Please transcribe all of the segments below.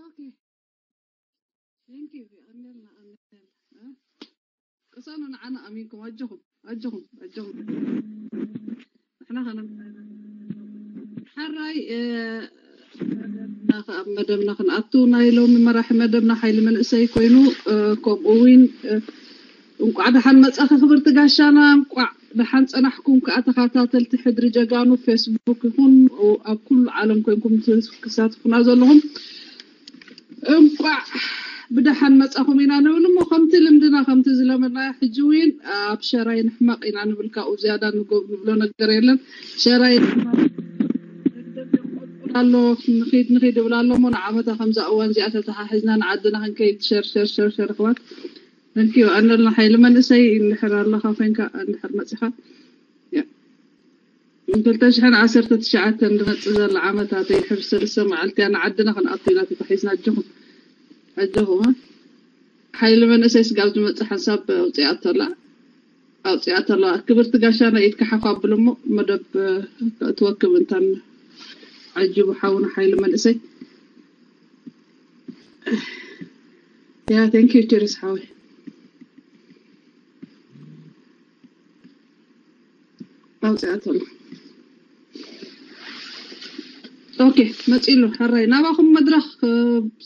Thank you. ኣሜን፣ ኣሜን። እ? ቅሰኑ፣ ንዓና ኣሚንኩም። ኣጆኹም፣ ኣጆኹም፣ ኣጆኹም። ንሕና ከነም-፣ ሓራይ፣ እ፣ መደብና ከ-፣ ኣብ መደብና ክንኣቱ፣ ናይ ሎሚ መራሒ መደብና ሓይሊ መንእሰይ ኮይኑ፣ እ፣ ከምኡ እውን፣ እ፣ እንቋዕ ደሓን መጻኺ ክብርቲ ጋሻና፣ እንቋዕ ደሓን ጸናሕኩም ከኣ ተኸታተልቲ ሕድሪ ጀጋኑ ፌስቡክ ይኹን ኣብ ኩሉ ዓለም ኮንኩም ትሳትፉና ዘለኹም። እንቋዕ ብደሓን መጻኹም ኢና ንብል እሞ፣ ከምቲ ልምድና፣ ከምቲ ዝለመድና፣ ሕጂ እውን ኣብ ሸራይ ንሕመቕ ኢና ንብል። ካብኡ ዝያዳ ንጎ-፣ ንብሎ ነገር የለን። ሸራይ ንሕመቕ ኣሎ፣ ንኺድ፣ ንኺድ እብል ኣሎ እሞ፣ ንዓመታ ከምዛ እዋን እዚኣ ተተሓሒዝና ንዓድና ክንከይድ ሸር፣ ሸር፣ ሸር፣ ሸር፣ ኣሕዋት። Thank you። ኣነልና ሓይሊ መንእሰይ እንድሕር ኣለኻ ኮይንካ፣ እንድሕር መጺኻ። ያ። ን ክልተ ሽሕን ዓሰርተ ትሽዓተን ዝመጽእ ዘሎ ዓመታት ይሕር ሰለስተ መዓልቲ እያ ንዓድና ክንኣቱ ኢና ተታሒዝና። ኣጆኹም፣ ኣጆኹም። ሓይሊ መንእሰይ ስጋብ ዝመጽእ ሓንሳብ ኣውጺኣቶ ኣላ፣ ኣውጺኣቶ ኣላ። ክብርቲ ጋሻና ኢድካ ሓፍ ኣብሎ እሞ መደብ፣ እ፣ ከእትወክም እንታን ዓጂቡ ሓውና ሓይሊ መንእሰይ። ያ፣ thank you ቸርስ ሓወይ። ኣውፅኣቶ ኣሎ። ኦኬ፣ መፂሉ ሕራይ ናባኹም መድረኽ፣ እ፣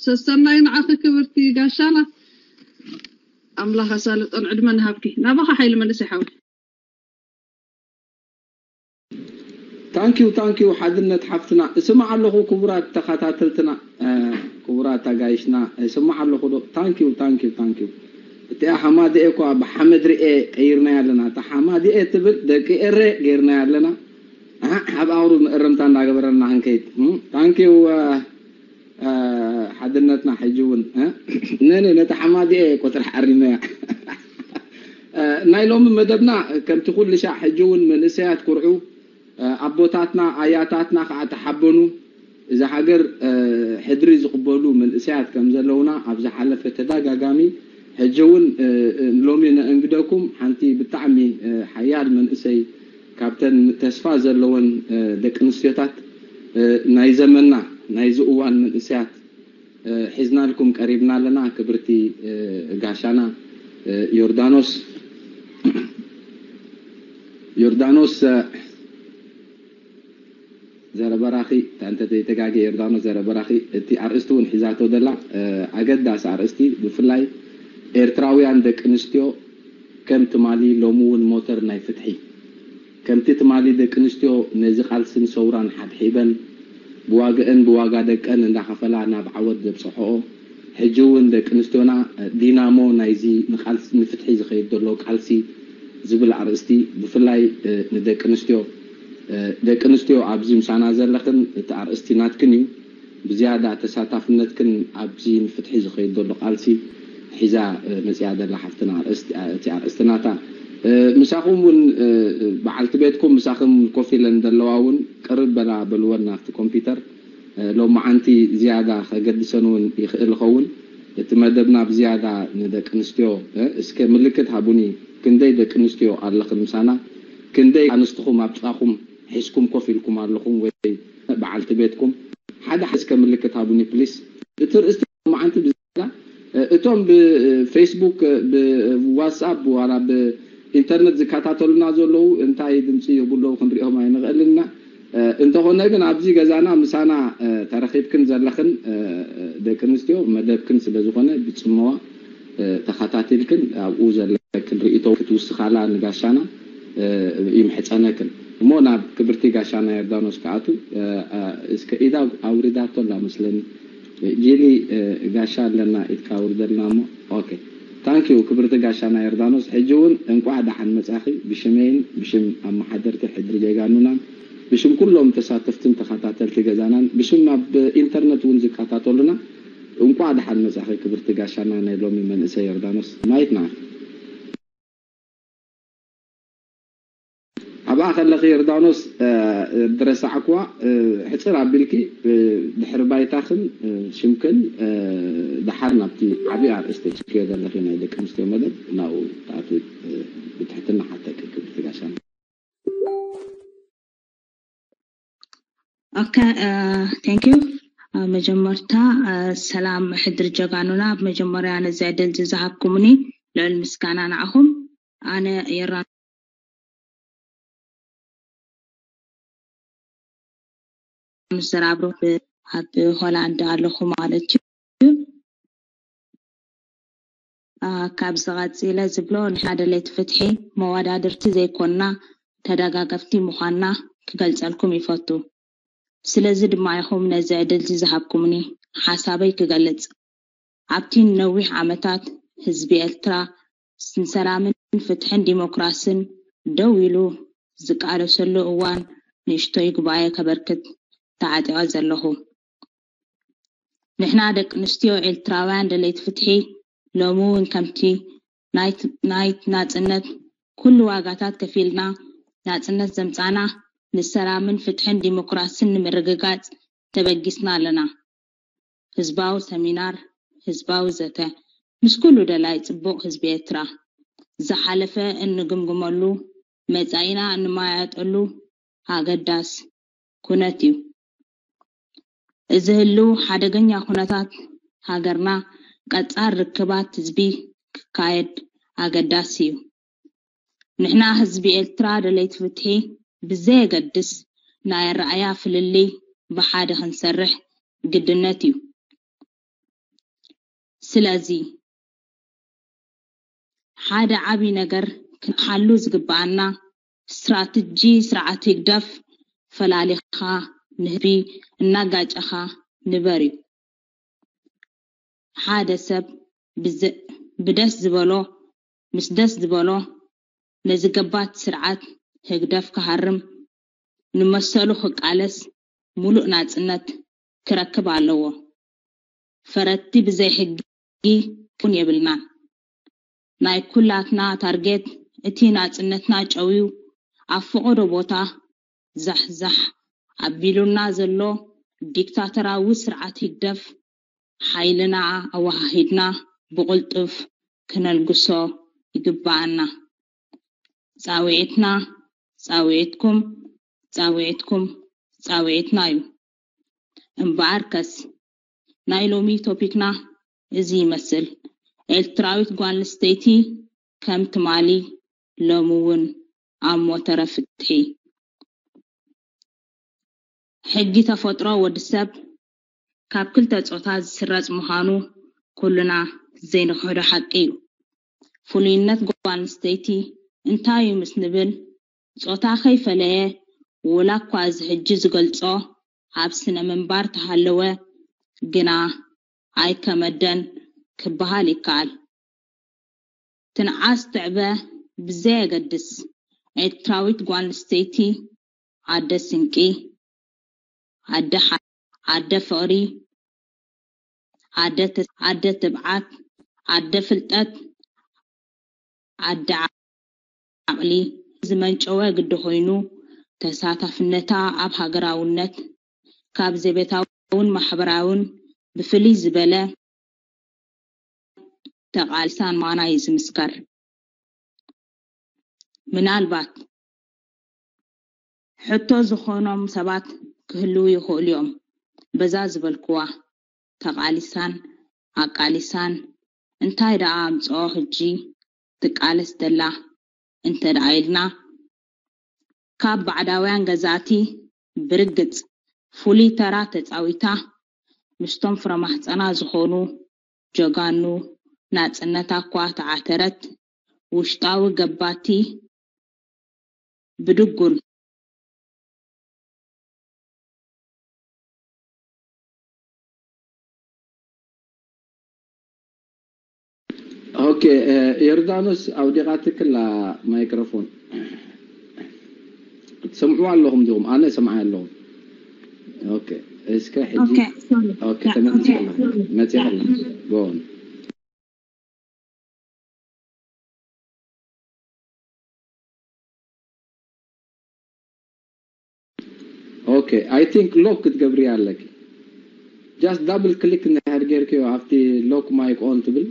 ሰሰናይ ንዓኺ ክብርቲ ጋሻና። ኣምላኽ ኣሳልጦን ዕድመን ሃብኪ። ናባኻ ሓይሊ መንእሰይ ሓወይ። ታንኪዩ ታንኪዩ ሓድነት ሓፍትና፣ እስማዕ ኣለኹ። ክቡራት ተኸታተልትና፣ እ፣ ክቡራት ኣጋይሽና፣ እስማዕ ኣለኹ ዶ? ታንኪዩ ታንኪዩ ታንኪዩ። እቲኣ ሓማዲኤ እኳ ብሓመድ ርኤ ቀይርናያ ኣለና። እታ ሓማዲኤ ትብል ደቂ ኤረ ገይርናያ ኣለና። ኣሃ፣ ኣብ ኣውሩ ምእርምታ እንዳገበረና ክንከይድ። እም፣ ታንኪዩ፣ እ፣ እ፣ ሓድነትና ሕጂ እውን፣ እ፣ ነነ ነቲ ሓማዲኤ ቆፅራ ሓሪመያ። እ፣ ናይ ሎሚ መደብና ከምቲ ኩሉ ሻዕ ሕጂ እውን መንእሰያት ኩርዑ፣ እ፣ ኣቦታትና ኣያታትና ከዓ ተሓበኑ። እዛ ሃገር፣ እ፣ ሕድሪ ዝቕበሉ መንእሰያት ከም ዘለውና ኣብ ዝሓለፈ ተደጋጋሚ፣ ሕጂ እውን፣ እ፣ እ፣ ሎሚ ነእንግደኩም ሓንቲ ብጣዕሚ፣ እ፣ ሓያል መንእሰይ ካብተን ተስፋ ዘለወን፣ እ፣ ደቂ ኣንስትዮታት፣ እ፣ ናይ ዘመንና ናይዚ እዋን መንእሰያት፣ እ፣ ሒዝናልኩም ቀሪብና ኣለና። ክብርቲ፣ እ፣ ጋሻና፣ እ፣ ዮርዳኖስ፣ ዮርዳኖስ፣ እ፣ ዘረበራኺ፣ እንተ ዘይተጋግየ ዮርዳኖስ ዘረበራኺ፣ እቲ ኣርእስቲ እውን ሒዛቶ ዘላ፣ እ፣ ኣገዳሲ ኣርእስቲ፣ ብፍላይ ኤርትራውያን ደቂ ኣንስትዮ ከም ትማሊ ሎሚ እውን ሞተር ናይ ፍትሒ፣ ከምቲ ትማሊ ደቂ ኣንስትዮ ነዚ ቃልስን ሰውራን ሓብሒበን ብዋግአን ብዋጋ ደቀን እንዳኸፈላ ናብ ዓወት ዘብፅሐኦ፣ ሕጂ እውን ደቂ ኣንስትዮና ዲናሞ ናይዚ ንቃልሲ ንፍትሒ ዝኸይድ ዘሎ ቃልሲ ዝብል ኣርእስቲ ብፍላይ፣ እ፣ ንደቂ ኣንስትዮ፣ እ፣ ደቂ ኣንስትዮ ኣብዚ ምሳና ዘለኽን እቲ ኣርእስቲ ናትክን እዩ። ብዝያዳ ተሳታፍነትክን ኣብዚ ንፍትሒ ዝኸይድ ዘሎ ቃልሲ ሒዛ፣ እ፣ መፂኣ ዘላ ሓፍትና ኣርእስቲ፣ እ፣ እቲ ኣርእስቲ ናታ፣ እ፣ ምሳኹም እውን፣ እ፣ በዓልቲ ቤትኩም ምሳኹም ኮፍ ኢለን ዘለዋ እውን ቅርብ በላ በልወን ናብቲ ኮምፒውተር። እ፣ ሎማዓንቲ ዝያዳ ከገድሰን እውን ይኽእል ይኸውን። እቲ መደብና ብዝያዳ ንደቂ ኣንስትዮ፣ እ፣ እስከ ምልክት ሃቡኒ፣ ክንደይ ደቂ ኣንስትዮ ኣለኽን ምሳና? ክንደይ ኣንስትኹም ኣብጻኹም ሒዝኩም ኮፍ ኢልኩም ኣለኹም ወይ በዓልቲ ቤትኩም? ሓደ ሓደ እስከ ምልክት ሃቡኒ ፕሊስ። እቲ ርእስቲ ሎማዓንቲ ብዝያዳ፣ እ፣ እቶም ብፌስቡክ፣ ብዋትስኣፕ ዋላ ብኢንተርነት ዝከታተሉና ዘለዉ እንታይ ድምፂ የብሎም ክንሪኦም ኣይንኽእልን ኢና። እ፣ እንተኾነ ግን ኣብዚ ገዛና ምሳና፣ እ፣ ተረኺብክን ዘለኽን፣ እ፣ ደቂ ኣንስትዮ መደብክን ስለ ዝኾነ ብፅመዋ፣ እ፣ ተኸታቲልክን ኣብኡ ዘለክን ሪኢቶ ክትውስኻላ ንጋሻና፣ እ፣ ይምሕፀነክን። እሞ ናብ ክብርቲ ጋሻና ዮርዳኖስ ክኣቱ፣ እ፣ እ፣ እስከ ኢዳ ኣውሪዳቶ ኣላ መስለኒ። እ፣ ጂሊ፣ እ፣ ጋሻ ኣለና ኢድካ ኣውርደልና እሞ። ኦኬ። ታንኪዩ ክብርቲ ጋሻና ዮርዳኖስ። ሕጂ እውን እንቋዕ ደሓን መጻኺ ብሽመይን ብሽም ኣመሓደርቲ ሕድሪ ጀጋኑናን ብሽም ኩሎም ተሳተፍትን ተኸታተልቲ ገዛናን ብሽም ኣብ ኢንተርነት እውን ዝከታተሉና እንቋዕ ደሓን መጻኺ ክብርቲ ጋሻና ናይ ሎሚ መንእሰይ ዮርዳኖስ። ማይክ ንዓኺ። ኣብኣ ከለኺ ዮርዳኖስ፣ እ፣ ዝረሳዕክዋ፣ እ፣ ሕጽር ኣቢልኪ፣ እ፣ ድሕሪ ባይታኽን፣ እ፣ ሽምክን፣ እ፣ ደሓር ናብቲ ዓቢ ኣርእስቲ ሒዝክዮ ዘለኺ ናይ ደቂ ኣንስትዮ መደብ ናብኡ ትኣትዊ፣ እ፣ ብትሕትና ሓተኪ ክብርቲ ጋሻና። ኦኬ፣ እ፣ thank you። ኣብ መጀመርታ ሰላም ሕድሪ ጀጋኑና። ኣብ መጀመርያ ነዚ ዕድል ዝዝሃብኩምኒ ልዑል ምስጋና ንዓኹም። ኣነ የራ ምስራብሮ ኣብ ሆላንድ ኣለኹ ማለት እዩ። ካብ ዝቐፂለ ዝብሎ ንሕና ደለይቲ ፍትሒ መወዳድርቲ ዘይኮንና ተደጋገፍቲ ምዃንና ክገልፀልኩም ይፈቱ። ስለዚ ድማ ኢኹም ነዚ ዕድል ዝሃብኩምኒ ሓሳበይ ክገልፅ። ኣብቲ ንነዊሕ ዓመታት ህዝቢ ኤርትራ ንሰላምን ፍትሕን ዲሞክራስን ደው ኢሉ ዝቃለሰሉ እዋን ንእሽቶይ ጉባኤ ከበርክት ተዓጢቐ ዘለኹ። ንሕና ደቂ ኣንስትዮ ኤርትራውያን ደለይቲ ፍትሒ ሎሚ እውን ከምቲ ናይ ናጽነት ኩሉ ዋጋታት ከፊልና ናጽነት ዘምጻና ንሰላምን ፍትሕን ዲሞክራስን ንምርግጋጽ ተበጊስና ኣለና። ህዝባዊ ሰሚናር፣ ህዝባዊ ዘተ ምስ ኩሉ ደላይ ጽቡቕ ህዝቢ ኤርትራ ዝሓለፈ እንግምግመሉ መጻኢና እንመያየጠሉ ኣገዳስ ኩነት እዩ። እዚ ህልው ሓደገኛ ኩነታት ሃገርና ቀጻር ርክባት ህዝቢ ክካየድ ኣገዳሲ እዩ። ንሕና ህዝቢ ኤርትራ ደለይቲ ፍትሒ ብዘየገድስ ናይ ኣረኣያ ፍልልይ ብሓደ ክንሰርሕ ግድነት እዩ። ስለዚ ሓደ ዓቢ ነገር ክንሓሉ ዝግብኣና ስትራትጂ ስርዓት ህግደፍ ፈላሊኻ ንህቢ እናጋጨኻ ንበር እዩ። ሓደ ሰብ ብደስ ዝበሎ ምስ ደስ ዝበሎ ነዚ ገባት ስርዓት ህግደፍ ክሃርም ንመሰሉ ክቃለስ ሙሉእ ናጽነት ክረክብ ኣለዎ። ፈረድቲ ብዘይ ሕጊ ክን የብልናን። ናይ ኩላትና ታርጌት እቲ ናጽነትና ጨውዩ ኣብ ፈቐዶ ቦታ ዛሕዛሕ ኣቢሉና ዘሎ ዲክታተራዊ ስርዓት ህግደፍ ሓይልና ኣወሃሂድና ብቕልጡፍ ክነልግሶ ይግብኣና። ጻውዒትና ጻውዒትኩም ጻውዒትኩም ጻውዒትና እዩ። እምበኣርከስ ናይ ሎሚ ቶፒክና እዚ ይመስል። ኤርትራዊት ጓል ኣንስተይቲ ከም ትማሊ ሎሚ እውን ኣብ ሞተረ ፍትሒ። ሕጊ ተፈጥሮ ወዲ ሰብ ካብ ክልተ ጾታ ዝስረጽ ምዃኑ ኩልና ዘይንኽሕዶ ሓቂ እዩ። ፍሉይነት ጓል ኣንስተይቲ እንታይ እዩ ምስ ንብል ጾታ ከይፈለየ ውላ እኳ እዚ ሕጂ ዝገልጾ ኣብ ስነ ምንባር ተሃለወ ግና ኣይከመደን ክበሃል ይከኣል። ትንዓስ ትዕበ ብዘየገድስ ኤርትራዊት ጓል ኣንስተይቲ ኣደ ስንቂ፣ ኣደ ሓ- ኣደ ፍቕሪ፣ ኣደ ተ- ኣደ ትብዓት፣ ኣደ ፍልጠት፣ ኣደ ዓቕሊ ዝመንጨወ ግዲ ኮይኑ ተሳታፍነታ ኣብ ሃገራውነት ካብ ዘቤታውን ማሕበራውን ብፍልይ ዝበለ ተቓልሳን ማና እዩ ዝምስከር። ምናልባት ሕቶ ዝኾኖም ሰባት ክህልዉ ይኽእሉ እዮም። በዛ ዝበልክዋ ተቓሊሳን ኣቃሊሳን እንታይ ደኣ ኣምጽኦ ሕጂ ትቃለስ ደላ እንተ ደኣ ኢልና ካብ ባዕዳውያን ገዛእቲ ብርግጽ ፍሉይ ተራ ተጻዊታ ምስቶም ፍረማህጸና ዝኾኑ ጀጋኑ ናጽነታ እኳ ተዓተረት ውሽጣዊ ገባቲ ብድጉል ኦኬ ዮርዳኖስ ኣውዲቓትክላ ማይክሮፎን ትሰምዕዋ ኣለኹም ዲኹም ኣነ ሰምዓ ኣለኹም ኦኬ እስከ ሕጂ ኦኬ ተመልሲ መጽያ ኣለኹም ጎን okay I think lock ክትገብርያ ኣለኪ just double click እንድሕር ጌርክዮ ኣብቲ lock mic on ትብል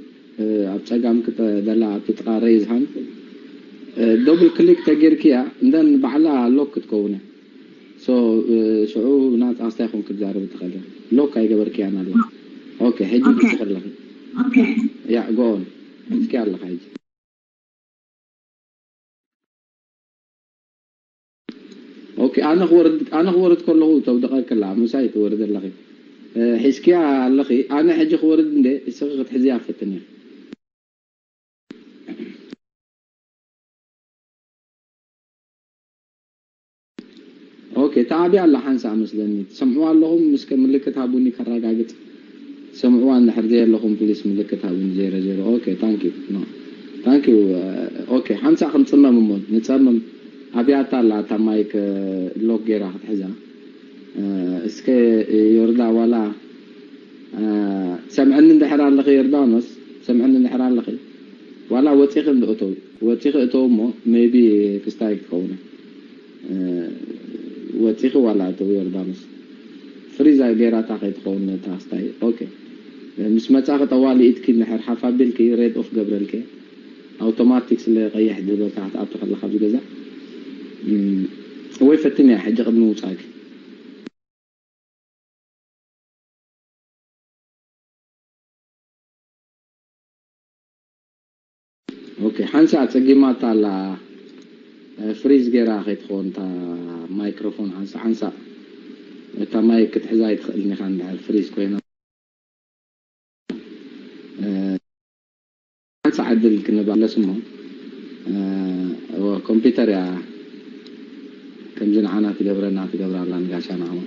ኣብ ጸጋም ዘላ ኣብቲ ጥቓ raise hand double click ተጌርክያ እንደን ባዕላ lock ክትከውነ so ሽዑ ናጻ ኣስታይ ኹን ክትዛረብ ትኽእል ሎክ ኣይገበርክያን ኣለኻ። ኦኬ፣ ሕጂ ኦኬ። ትስኽ ኣለኺ። ኦኬ። ያ፣ ጎ ኦን። እስኪ ኣለኻ ሕጂ። ኦኬ፣ ኣነ ክወርድ ኣነ ክወርድ ከለኹ ተውድቐ ከላ ምሳይ ትወርድ ኣለኺ። እ፣ ሒዝክያ ኣለኺ። ኣነ ሕጂ ክወርድ እንደ እስኺ ክትሕዝያ ፈትኒ። ኦኬ፣ ተዓብያ ኣላ ሓንሳእ መስለኒ። ትሰምዕዋ ኣለኹም? እስከ ምልክት ሃቡኒ ከረጋግጽ። ትሰምዕዋ እንድሕር ዘየለኹም ፕሊስ ምልክት ሃቡኒ። ዜሮ ዜሮ። ኦኬ፣ ታንክ ዩ። ኖ። ታንክ ዩ። ኦኬ፣ ሓንሳእ ክንጽመም እሞ ንጸምም። ኣብያታ ኣላ እታ ማይክ ሎክ ጌራ ክትሕዛ። እ፣ እስከ ዮርዳ ዋላ እ፣ ትሰምዕኒ እንድሕር ኣለኺ ዮርዳኖስ፣ ትሰምዕኒ እንድሕር ኣለኺ ዋላ ወጺኺ እንዶ እተው፣ ወጺኺ እተው እሞ ሜይቢ ክስታይ ክትኸውን። እ፣ ወጺኺ ዋላ እተው ዮርዳኖስ። ፍሪዝ ጌራታ ከይትኸውን ነታ ክስታይ። ኦኬ። ምስ መጻኺ ጠዋሊ ኢድኪ እንድሕር ሓፍ ኣቢልኪ ሬድ ኦፍ ገብረልኪ። ኣውቶማቲክ ስለ ቀይሕ ዝህበካ ክትኣቱ ከለኻ ኣብዚ ገዛ። እም፣ ወይ ፈትንያ ሕጂ ቅድሚ ምውጻእኪ። ኦኬ፣ ሓንሳእ ጸጊማታ ኣላ። እ፣ ፍሪዝ ጌራ ከይትኸውን እታ ማይክሮፎን ሓንሳእ፣ ሓንሳእ እታ ማይክ ክትሕዛ ኣይትኽእልን ኢኻ እንድሕር ፍሪዝ ኮይና። እ፣ ሓንሳእ ዕድል ክንባለስ እሞ፣ እ፣ እወ፣ ኮምፒውተር እያ ከምዚ ንዓና ትገብረና ትገብራ ኣላ ንጋሻና እሞ።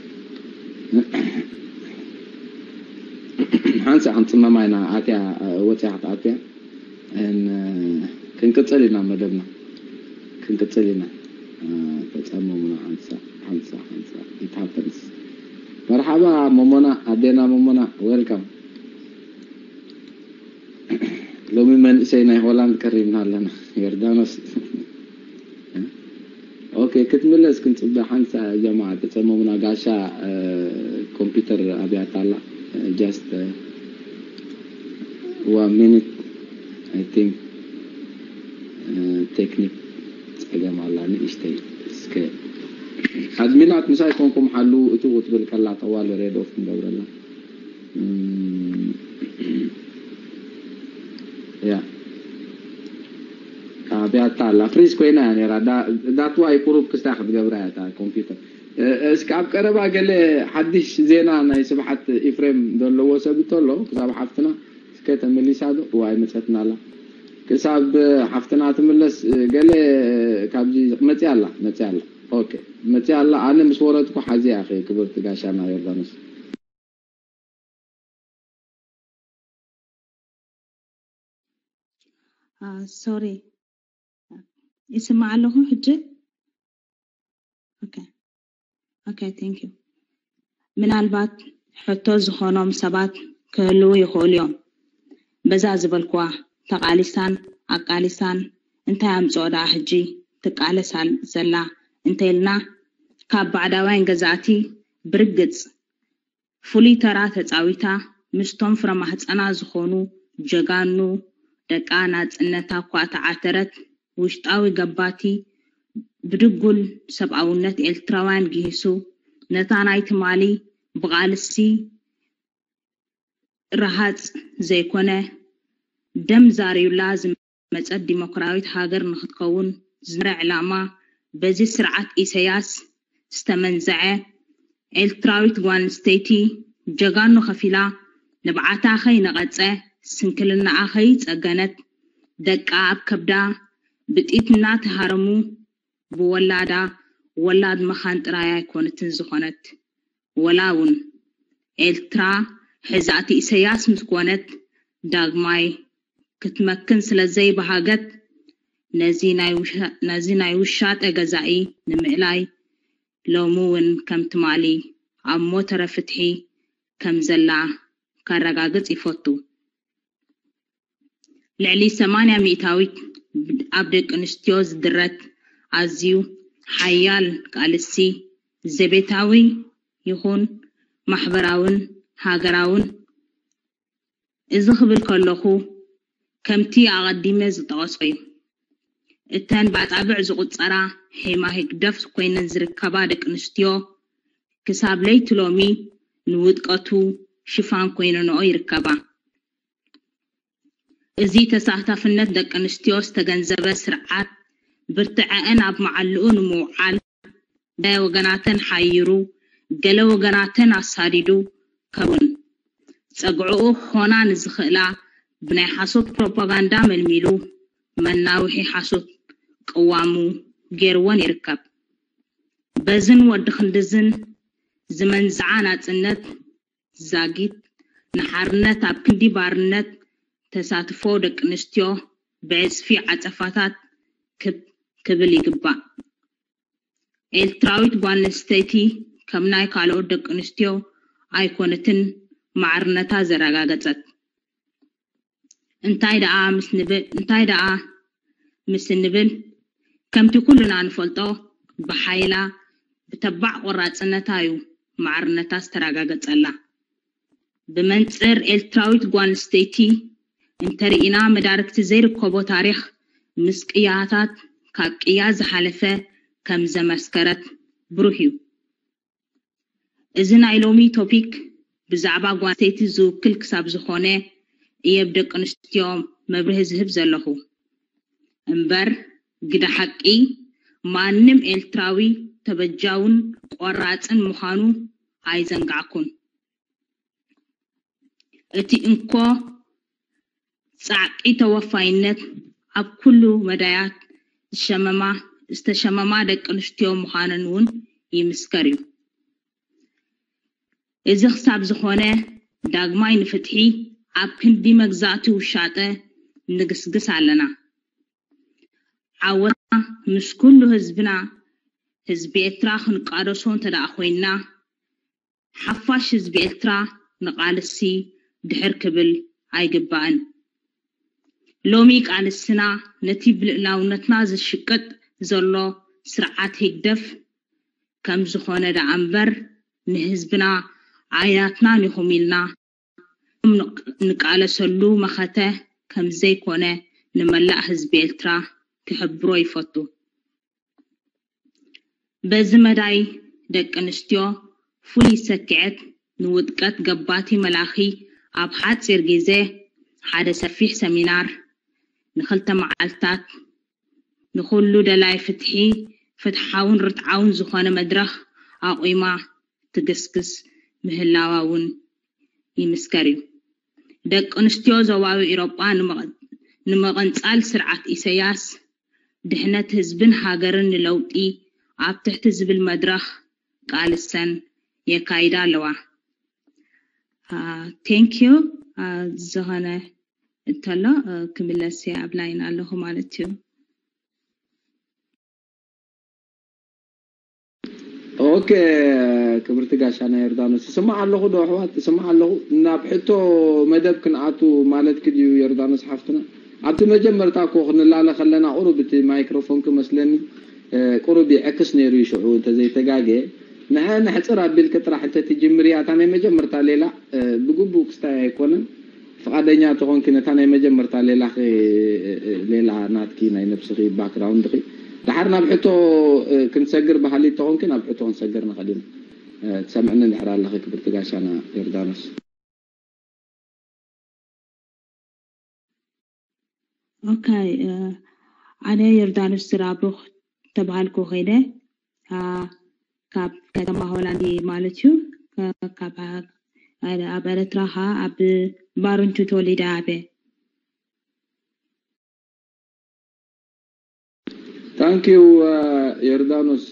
ሓንሳእ ክንጽመማ ኢና፣ ኣትያ፣ እ፣ ወጽያ ክትኣትያ። ን-፣ ክንቅጽል ኢና መደብና። ክንቅጽል ኢና። እ፣ ተጸመሙና ሓንሳእ፣ ሓንሳእ፣ ሓንሳእ። It happens። መርሓባ ሞሞና፣ ኣዴና ሞሞና፣ ዌልካም። ሎሚ መንእሰይ ናይ ሆላንድ ከሪምና ኣለና። ዮርዳኖስ። ኦኬ፣ ክትምለስ ክንጽበ ሓንሳ ጀማዓ ተጸመሙና። ጋሻ፣ እ፣ ኮምፒውተር ኣብያታ ኣላ። እ፣ just፣ እ፣ one minute፣ I think፣ እ፣ ቴክኒክ ጸገም ኣላ ንእሽተይ። እስከ ኣድሚናት ምሳይ ኮንኩም ሓሉ እቱ ክትብል ከላ ጠዋሊ ሬድ ኦፍ ክንገብረላ። እም፣ ያ። ኣብያታ ኣላ ፍሪዝ ኮይና እያ ነይራ። ዳ-፣ that's why ቁሩብ ክስታይ ክትገብራ እያ እታ ኮምፒውተር። እ፣ እስኪ ኣብ ቀረባ ገለ ሓድሽ ዜና ናይ ስብሓት ኢፍሬም ዘለዎ ሰብ እንተሎ ክሳብ ሓፍትና እስከ ተመሊሳ ዶ? እዋ ኣይመጸትና ኣላ። ክሳብ ሓፍትና ትምለስ፣ እ፣ ገለ ካብዚ መጽያ ኣላ፣ መጽያ ኣላ። ኦኬ፣ መጽያ ኣላ። ኣነ ምስ ወረድኩ ሓዚ እያ ክብርቲ ጋሻና ዮርዳኖስ። ሶሪ፣ ይስማዕ ኣለኹ ሕጂ? ኦኬ፣ ኦኬ፣ thank you። ምናልባት ሕቶ ዝኾኖም ሰባት ክህልዉ ይኽእሉ እዮም። በዛ ዝበልክዋ ተቓሊሳን ኣቃሊሳን እንታይ ኣምጽኦ ደኣ ሕጂ ትቃለስ ኣል-፣ ዘላ እንተኢልና፣ ካብ ባዕዳውያን ገዛእቲ ብርግጽ ፍሉይ ተራ ተጻዊታ፣ ምስቶም ፍረ ማህጸና ዝኾኑ ጀጋኑ ደቃ ናጽነታ እኳ ተዓተረት፣ ውሽጣዊ ገባቲ ብድጉል ሰብኣውነት ኤርትራውያን ግሂሱ፣ ነታ ናይ ትማሊ ብቓልሲ ረሃጽ ዘይኮነ፣ ደም ዛርዩላ ዝመጸት ዲሞክራሲያዊት ሃገር ንኽትከውን ዝነበረ ዕላማ፣ በዚ ስርዓት ኢሰያስ ዝተመንዘዐ፣ ኤርትራዊት ጓል ኣንስተይቲ ጀጋኑ ከፊላ፣ ንብዓታ ከይነቐጸ፣ ስንክልናኣ ከይጸገነት፣ ደቃ ኣብ ከብዳ ብጥይት እናተሃረሙ ብወላዳ፣ ወላድ መኻን ጥራይ ኣይኮነትን ዝኾነት። ወላ እውን ኤርትራ ሕዛእቲ ኢሰያስ ምስ ኮነት፣ ዳግማይ ክትመክን ስለ ዘይበሃገት፣ ነዚ ናይ ውሻ-፣ ነዚ ናይ ውሻጠ ገዛኢ ንምእላይ፣ ሎሚ እውን ከም ትማሊ ኣብ ሞተረ ፍትሒ ከም ዘላ ከረጋግጽ ይፈቱ። ልዕሊ ሰማንያ ሚእታዊት ኣብ ደቂ ኣንስትዮ ዝድረት ኣዝዩ ሓያል ቃልሲ ዘቤታዊ ይኹን ማሕበራውን ሃገራውን። እዚ ክብል ከለኹ ከምቲ ኣቐዲመ ዝጠቐስኩ እዩ። እተን ብኣጻብዕ ዝቑጸራ ሄማ ህግደፍ ኮይነን ዝርከባ ደቂ ኣንስትዮ ክሳብ ለይቲ ሎሚ ንውድቀቱ ሽፋን ኮይነንኦ ይርከባ። እዚ ተሳታፍነት ደቂ ኣንስትዮ ዝተገንዘበ ስርዓት ብርትዐአን ኣብ መዓልኡ ንምውዓል ገለ ወገናተን ሓይሩ፣ ገለ ወገናተን ኣሳዲዱ ከውን ጸግዕኡ ክኾና ንዝኽእላ ብናይ ሓሶት ፕሮፓጋንዳ መልሚሉ መናውሒ ሓሶት ቅዋሙ ገይርወን ይርከብ። በዝን ወዲ ክንድዝን ዝመንዝዓ ናጽነት ዛጊት ንሓርነት ኣብ ክንዲ ባርነት ተሳትፎ ደቂ ኣንስትዮ ብዕጽፊ ዓጸፋታት ክብ- ክብል ይግባእ። ኤርትራዊት ጓል ኣንስተይቲ ከም ናይ ካልኦት ደቂ ኣንስትዮ ኣይኮነትን ማዕርነታ ዘረጋገጸት። እንታይ ደኣ ምስ ንብል እንታይ ደኣ ምስ እንብል ከምቲ ኩልና ንፈልጦ ብሓይላ ብተባዕ ቆራጽነታ እዩ ማዕርነታ ዝተረጋገጸላ። ብመንጽር ኤርትራዊት ጓል ኣንስተይቲ እንተርኢና መዳርግቲ ዘይርከቦ ታሪኽ ምስ ቅያታት ካብ ቅያ ዝሓለፈ ከም ዘመስከረት ብሩህ እዩ። እዚ ናይ ሎሚ ቶፒክ ብዛዕባ ጓል ኣንስተይቲ ዝውክል ክሳብ ዝኾነ እየ ብደቂ ኣንስትዮ መብርሂ ዝህብ ዘለኹ እምበር ግደ ሓቂ ማንም ኤርትራዊ ተበጃውን ቆራጽን ምዃኑ ኣይዘንጋዕኩን። እቲ እንኮ ጻዕቂ ተወፋይነት ኣብ ኩሉ መዳያት ዝሸመማ ዝተሸመማ ደቂ ኣንስትዮ ምዃነን እውን ይምስከር እዩ። እዚ ክሳብ ዝኾነ ዳግማይ ንፍትሒ ኣብ ክንዲ መግዛእቲ ውሻጠ ንግስግስ ኣለና። ዓወትና ምስ ኩሉ ህዝብና ህዝቢ ኤርትራ ክንቃደሶ እንተ ደኣ ኮይንና ሓፋሽ ህዝቢ ኤርትራ ንቓልሲ ድሕር ክብል ኣይግባእን። ሎሚ ቃልስና ነቲ ብልእላውነትና ዝሽቅጥ ዘሎ ስርዓት ህግደፍ ከም ዝኾነ ደኣ እምበር ንህዝብና ኣይናትናን ኢኹም ኢልና ንቃለሰሉ መኸተ ከም ዘይኮነ ንመላእ ህዝቢ ኤርትራ ክሕብሮ ይፈቱ። በዚ መዳይ ደቂ ኣንስትዮ ፍሉይ ሰኪዐት ንውድቀት ገባቲ መላኺ ኣብ ሓጺር ግዜ ሓደ ሰፊሕ ሰሚናር ንኽልተ መዓልታት ንኹሉ ደላይ ፍትሒ ፍትሓውን ርትዓውን ዝኾነ መድረኽ ኣቑማ ትግስግስ ምህላዋ እውን ይምስከር እዩ። ደቂ ኣንስትዮ ዞባዊ ኤውሮጳ ንምቕንጻል ስርዓት ኢሰያስ ድሕነት ህዝብን ሃገርን ንለውጢ ኣብ ትሕቲ ዝብል መድረኽ ቃልሰን የካይዳ ኣለዋ። ቴንክ ዩ። ዝኾነ እንተሎ ክምለስ ኣብ ላይን ኣለኹ ማለት እዩ። ኦኬ ክብርቲ ጋሻና ዮርዳኖስ፣ ትስማዕ ኣለኹ ዶ ኣሕዋት? ትስማዕ ኣለኹ። ናብ ሕቶ መደብ ክንኣቱ ማለት ክድዩ ዮርዳኖስ ሓፍትና? ኣብቲ መጀመርታ እኮ ክንላለ ከለና ቁሩብ እቲ ማይክሮፎን ክመስለኒ ቁሩብ ይዕክስ ነይሩ እዩ ሽዑ እንተዘይተጋገ። ንዐ ንሕፅር ኣቢልክ ጥራሕ እንተትጅምርያ እታ ናይ መጀመርታ ሌላ ብግቡእ ክስታይ ኣይኮነን። ፍቓደኛ ተኾንኪ ነታ ናይ መጀመርታ ሌላኺ ሌላ ናትኪ ናይ ነብስኺ ባክግራውንድኺ ደሓር ናብ ሕቶ ክንሰግር በሃሊ ተኾንኪ ናብ ሕቶ ክንሰግር ንኽእል ኢና። ትሰምዕኒ እንድሕር ኣለኺ ክብርቲ ጋሻና ዮርዳኖስ። ኦኬ፣ ኣነ ዮርዳኖስ ዝራብሩኽ ተባሃልኩ ከይደ ካብ ከተማ ሆላንድ ማለት እዩ። ካብ ኣብ ኤረትራ ኸዓ ኣብ ባርንቱ ተወሊደ ዓብየ። ታንኪዩ ዮርዳኖስ፣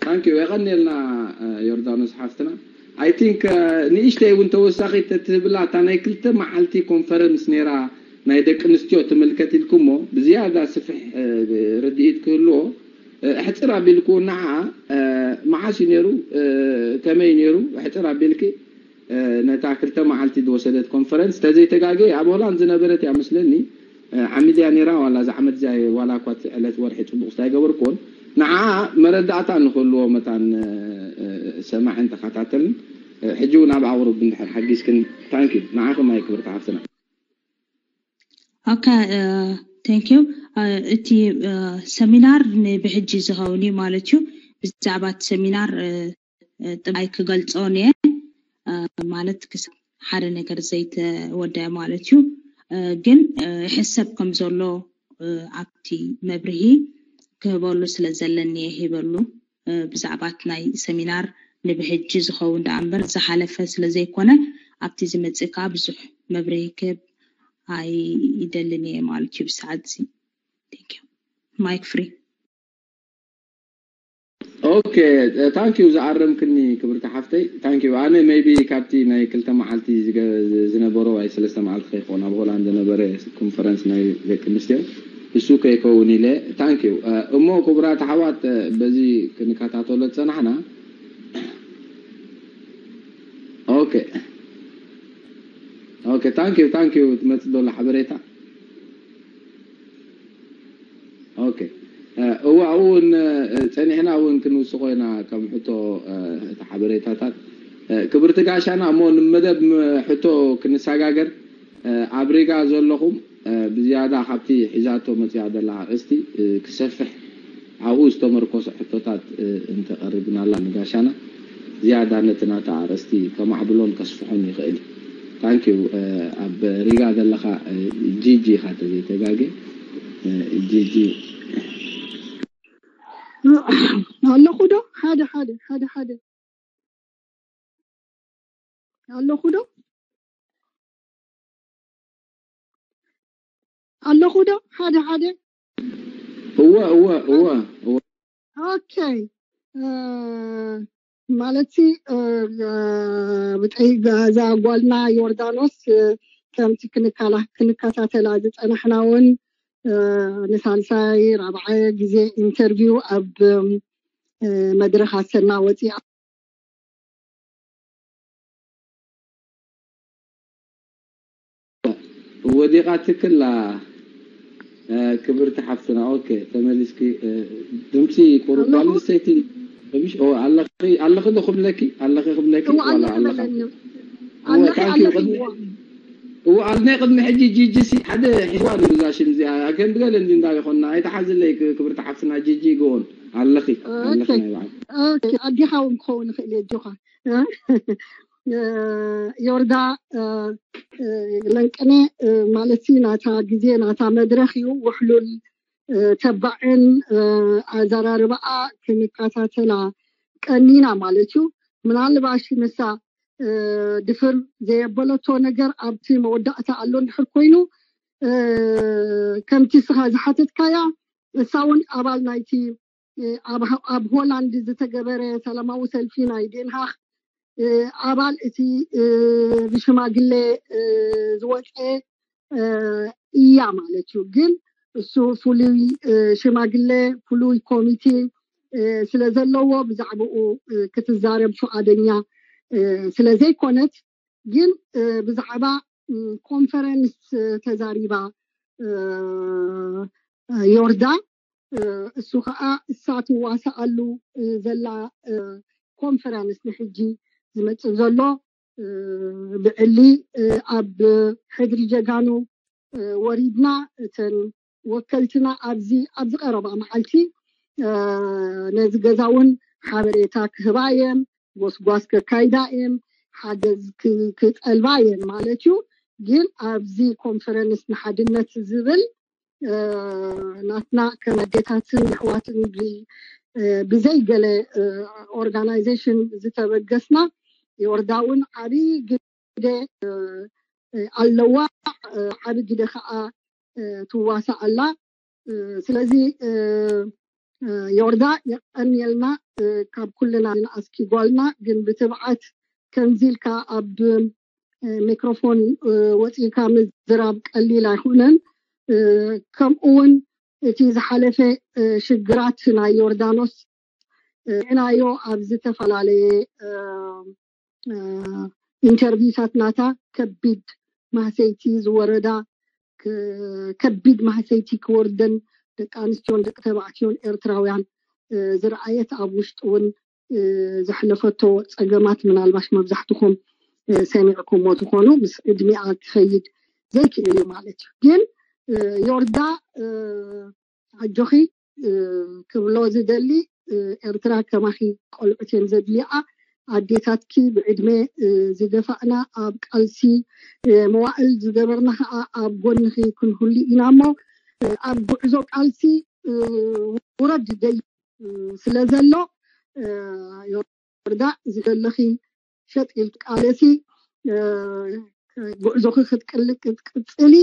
ታንኪዩ የቐንየልና ዮርዳኖስ ሓፍትና። ኣይ ቲንክ ንእሽተይ እውን ተወሳኺት ተትህብላ እታ ናይ ክልተ መዓልቲ ኮንፈረንስ ነይራ ናይ ደቂ ኣንስትዮ ትምልከት ኢልኩሞ ብዝያዳ ስፍሕ ርድኢት ክህልዎ ኣሕፅር ኣቢልኩ ንዓ መዓስ እዩ ነይሩ ከመይ ነይሩ ኣሕፅር ኣቢልኪ ነታ ክልተ መዓልቲ ዝወሰደት ኮንፈረንስ ተዘይተጋገየ ኣብ ሆላንድ ዝነበረት እያ መስለኒ ዓሚድ እያ ነይራ ዋላ እዛ ዓመት እዚኣ ዋላ እኳ እቲ ዕለት ወርሒ ፅቡቕ ስለ ኣይገበርኩዎን ንዓ መረዳእታ ንክህልዎ መታን ሰማዕን ተኸታተልን ሕጂ እውን ኣብ ኣቕሩብ እንድሕር ሓጊዝክን ታንኪ ንዓኹም ኣይ ክብርቲ ሓፍትና ኦካ ቴንክ ዩ እቲ ሰሚናር ንብሕጂ ዝኸውን እዩ ማለት እዩ ብዛዕባ እቲ ሰሚናር ጥራይ ክገልፆ እየ ማለት ክሳብ ሓደ ነገር ዘይተወደአ ማለት እዩ። ግን ይሕሰብ ከም ዘሎ ኣብቲ መብርሂ ክህበሉ ስለ ዘለኒ እየ ሂበሉ። ብዛዕባ እቲ ናይ ሰሚናር ንብሕጂ ዝኸውን ደኣ እምበር ዝሓለፈ ስለ ዘይኮነ ኣብቲ ዝመጽእ ከዓ ብዙሕ መብርሂ ክህብ ኣይደልን እየ ማለት እዩ ብሰዓት እዚ። ማይክ ፍሪ። ኦኬ፣ ታንክ ዩ። ዝኣረምክኒ ክብርቲ ሓፍተይ፣ ታንክ ዩ። ኣነ ሜይቢ ካብቲ ናይ ክልተ መዓልቲ ዝገ- ዝነበሮ ወይ ሰለስተ መዓልቲ ከይኮን ኣብ ሆላንድ ዝነበረ ኮንፈረንስ ናይ ደቂ ኣንስትዮ እሱ ከይከውን ኢለ። ታንክ ዩ። እሞ ክቡራት ኣሕዋት፣ በዚ ክንከታተሎ ዝጸናሕና። ኦኬ ኦኬ፣ ታንክ ዩ፣ ታንክ ዩ። ትመጽእ ዘሎ ሓበሬታ። ኦኬ፣ እዋ እውን ጸኒሕና እውን ክንውስኾ ኢና ከም ሕቶ እቲ ሓበሬታታት። ክብርቲ ጋሻና፣ እሞ ንመደብ ሕቶ ክንሰጋገር ኣብ ሪጋ ዘለኹም ብዝያዳ ካብቲ ሒዛቶ መጽያ ዘላ ኣርእስቲ ክሰፍሕ ኣብኡ ዝተመርኮሰ ሕቶታት እንተቐሪብናላ ንጋሻና ዝያዳ ነቲ ናታ ኣርእስቲ ከማዕብሎን ከስፍሖን ይኽእል እዩ። ታንክ ዩ። ኣብ ሪጋ ዘለኻ ጂጂ ኢኻ ተዘይተጋገ። ጂጂ ኣለኹ ዶ? ሓደ ሓደ ሓደ ሓደ ኣለኹ ዶ? ኣለኹ ዶ? ሓደ ሓደ እወ እወ እወ እወ። ኦኬ፣ ማለትሲ ብጠይ ገዛ ጓልና ዮርዳኖስ ከምቲ ክንካላ ክንከታተላ ዝፀናሕና እውን ንሳልሳይ ራብዓይ ግዜ ኢንተርቪው ኣብ መድረኽ ኣሰና ወፂኣ። ወዲቓ ትክላ ክብርቲ ሓፍትና። ኦኬ፣ ተመሊስኪ። ድምፂ ቁሩብ ጓል ኣንስተይቲ። ኣለኺ ኣለኺ ዶ ክብለኪ? ኣለኺ ክብለኪ? ዋላ ኣለኻ? እወ፣ ኣነ ቅድሚ ሕጂ ጂጂ ሲ ሓደ ሒዝዋ ነይሩ እዛ ሽም እዚኣ። ኣገንድገለ እንዲ እንታይ ይኾንና? ኣይተሓዝለይ ክብርቲ ሓፍትና ጂጂ ጎን ኣለኺ። ኣለኺ ናይ በዓል። ኣዴኻ እውን ክኸውን ይኽእል እየ ኣጆኻ። ዮርዳ ለንቅነ ማለት ናታ ግዜ ናታ መድረኽ እዩ። ውሕሉል ተባዕን ኣዘራርባኣ ክንከታተላ ቀኒና ማለት እዩ። ምናልባሽ ንሳ ድፍር ዘየበለቶ ነገር ኣብቲ መወዳእታ ኣሎ እንድሕር ኮይኑ ከምቲ ስኻ ዝሓተትካያ እሳ እውን ኣባል ናይቲ ኣብ ሆላንድ ዝተገበረ ሰላማዊ ሰልፊ ናይ ዴንሃክ ኣባል እቲ ብሽማግሌ ዝወፀ እያ ማለት እዩ። ግን እሱ ፍሉይ ሽማግሌ ፍሉይ ኮሚቴ ስለ ዘለዎ ብዛዕባኡ ክትዛረብ ፍቓደኛ ስለ ዘይኮነት ግን ብዛዕባ ኮንፈረንስ ተዛሪባ ዮርዳ እሱ ከዓ እሳ ትዋሳኣሉ ዘላ ኮንፈረንስ ንሕጂ ዝመፅእ ዘሎ ብዕሊ ኣብ ሕድሪ ጀጋኑ ወሪድና እተን ወከልትና ኣብዚ ኣብዚ ቀረባ መዓልቲ ነዚ ገዛ እውን ሓበሬታ ክህባ እየን፣ ጎስጓስ ከካይዳ እየን፣ ሓገዝ ክጠልባ እየን ማለት እዩ። ግን ኣብዚ ኮንፈረንስ ንሓድነት ዝብል ናትና ከም ኣዴታትን ኣሕዋትን ብዘይ ገለ ኦርጋናይዜሽን ዝተበገስና ዮርዳ እውን ዓብዪ ግደ ኣለዋ፣ ዓብዪ ግደ ከዓ ትዋሳእ ኣላ። ስለዚ ዮርዳ የቀንየልና ካብ ኩልና ንኣስኪ ጓልና፣ ግን ብትብዓት ከምዚ ኢልካ ኣብ ሜክሮፎን ወፂእካ ምዝራብ ቀሊል ኣይኮነን። ከምኡ እውን እቲ ዝሓለፈ ሽግራት ናይ ዮርዳኖስ ርኢናዮ ኣብ ዝተፈላለየ ኢንተርቪውታት ናታ ከቢድ ማህሰይቲ ዝወረዳ ከቢድ ማህሰይቲ ክወርደን ደቂ ኣንስትዮን ደቂ ተባዕትዮን ኤርትራውያን ዝረኣየት ኣብ ውሽጢ እውን ዘሕለፈቶ ፀገማት ምናልባሽ መብዛሕትኹም ሰሚዕኩሞ ትኾኑ። ምስ ዕድሚኣ ክኸይድ ዘይክእል እዩ ማለት እዩ። ግን ዮርዳ ኣጆኺ ክብሎ ዝደሊ ኤርትራ ከማኺ ቆልዑት እዮም ዘድልያ። ኣዴታትኪ ብዕድመ ዝደፋእና ኣብ ቃልሲ መዋእል ዝገበርና ከዓ ኣብ ጎንኺ ክንህሉ ኢና እሞ ኣብ ጉዕዞ ቃልሲ ውረድ ደይ ስለ ዘሎ ዮርዳ እዚ ዘለኺ ሸጥ ኢልኪ ቃለሲ ጉዕዞኺ ክትቅልቂ ክትቅፅሊ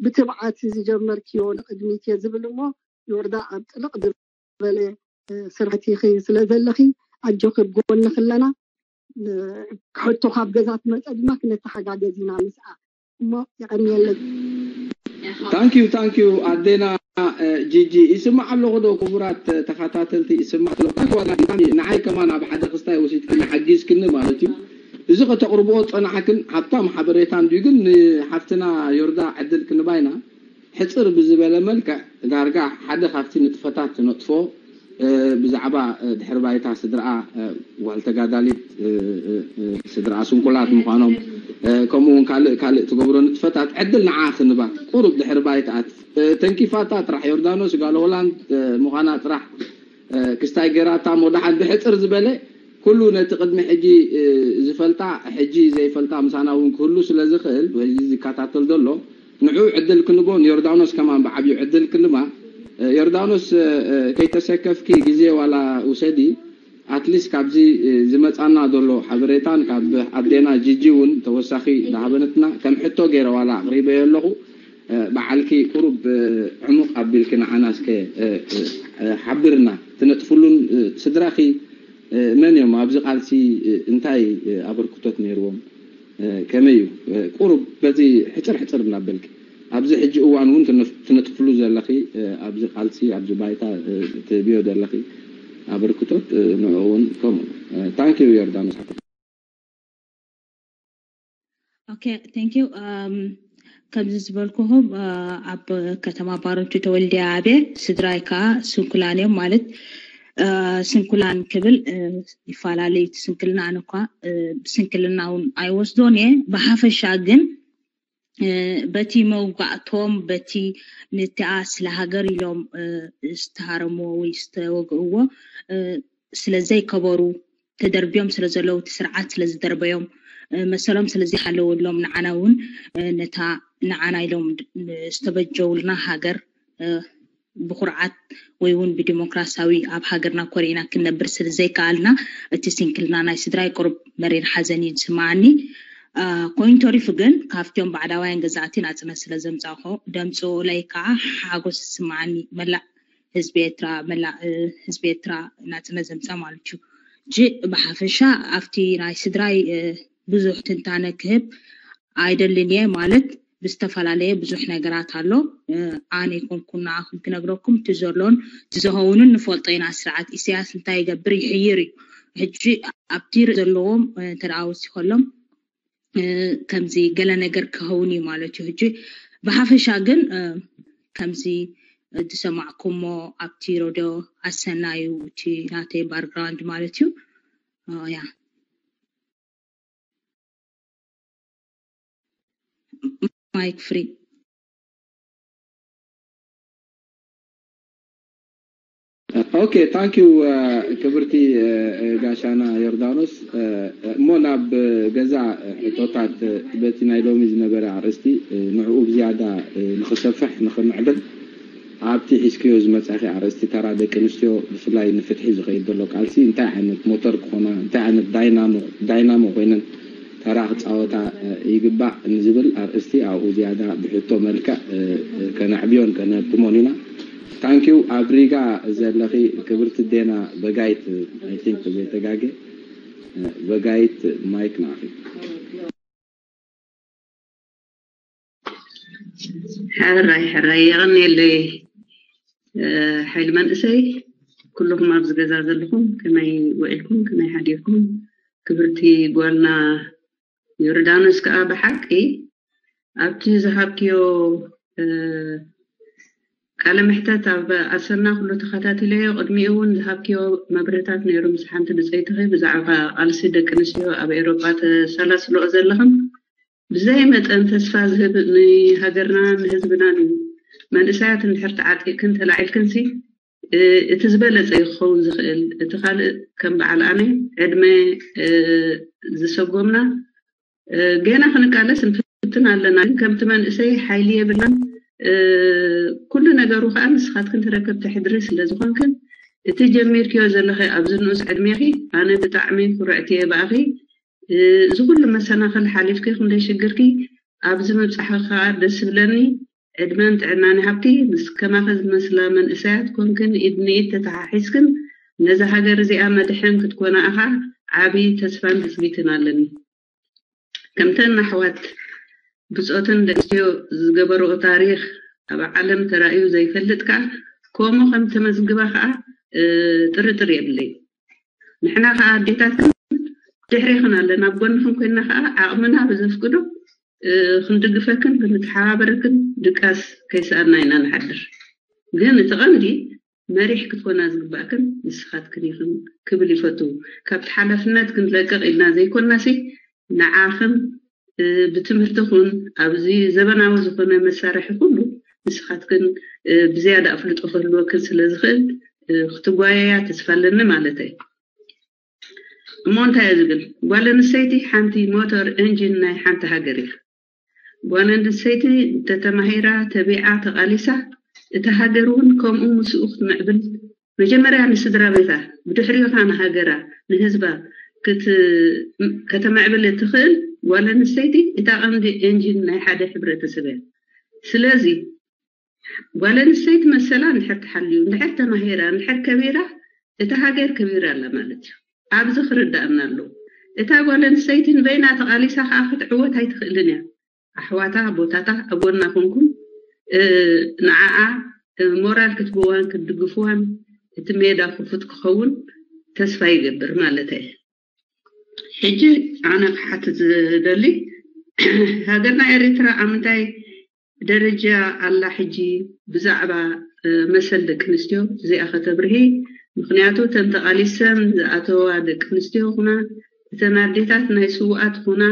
ብትብዓት ዝጀመርክዮ ንቅድሚት እየ ዝብል እሞ ዮርዳ ኣብ ጥልቕ ዝበለ ስራሕቲ ኢኺ ስለ ዘለኺ ኣጆኺ ኣብ ጎንኺ ኣለና። ሕቶ ካብ ገዛ ትመፀ ድማ ክነተሓጋገዝ ኢና ምስኣ እሞ የቐንየለይ። ታንኪዩ ታንኪዩ ኣዴና ጂጂ ይስማዕ ኣለኹ ዶ ክቡራት ተኸታተልቲ ይስማዕ ኣለኹ ንዓይ ከማን ኣብ ሓደ ክስታይ ወሲድክኒ ሓጊዝክኒ ማለት እዩ እዚ ከተቕርብኦ ዝፀናሕክን ሃብታም ሓበሬታ እንድዩ ግን ንሓፍትና ዮርዳ ዕድል ክንባ ኢና ሕፅር ብዝበለ መልክዕ ዳርጋ ሓደ ካብቲ ንጥፈታት ትነጥፎ ብዛዕባ ድሕሪ ባይታ ስድርኣ ጓል ተጋዳሊት ስድርኣ ስንኩላት ምዃኖም ከምኡ እውን ካልእ ካልእ ትገብሮ ንጥፈታት ዕድል ንዓ ክንባ ቁሩብ ድሕሪ ባይትኣት ተንኪፋታ ጥራሕ ዮርዳኖስ ጋል ሆላንድ ምዃና ጥራሕ ክስታይ ገይራታ እሞ ደሓን ብሕፅር ዝበለ ኩሉ ነቲ ቅድሚ ሕጂ ዝፈልጣ ሕጂ ዘይፈልጣ ምሳና እውን ክህሉ ስለ ዝኽእል ሕጂ ዝከታተል ዘሎ ንዑ ዕድል ክንቦ ንዮርዳኖስ ከማን ብዓብዩ ዕድል ክንባ ዮርዳኖስ ከይተሰከፍኪ ግዜ ዋላ ውሰዲ ኣትሊስት ካብዚ ዝመፃና ዘሎ ሓበሬታን ካብ ኣዴና ጂጂ እውን ተወሳኺ ዝሃበነትና ከም ሕቶ ገይረ ዋላ ኣቕሪበዮ ኣለኹ በዓልኪ ቁሩብ ዕሙቕ ኣቢልኪ ንዓና እስከ ሓብርና ትነጥፍሉን ስድራኺ መን እዮም ኣብዚ ቃልሲ እንታይ ኣበርክቶት ነይርዎም ከመይ እዩ ቁሩብ በዚ ሕፅር ሕፅር እናበልኪ ኣብዚ ሕጂ እዋን እውን ትነጥፍሉ ዘለኺ ኣብዚ ቃልሲ ኣብዚ ባይታ ትህብዮ ዘለኺ ኣበርክቶት ንዑ እውን ከምኡ ታንኪዩ ዮርዳኖስ ሓፍትና Okay, thank you. Um, ከምዚ ዝበልኩኹም ኣብ ከተማ ባረንቱ ተወልደ ዓብየ ስድራይ ከዓ ስንኩላን እዮም ማለት ስንኩላን ክብል ይፈላለዩ እቲ ስንክልና ኣነ እኳ ስንክልና እውን ኣይወስዶን እየ ብሓፈሻ ግን በቲ መውጋእቶም በቲ ንቲኣ ስለ ሃገር ኢሎም ዝተሃረምዎ ወይ ዝተወግእዎ ስለ ዘይከበሩ ተደርብዮም ስለ ዘለዉ እቲ ስርዓት ስለ ዝደርበዮም መሰሎም ስለ ዘይሓለወሎም ንዓና እውን ነታ ንዓና ኢሎም ዝተበጀውልና ሃገር ብኩርዓት ወይ እውን ብዲሞክራሲያዊ ኣብ ሃገርና ኮሪዕና ክንነብር ስለ ዘይከኣልና እቲ ስንክልና ናይ ስድራይ ቁሩብ መሪር ሓዘን እዩ ዝስምዓኒ ኮይኑ ተሪፉ ግን ካብቲኦም ባዕዳውያን ገዛእቲ ናፅነት ስለ ዘምፃእኹ ደምፅኦለይ ከዓ ሓጎስ ዝስምዓኒ መላእ ህዝቢ ኤርትራ መላእ ህዝቢ ኤርትራ ናፅነት ዘምፃእ ማለት እዩ ጂ ብሓፈሻ ኣብቲ ናይ ስድራይ ብዙሕ ትንታነ ክህብ ኣይደልን እየ ማለት ብዝተፈላለየ ብዙሕ ነገራት ኣሎ ኣነ ይኮንኩ ንዓኹም ክነግረኩም እቲ ዘሎን እቲ ዝኸውንን ንፈልጦ ኢና ስርዓት ኢሳያስ እንታይ ይገብር ይሕይር እዩ ሕጂ ኣብቲ ዘለዎም እንተ ወሲኮሎም ከምዚ ገለ ነገር ክኸውን እዩ ማለት እዩ ሕጂ ብሓፈሻ ግን ከምዚ ዝሰማዕኩሞ ኣብቲ ሮዶ ኣሰና እዩ እቲ ናተይ ባርግራውንድ ማለት እዩ ያ mic free Okay, thank you ክብርቲ ጋሻና ዮርዳኖስ እሞ ናብ ገዛ ሕቶታት በቲ ናይ ሎሚ ዝነበረ ኣርእስቲ ንዕኡ ብዝያዳ ንክሰፍሕ ንክምዕብል ኣብቲ ሒዝክዮ ዝመፃኺ ኣርእስቲ ተራ ደቂ ኣንስትዮ ብፍላይ ንፍትሒ ዝኸይድ ዘሎ ቃልሲ እንታይ ዓይነት ሞተር ክኾና እንታይ ዓይነት ዳይናሞ ኮይነን ተራ ክፃወታ ይግባእ ንዝብል ኣርእስቲ ኣብኡ ዝያዳ ብሕቶ መልክዕ ከነዕብዮን ከነህብትሞን ኢና። Thank you ኣብ ሪጋ ዘለኺ ክብርቲ ዴና በጋይት I think ዘይተጋገ በጋይት ማይክ ንዓኺ። ሕራይ ሕራይ የቐንየለይ ሓይሊ መንእሰይ ኩልኹም ኣብዚ ገዛ ዘለኹም ከመይ ውዒልኩም ከመይ ሓዲርኩም ክብርቲ ጓልና ዮርዳኖስ ከዓ ብሓቂ ኣብቲ ዝሃብክዮ ቃለ ምሕተት ኣብ ኣሰና ኩሉ ተኸታቲለዮ ቅድሚኡ እውን ዝሃብክዮ መብርህታት ነይሩ ምስ ሓንቲ ብፀይትኺ ብዛዕባ ቃልሲ ደቂ ኣንስትዮ ኣብ ኤሮጳ ተሰላስልኦ ዘለኽም ብዘይ መጠን ተስፋ ዝህብ ንሃገርናን ንህዝብናን እዩ መንእሰያት እንድሕር ተዓጢቅክን ተላዒልክንሲ እቲ ዝበለፀ ክኸውን ዝኽእል። እቲ ካልእ ከም በዓል ኣነ ዕድመ ዝሰጎምና ገና ክንቃለስ ንፍትን ኣለና። ግን ከምቲ መንእሰይ ሓይሊ የብላን። ኩሉ ነገሩ ከዓ ንስኻትክን ተረከብቲ ሕድሪ ስለዝኾንክን እቲ ጀሚርክዮ ዘለኸ ኣብዚ ንኡስ ዕድሜኺ ኣነ ብጣዕሚ ኩርዕቲ እየ ብኣኺ። እዚ ኩሉ መሰናኸል ሓሊፍኪ ክንደይ ሽግርኪ ኣብዚ ምብፃሕኺ ከዓ ደስ ይብለኒ። ዕድመን ጥዕናን ይሃብኪ። ምስ ከማኺ ዝመስላ መንእሰያት ኮንክን ኢድ ንኢድ ተተሓሒዝክን ነዛ ሃገር እዚኣ መድሕን ክትኮና ኢኻ። ዓብዪ ተስፋን ትፅቢትን ኣለኒ። ከምተን ኣሕዋት ብፆተን ደቂ ኣንስትዮ ዝገበርኦ ታሪኽ ኣብ ዓለም ተራእዩ ዘይፈልጥ ከዓ ከምኡ ከም ተመዝግባ ከዓ ጥርጥር የብለይ። ንሕና ከዓ ኣዴታትን ድሕሬኽን ኣለና፣ ኣብ ጎንኽን ኮይና ከዓ ዓቕምና ብዘፍቅዶ ክንድግፈክን ክንተሓባበረክን ድቃስ ከይሰኣና ኢና ንሓድር። ግን እቲ ቀንዲ መሪሕ ክትኮና ዝግባእክን ንስኻትክን ኢኽን ክብል ይፈቱ። ካብቲ ሓላፍነት ክንለቅቕ ኢልና ዘይኮናሲ ንዓኽን ብትምህርትኹን ኣብዚ ዘበናዊ ዝኾነ መሳርሒ ኩሉ ንስኻትክን ብዝያዳ ኣፍልጦ ክህልወክን ስለ ዝኽእል ክትጓየያ ተስፋ ኣለኒ ማለት እዩ። እሞ እንታይ እዩ ዝብል? ጓል ኣንስተይቲ ሓንቲ ሞተር እንጂን ናይ ሓንቲ ሃገር እያ። ጓል ኣንስተይቲ እንተተማሂራ፣ ተቢዓ፣ ተቓሊሳ እታ ሃገር እውን ከምኡ ምስኡ ክትምዕብል መጀመርያ ንስድራ ቤታ ብድሕሪኡ ከዓ ንሃገራ ንህዝባ ከተመዕብል እትኽእል ጓል ኣንስተይቲ እታ ቀንዲ እንጂን ናይ ሓደ ሕብረተሰብ እያ። ስለዚ ጓል ኣንስተይቲ መሰላ እንድሕር ተሓልዩ፣ እንድሕር ተማሂራ፣ እንድሕር ከቢራ እታ ሃገር ከቢራ ኣላ ማለት እዩ። ኣብዚ ክርዳእና ኣለዎ። እታ ጓል ኣንስተይቲ ንበይና ተቓሊሳ ከዓ ክትዕወት ኣይትኽእልን እያ። ኣሕዋታ ቦታታ ኣብ ጎና ኮንኩም ንዓኣ ሞራል ክትብዋን ክትድግፍዋን እቲ ሜዳ ክፉት ክኸውን ተስፋ ይገብር ማለት እየ። ሕጂ ኣነ ክሓትት ዝደሊ ሃገርና ኤርትራ ኣብ ምንታይ ደረጃ ኣላ ሕጂ ብዛዕባ መሰል ደቂ ኣንስትዮ እዚኣ ከተብርሂ። ምክንያቱ እተን ተቓሊሰን ዝኣተዋ ደቂ ኣንስትዮ ይኹና እተን ኣዴታት ናይ ስውኣት ይኹና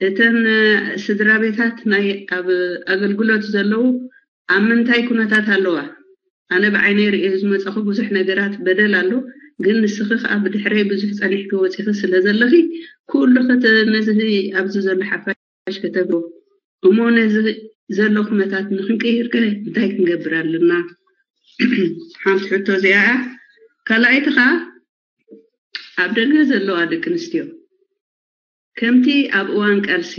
እተን ስድራ ቤታት ናይ ኣብ ኣገልግሎት ዘለዉ ኣብ ምንታይ ኩነታት ኣለዋ? ኣነ ብዓይነይ ርእየ ዝመፀኹ ብዙሕ ነገራት በደል ኣሎ። ግን ንስኺ ከዓ ብድሕረይ ብዙሕ ፀኒሕኪ ወፂኺ ስለ ዘለኺ ኩሉ ነዚ ኣብዚ ዘሎ ሓፋሽ ከተብሮ እሞ ነዚ ዘሎ ኩነታት ንክንቅይር ከ እንታይ ክንገብር ኣለና? ሓንቲ ሕቶ እዚኣ እያ። ካልኣይቲ ከዓ ኣብ ደገ ዘለዋ ደቂ ኣንስትዮ ከምቲ ኣብ እዋን ቃልሲ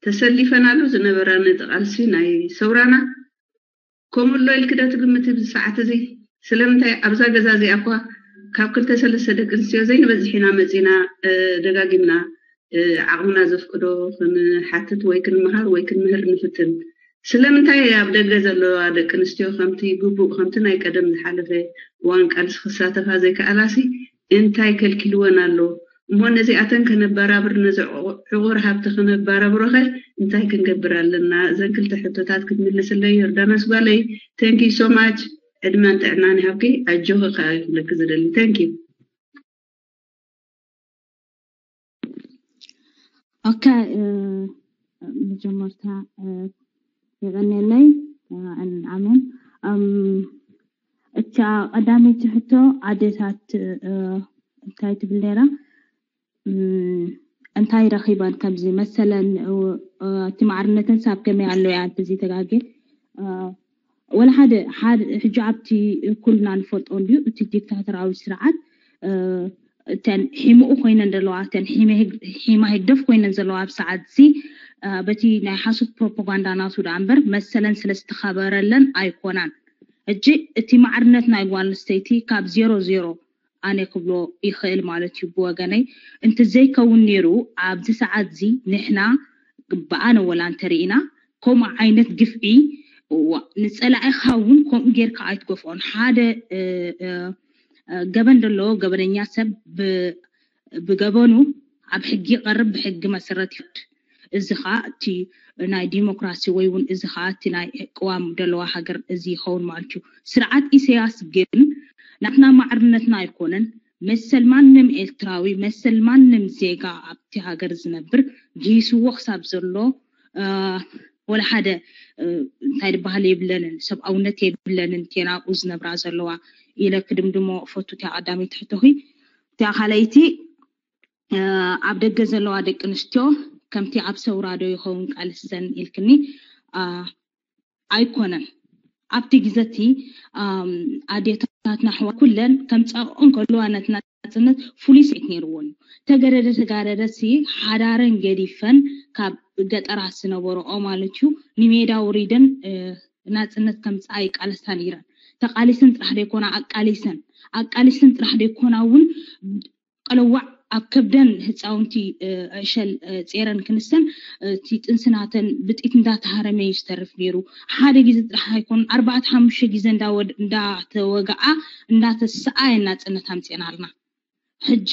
ተሰሊፈናሉ ዝነበራ ነቲ ቃልሲ ናይ ሰውራና ከምኡ ኣሎ ኢልኪ ዶ ትግምቲ? ብዚ ሰዓት እዚ ስለምንታይ ኣብዛ ገዛ እዚኣ እኳ ካብ ክልተ ሰለስተ ደቂ ኣንስትዮ ዘይንበዝሕ ኢና መፂና ደጋጊምና ዓቕምና ዘፍቅዶ ክንሓትት ወይ ክንመሃር ወይ ክንምህር ንፍትን። ስለምንታይ ኣብ ደገ ዘለዋ ደቂ ኣንስትዮ ከምቲ ግቡእ ከምቲ ናይ ቀደም ዝሓለፈ እዋን ቃልሲ ክሳተፋ ዘይከኣላሲ እንታይ ከልኪልወን ኣሎ? እሞ ነዚኣተን ከነባራብር ነዚ ዕቑር ሃብቲ ከነባራብሮኸ እንታይ ክንገብር ኣለና? እዘን ክልተ ሕቶታት ክትምልስለይ ዮርዳኖስ ጓለይ። Thank you so much። ዕድመን ጥዕናን ይሃብኪ። ኣጆኺ ከዓ ክብለኪ ዝደሊ። Thank you። Okay፣ መጀመርታ የቐንየለይ። ኣሜን። እታ ቀዳመይቲ ሕቶ ኣዴታት እንታይ ትብል ነይራ? እንታይ ረኺበን ከምዚ መሰለን እቲ ማዕርነተን ሳብ ከመይ ኣሎ እያ እንተዘይተጋጌ ወላ ሓደ ሕጂ ኣብቲ ኩልና ንፈልጦ እንድዩ እቲ ዲክታተራዊ ስርዓት እተን ሒምኡ ኮይነን ዘለዋ እተን ሒማ ህግደፍ ኮይነን ዘለዋ ኣብ ሰዓት እዚ በቲ ናይ ሓሶት ፕሮፓጋንዳ ናቱ ደኣ እምበር መሰለን ስለ ዝተኸበረለን ኣይኮናን። ሕጂ እቲ ማዕርነት ናይ ጓል ኣንስተይቲ ካብ ዜሮ ዜሮ ኣነ ክብሎ ይኽእል ማለት እዩ ብወገነይ። እንተዘይከውን ነይሩ ኣብዚ ሰዓት እዚ ንሕና ብኣነ ወላ እንተርኢና ከምኡ ዓይነት ግፍዒ ንፀላኢኻ እውን ከምኡ ጌርካ ኣይትገፍኦን። ሓደ ገበን ደሎ ገበነኛ ሰብ ብገበኑ ኣብ ሕጊ ይቐርብ፣ ብሕጊ መሰረት ይፍርድ። እዚ ኸዓ እቲ ናይ ዲሞክራሲ ወይ እውን እዚ ኸዓ እቲ ናይ ቅዋም ደለዋ ሃገር እዚ ይኸውን ማለት እዩ። ስርዓት ኢሰያስ ግን ናትና ማዕርነትና ኣይኮነን፣ መሰል ማንም ኤርትራዊ፣ መሰል ማንም ዜጋ ኣብቲ ሃገር ዝነብር ጊሂስዎ ክሳብ ዘሎ ወላ ሓደ እንታይ ዝበሃል የብለንን፣ ሰብኣውነት የብለንን እተን ኣብኡ ዝነብራ ዘለዋ ኢለ ክድምድሞ እፈቱ። እቲኣ ቀዳመይቲ ሕቶኺ። እቲኣ ካልኣይቲ፣ ኣብ ደገ ዘለዋ ደቂ ኣንስትዮ ከምቲ ኣብ ሰውራ ዶ ይኸውን ቃልሰን ኢልክኒ? ኣይኮነን። ኣብቲ ግዜ እቲ ኣዴታትና ኣሕዋት ኩለን ከምጻኦ እንከለዋ ነቲ ናጽነት ፍሉይ ስምዒት ነይርወን እዩ። ተገደደ ተጋደደ ሲ ሓዳረን ገዲፈን ካብ ገጠራት ዝነበረኦ ማለት እዩ ንሜዳ ውሪደን ናጽነት ከምጻኣ ይቃለሳ ነይረን። ተቃሊሰን ጥራሕ ደይኮና ኣቃሊሰን ኣቃሊሰን ጥራሕ ደይኮና እውን ቀለዋዕ ኣብ ከብደን ህፃውንቲ ዕሸል ፂረን ክንሰን እቲ ጥንሲ ናተን ብጥይት እንዳተሃረመ እዩ ዝተርፍ ነይሩ። ሓደ ግዜ ጥራሕ ኣይኮኑን ኣርባዕተ ሓሙሽተ ግዜ እንዳተወግዓ እንዳተሰኣ እየን ናፅነት ኣምፂኤናልና። ሕጂ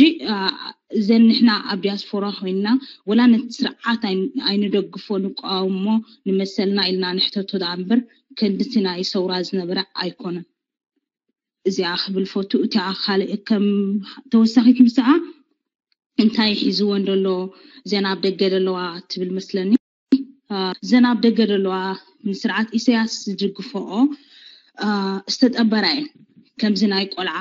እዘን ንሕና ኣብ ዲያስፖራ ኮይንና ወላ ነቲ ስርዓት ኣይንደግፎ ንቃወሞ ንመሰልና ኢልና ንሕተቶ ደኣ እምበር ክንድቲ ናይ ሰውራ ዝነበረ ኣይኮነን። እዚኣ ክብል ፈቱ። እቲኣ ካልእ ከም ተወሳኺት ምስኣ እንታይ ሒዝወን ደሎ እዘን ኣብ ደገ ደለዋ ትብል መስለኒ። እዘን ኣብ ደገ ደለዋ ንስርዓት ኢሳያስ ዝድግፈኦ ዝተጠበራ እየን። ከምዚ ናይ ቆልዓ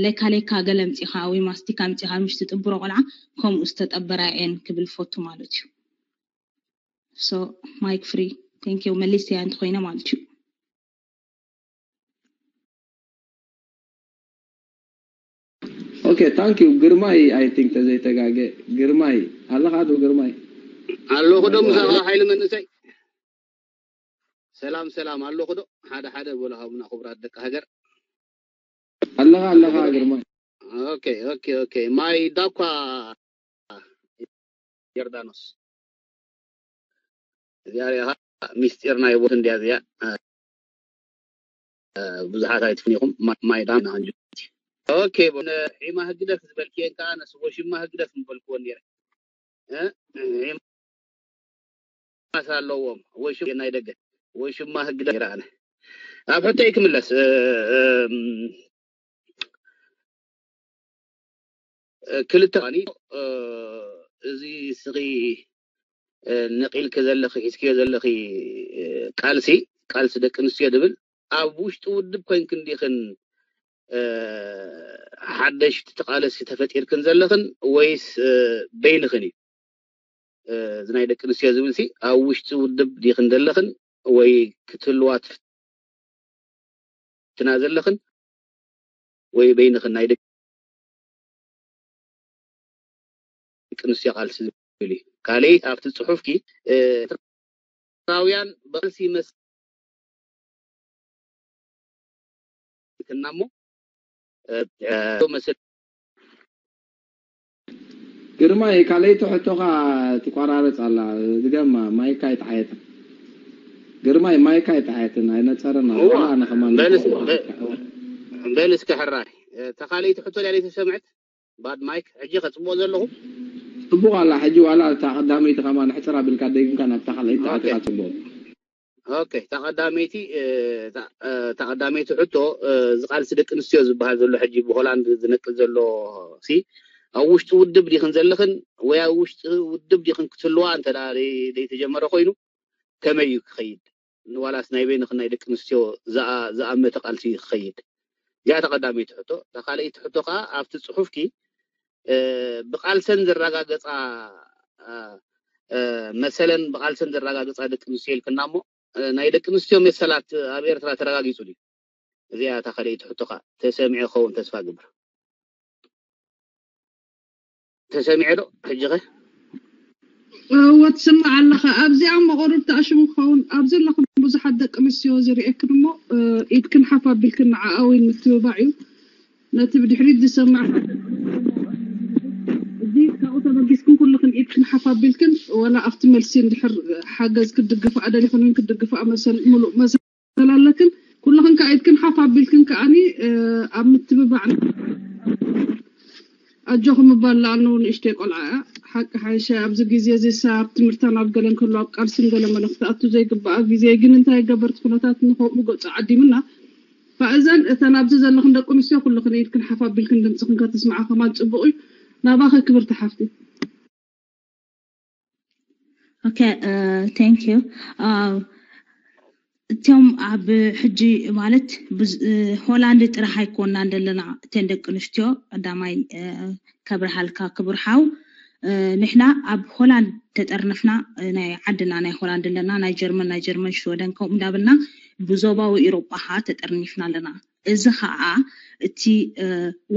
ሌካ ሌካ ገለ ኣምፂኻ ወይ ማስቲካ ኣምፂኻ ምሽ ትጥብሮ ቆልዓ ከምኡ ዝተጠበራ እየን ክብል ፈቱ ማለት እዩ። So mic free. Thank you. መሊሰያ እንተኮይነ ማለት እዩ። Okay, thank you. ግርማይ I think ተዘይተጋገ ግርማይ ኣለኻ ዶ ግርማይ? ኣለኹ ዶ ምሳኻ ሓይሊ መንእሰይ? ሰላም ሰላም ኣለኹ ዶ? ሓደ ሓደ በሉ ሃቡና ክቡራት ደቂ ሃገር። ኣለኻ ኣለኻ ግርማይ። Okay, okay, okay. ማይ ዳኳ ዮርዳኖስ እዚኣ ሪኢኻ ሚስጢር ናይ ቦት እንዲያ እዚኣ ብዙሓት ኣይትፍን ኢኹም ማይዳም ናንጁ ኦኬ ዒማ ህግደፍ ዝበልክየን ከዓ ነስ ወሽማ ህግደፍ ምበልክዎ ነይረ ዒማስ ኣለዎም ወሽም ናይ ደገ ወሽማ ህግደፍ ይረኣነ ኣብ ሕቶይ ክምለስ ክልተ ኒ እዚ ስኺ ነቂልኪ ዘለኺ ሒዝክዮ ዘለኺ ቃልሲ ቃልሲ ደቂ ኣንስትዮ ዝብል ኣብ ውሽጢ ውድብ ኮይንክን ዲኽን ሓደሽቲ ተቓለስቲ ተፈጢርክን ዘለኽን ወይስ በይንኽን እዩ? እዚ ናይ ደቂ ኣንስትዮ ዝብል ሲ ኣብ ውሽጢ ውድብ ዲኽን ዘለኽን ወይ ክትህልዋ ትፍትና ዘለኽን ወይ በይንኽን ናይ ደቂ ኣንስትዮ ቃልሲ ዝብል እዩ። ካልእ ኣብቲ ፅሑፍኪ ኤርትራውያን ብቃልሲ ይመስልና እሞ መስል ግርማይ ካልኣይቲ ሕቶኻ ትቋራረፅ ኣላ። ድገማ ማይካ ኣይጠሓየትን። ግርማይ ማይካ ኣይጠሓየትን ኣይነፀረን ኣሎ። ኣነ ከማን በል እስከ ሕራይ እታ ካልኣይቲ ሕቶ ድያ ዘይተሰምዐት? ባድ ማይክ ሕጂ ከፅብቆ ዘለኹ ፅቡቅ ኣላ። ሕጂ ዋላ እታ ቀዳመይቲ ከማን ሕፅር ኣቢልካ ደጊምካ ናብታ ካልኣይቲ ኣቲኻ ፅቡቅ። ኦኬ እታ ቀዳመይቲ እታ ቀዳመይቲ ሕቶ እዚ ቃልሲ ደቂ ኣንስትዮ ዝበሃል ዘሎ ሕጂ ብሆላንድ ዝነቅል ዘሎ ሲ ኣብ ውሽጢ ውድብ ዲኽን ዘለኽን ወይ ኣብ ውሽጢ ውድብ ዲኽን ክትህልዋ እንተ ደኣ ዘይተጀመረ ኮይኑ ከመይ እዩ ክኸይድ? ንዋላስ ናይ በይንኽን ናይ ደቂ ኣንስትዮ ዝኣ- ዝኣመተ ቃልሲ እዩ ክኸይድ? እዚኣ እታ ቀዳመይቲ ሕቶ። እታ ካልኣይቲ ሕቶ ከዓ ኣብቲ ፅሑፍኪ እ፣ ብቃልሰን ዘረጋገፃ እ፣ እ፣ መሰለን ብቃልሰን ዘረጋገፃ ደቂ ኣንስትዮ ኢልክና እሞ እ፣ ናይ ደቂ ኣንስትዮ መሰላት ኣብ ኤርትራ ተረጋጊፁ ድዩ? እዚኣ እታ ካልኣይቲ ሕቶኻ ተሰሚዑ ክኸውን ተስፋ ግብር። ተሰሚዐ ዶ ሕጂ ኸ? እወ ትስማዕ ኣለኻ። ኣብዚኣ እሞ ቁሩብ ተኣሽሙ ክኸውን ኣብ ዘለኹም ብዙሓት ደቂ ኣንስትዮ ዝርእየክን እሞ ኢድክን ሓፍ ኣቢልክን ንዓኣ እውን ምትብባዕ እዩ። ነቲ ብድሕሪት ዝሰማዕ እዚ ካብኡ ተበጊስክን ኩልኽን ኢድክን ሓፍ ኣቢልክን ወላ ኣብቲ መልሲ እንድሕር ሓገዝ ክትድግፍኣ ደሊኽን ክትድግፍኣ መሰል ሙሉእ መሰል ኣለክን ኩልኽን ከዓ ኢድክን ሓፍ ኣቢልክን ከዓኒ ኣብ ምትብባዕ ኣጆኹም ምባል ለኣነው ንእሽተይ ቆልዓ እያ ሓቂ ሓይሻ ኣብዚ ግዜ እዚ ሰብ ኣብ ትምህርታ ናብ ገለን ከሎ ኣብ ቃልስን ገለ መለ ክትኣቱ ዘይግባኣ ግዜ ግን እንታይ ገበርቲ ኩነታት ንከምኡ ገፁ ዓዲምና ፋእዘን እተን ኣብዚ ዘለኽን ደቂ ኣንስትዮ ኩልኽን ኢድክን ሓፍ ኣቢልክን ድምፅኽን ከተስምዓ ከማን ፅቡቅ እዩ ናባኸ ክብርቲ ሓፍቲ Okay, thank you. እቶም ኣብ ሕጂ ማለት ሆላንድ ጥራሕ ኣይኮናን ዘለና እተን ደቂ ኣንስትዮ ቀዳማይ ከብርሃልካ ክብርሓው ንሕና ኣብ ሆላንድ ተጠርነፍና ናይ ዓድና ናይ ሆላንድ ኣለና ናይ ጀርመን ናይ ጀርመን ሽወደን ከምኡ እንዳበልና ብዞባዊ ኢሮጳ ተጠርኒፍና ኣለና እዚ ከዓ እቲ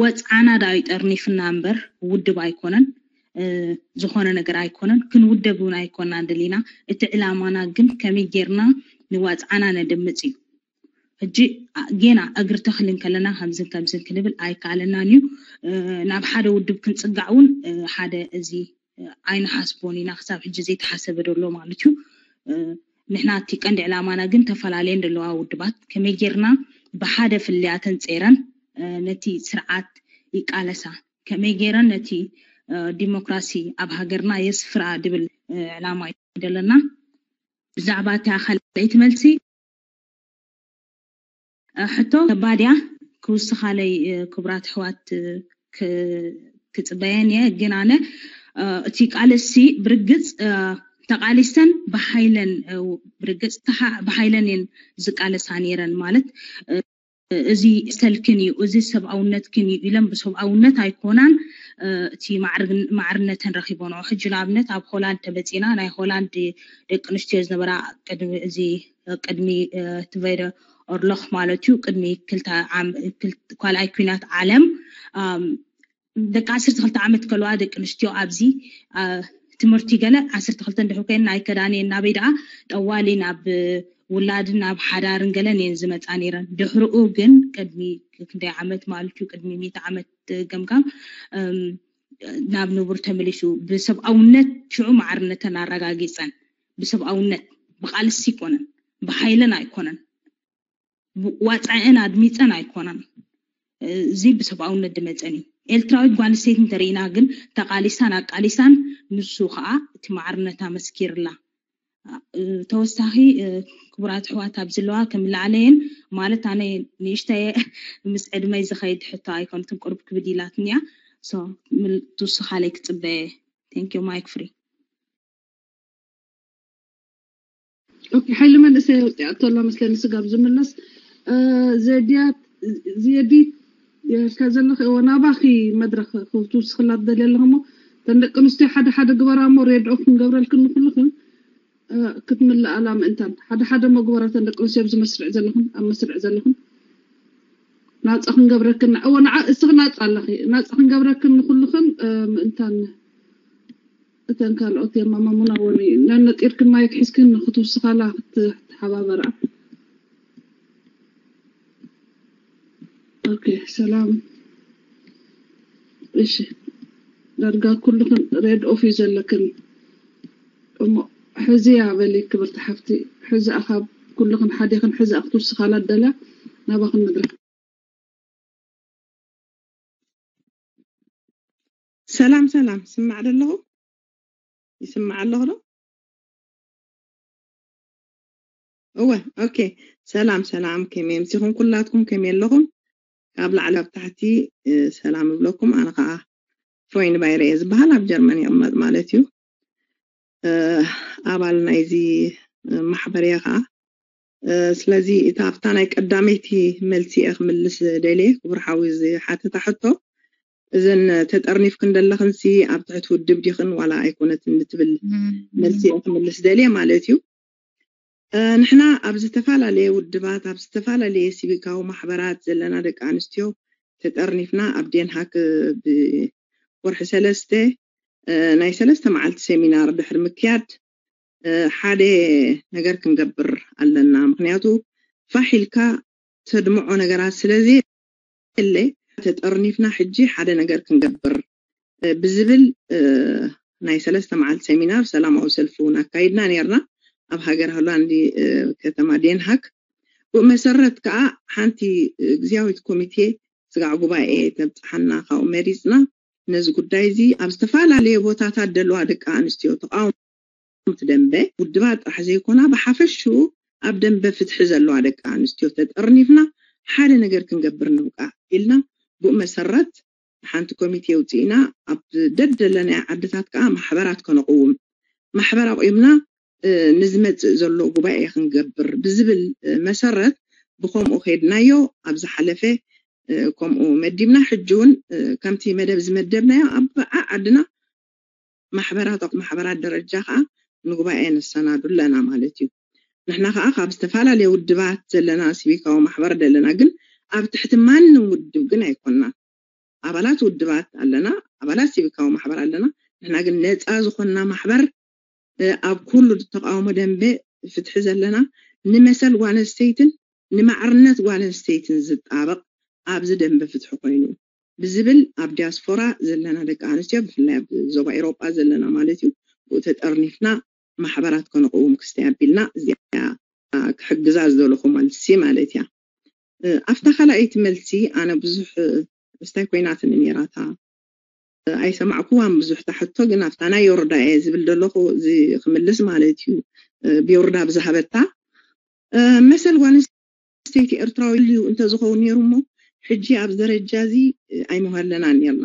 ወፅዓና ዳኣ ይጠርኒፍና እምበር ውድብ ኣይኮነን ዝኾነ ነገር ኣይኮነን ክንውደብ እውን ኣይኮናን ደሊና እቲ ዕላማና ግን ከመይ ጌርና ንዋፅዓና ነድምፅ እዩ ሕጂ ጌና እግሪ ተኽሊ እንከለና ከምዝን ከምዝን ክንብል ኣይከኣለናን እዩ ናብ ሓደ ውድብ ክንፅጋዕ እውን ሓደ እዚ ኣይንሓስቦን ኢና ክሳብ ሕጂ ዘይተሓሰበ ደሎ ማለት እዩ ንሕና እቲ ቀንዲ ዕላማና ግን ተፈላለየን ዘለዋ ውድባት ከመይ ጌርና ብሓደ ፍልያተን ጼረን ነቲ ስርዓት ይቃለሳ ከመይ ጌረን ነቲ ዲሞክራሲ ኣብ ሃገርና የስፍራ ድብል ዕላማ እዩ ዘለና ብዛዕባ እቲ ካልኣይቲ መልሲ ሕቶ ከባድያ ክውስኻለይ ክቡራት ኣሕዋት ክፅበየን እየ ግን ኣነ እቲ ቃልሲ ብርግፅ ተቃሊሰን ብሓይለን ብርግፅ ብሓይለን እየን ዝቃለሳ ነይረን ማለት እዚ ሰልክን እዩ እዚ ሰብኣውነትክን እዩ ኢለን ብሰብኣውነት ኣይኮናን እቲ ማዕርነተን ረኪቦንኦ ሕጂ ንኣብነት ኣብ ሆላንድ ተመፂና ናይ ሆላንድ ደቂ ኣንስትዮ ዝነበራ ቅድሚ እዚ ቅድሚ ትቨደ ኦርሎክ ማለት እዩ ቅድሚ ካልኣይ ኩናት ዓለም ደቂ ዓሰርተ ክልተ ዓመት ከለዋ ደቂ ኣንስትዮ ኣብዚ ትምህርቲ ገለ ዓሰርተ ክልተ እንድሕር ኮይን ናይ ከዳን እየን ናበይ ደኣ ጠዋሊ ናብ ውላድን ናብ ሓዳርን ገለን እየን ዝመፃ ነይረን ድሕርኡ ግን ቅድሚ ክንደይ ዓመት ማለት እዩ ቅድሚ ሚእቲ ዓመት ገምጋም ናብ ንቡር ተመሊሱ ብሰብኣውነት ሽዑ ማዕርነተን ኣረጋጊፀን ብሰብኣውነት ብቃልሲ ኣይኮነን ብሓይለን ኣይኮነን ዋፅዐን ኣድሚፀን ኣይኮነን እዚ ብሰብኣውነት ድመፀን እዩ ኤርትራዊት ጓል ኣንስተይቲ እንተርኢና ግን ተቃሊሳን ኣቃሊሳን ንሱ ከዓ እቲ ማዕርነታ መስኪርላ ተወሳኺ ክቡራት ኣሕዋት ኣብ ዘለዋ ከምልዓለየን ማለት ኣነ ንእሽተየ ምስ ዕድመይ ዝኸይድ ሕቶ ኣይኮነትን ቁርብ ክብድ ኢላትኒ እያ ትውስኻለይ ክፅበየ thank you mic free ኦኬ ሓይሊ መንእሰይ ወፂኣቶ ኣላ መስለኒ ስጋብ ዝምለስ ዘድያት ዝየዲ ከዘለኺ እዎ ናባኺ መድረክ ክትውስኽላ ትደልየ ኣለኹ እሞ እተን ደቂ ኣንስትዮ ሓደ ሓደ ግበራ እሞ ሬድ ኦፍ ክንገብረልክን ንኩልኽን ክትምልኣላ ምእንታን ሓደ ሓደ መግበራ እተን ደቂ ኣንስትዮ ኣብዚ መስርዕ ዘለኹን ኣብ መስርዕ ዘለኹን ናፃ ክንገብረክን እዎ ንዓ እስኺ ናፃ ኣለኺ ናፃ ክንገብረክን ንኩልኽን ምእንታን እተን ካልኦት የማማሙና ወኒ ነነጢርክን ማይክ ሒዝክን ክትውስኻላ ክትሓባበራ ኦኬ ሰላም እሺ ዳርጋ ኩልኽን ሬድ ኦፍ እዩ ዘለክን እሞ ሕዚ ያ በሊ ክብርቲ ሓፍቲ ሕዚ ኣኻብ ኩልኽን ሓዲኽን ሕዚ ክትውስኻላ ደላ ናባኽን መድረክ ሰላም ሰላም ስማዕ ደለኹ ይስማዕ ኣለኹ ዶ እወ ኦኬ ሰላም ሰላም ከመይ ምሲኹም ኩላትኩም ከመይ ኣለኹም ካብ ላዕሊ ኣብ ታሕቲ ሰላም እብለኩም ኣነ ከዓ ፍሮይን ባይረ እየ ዝበሃል ኣብ ጀርመን ይቕመጥ ማለት እዩ ኣባል ናይዚ ማሕበር እየ ከዓ ስለዚ እታ ኣብታ ናይ ቀዳመይቲ መልሲ እየ ክምልስ ደልየ ክቡር ሓዊ ዝሓተታ ሕቶ እዘን ተጠርኒፍክን ዘለኽንሲ ኣብ ትሕቲ ውድብ ዲኽን ዋላ ኣይኮነትን ንትብል መልሲ እየ ክምልስ ደልየ ማለት እዩ ንሕና ኣብ ዝተፈላለየ ውድባት ኣብ ዝተፈላለየ ሲቪካዊ ማሕበራት ዘለና ደቂ ኣንስትዮ ተጠርኒፍና ኣብ ዴንሃክ ብወርሒ ሰለስተ ናይ ሰለስተ መዓልቲ ሴሚናር ድሕሪ ምክያድ ሓደ ነገር ክንገብር ኣለና ምክንያቱ ፋሕ ኢልካ ተድምዖ ነገራት ስለዘየለ ተጠርኒፍና ሕጂ ሓደ ነገር ክንገብር ብዝብል ናይ ሰለስተ መዓልቲ ሴሚናር ሰላማዊ ሰልፊ እውን ኣካይድና ነርና ኣብ ሃገር ሆላንዲ ከተማ ዴንሃክ ብኡ መሰረት ከዓ ሓንቲ እግዚኣብዊት ኮሚቴ ስጋዕ ጉባኤ ተብፅሓና ካብኡ መሪፅና ነዚ ጉዳይ እዚ ኣብ ዝተፈላለየ ቦታታት ዘለዋ ደቂ ኣንስትዮ ተቃውሞቲ ደንበ ውድባት ጥራሕ ዘይኮና ብሓፈሽኡ ኣብ ደንበ ፍትሒ ዘለዋ ደቂ ኣንስትዮ ተጠርኒፍና ሓደ ነገር ክንገብር ንብቃዕ ኢልና ብኡ መሰረት ሓንቲ ኮሚቴ ውፅኢና ኣብ ደደለናዮ ዓድታት ከዓ ማሕበራት ከነቕውም ማሕበር ኣቑምና ንዝመፅእ ዘሎ ጉባኤ ክንገብር ብዝብል መሰረት ብከምኡ ከይድናዮ ኣብ ዝሓለፈ ከምኡ መዲብና። ሕጂ እውን ከምቲ መደብ ዝመደብናዮ ኣብ ዓድና ማሕበራት ኣብ ማሕበራት ደረጃ ከዓ ንጉባኤ ነሰናዱ ኣለና ማለት እዩ። ንሕና ከዓ ካብ ዝተፈላለየ ውድባት ዘለና ሲቪካዊ ማሕበር ዘለና ግን ኣብ ትሕቲ ማንም ውድብ ግን ኣይኮንና። ኣባላት ውድባት ኣለና፣ ኣባላት ሲቪካዊ ማሕበር ኣለና። ንሕና ግን ነፃ ዝኾንና ማሕበር ኣብ ኩሉ ተቃውሞ ደንበ ፍትሒ ዘለና ንመሰል ጓል ኣንስተይትን ንማዕርነት ጓል ኣንስተይትን ዝጣበቕ ኣብዚ ደንበ ፍትሒ ኮይኑ ብዝብል ኣብ ዲያስፖራ ዘለና ደቂ ኣንስትዮ ብፍላይ ኣብ ዞባ ኤሮጳ ዘለና ማለት እዩ ብኡ ተጠርኒፍና ማሕበራት ከነቕውም ክስተይ ኣቢልና እዚኣ ክሕግዛ ዝደለኹ መልሲ ማለት እያ። ኣብታ ካልኣይቲ መልሲ ኣነ ብዙሕ ስታይ ኮይናትኒ ነይራታ ኣይሰማዕኩዋን ብዙሕ ታሕቶ ግን ኣብታ ናይ ዮርዳ እየ ዝብል ዘለኹ እዚ ክምልስ ማለት እዩ። ብዮርዳ ብዝሃበታ መሰል ጓል ኣንስተይቲ ኤርትራዊ እዩ እንተዝኸውን ነይሩ እሞ ሕጂ ኣብ ደረጃ እዚ ኣይምሃለናን ነርና።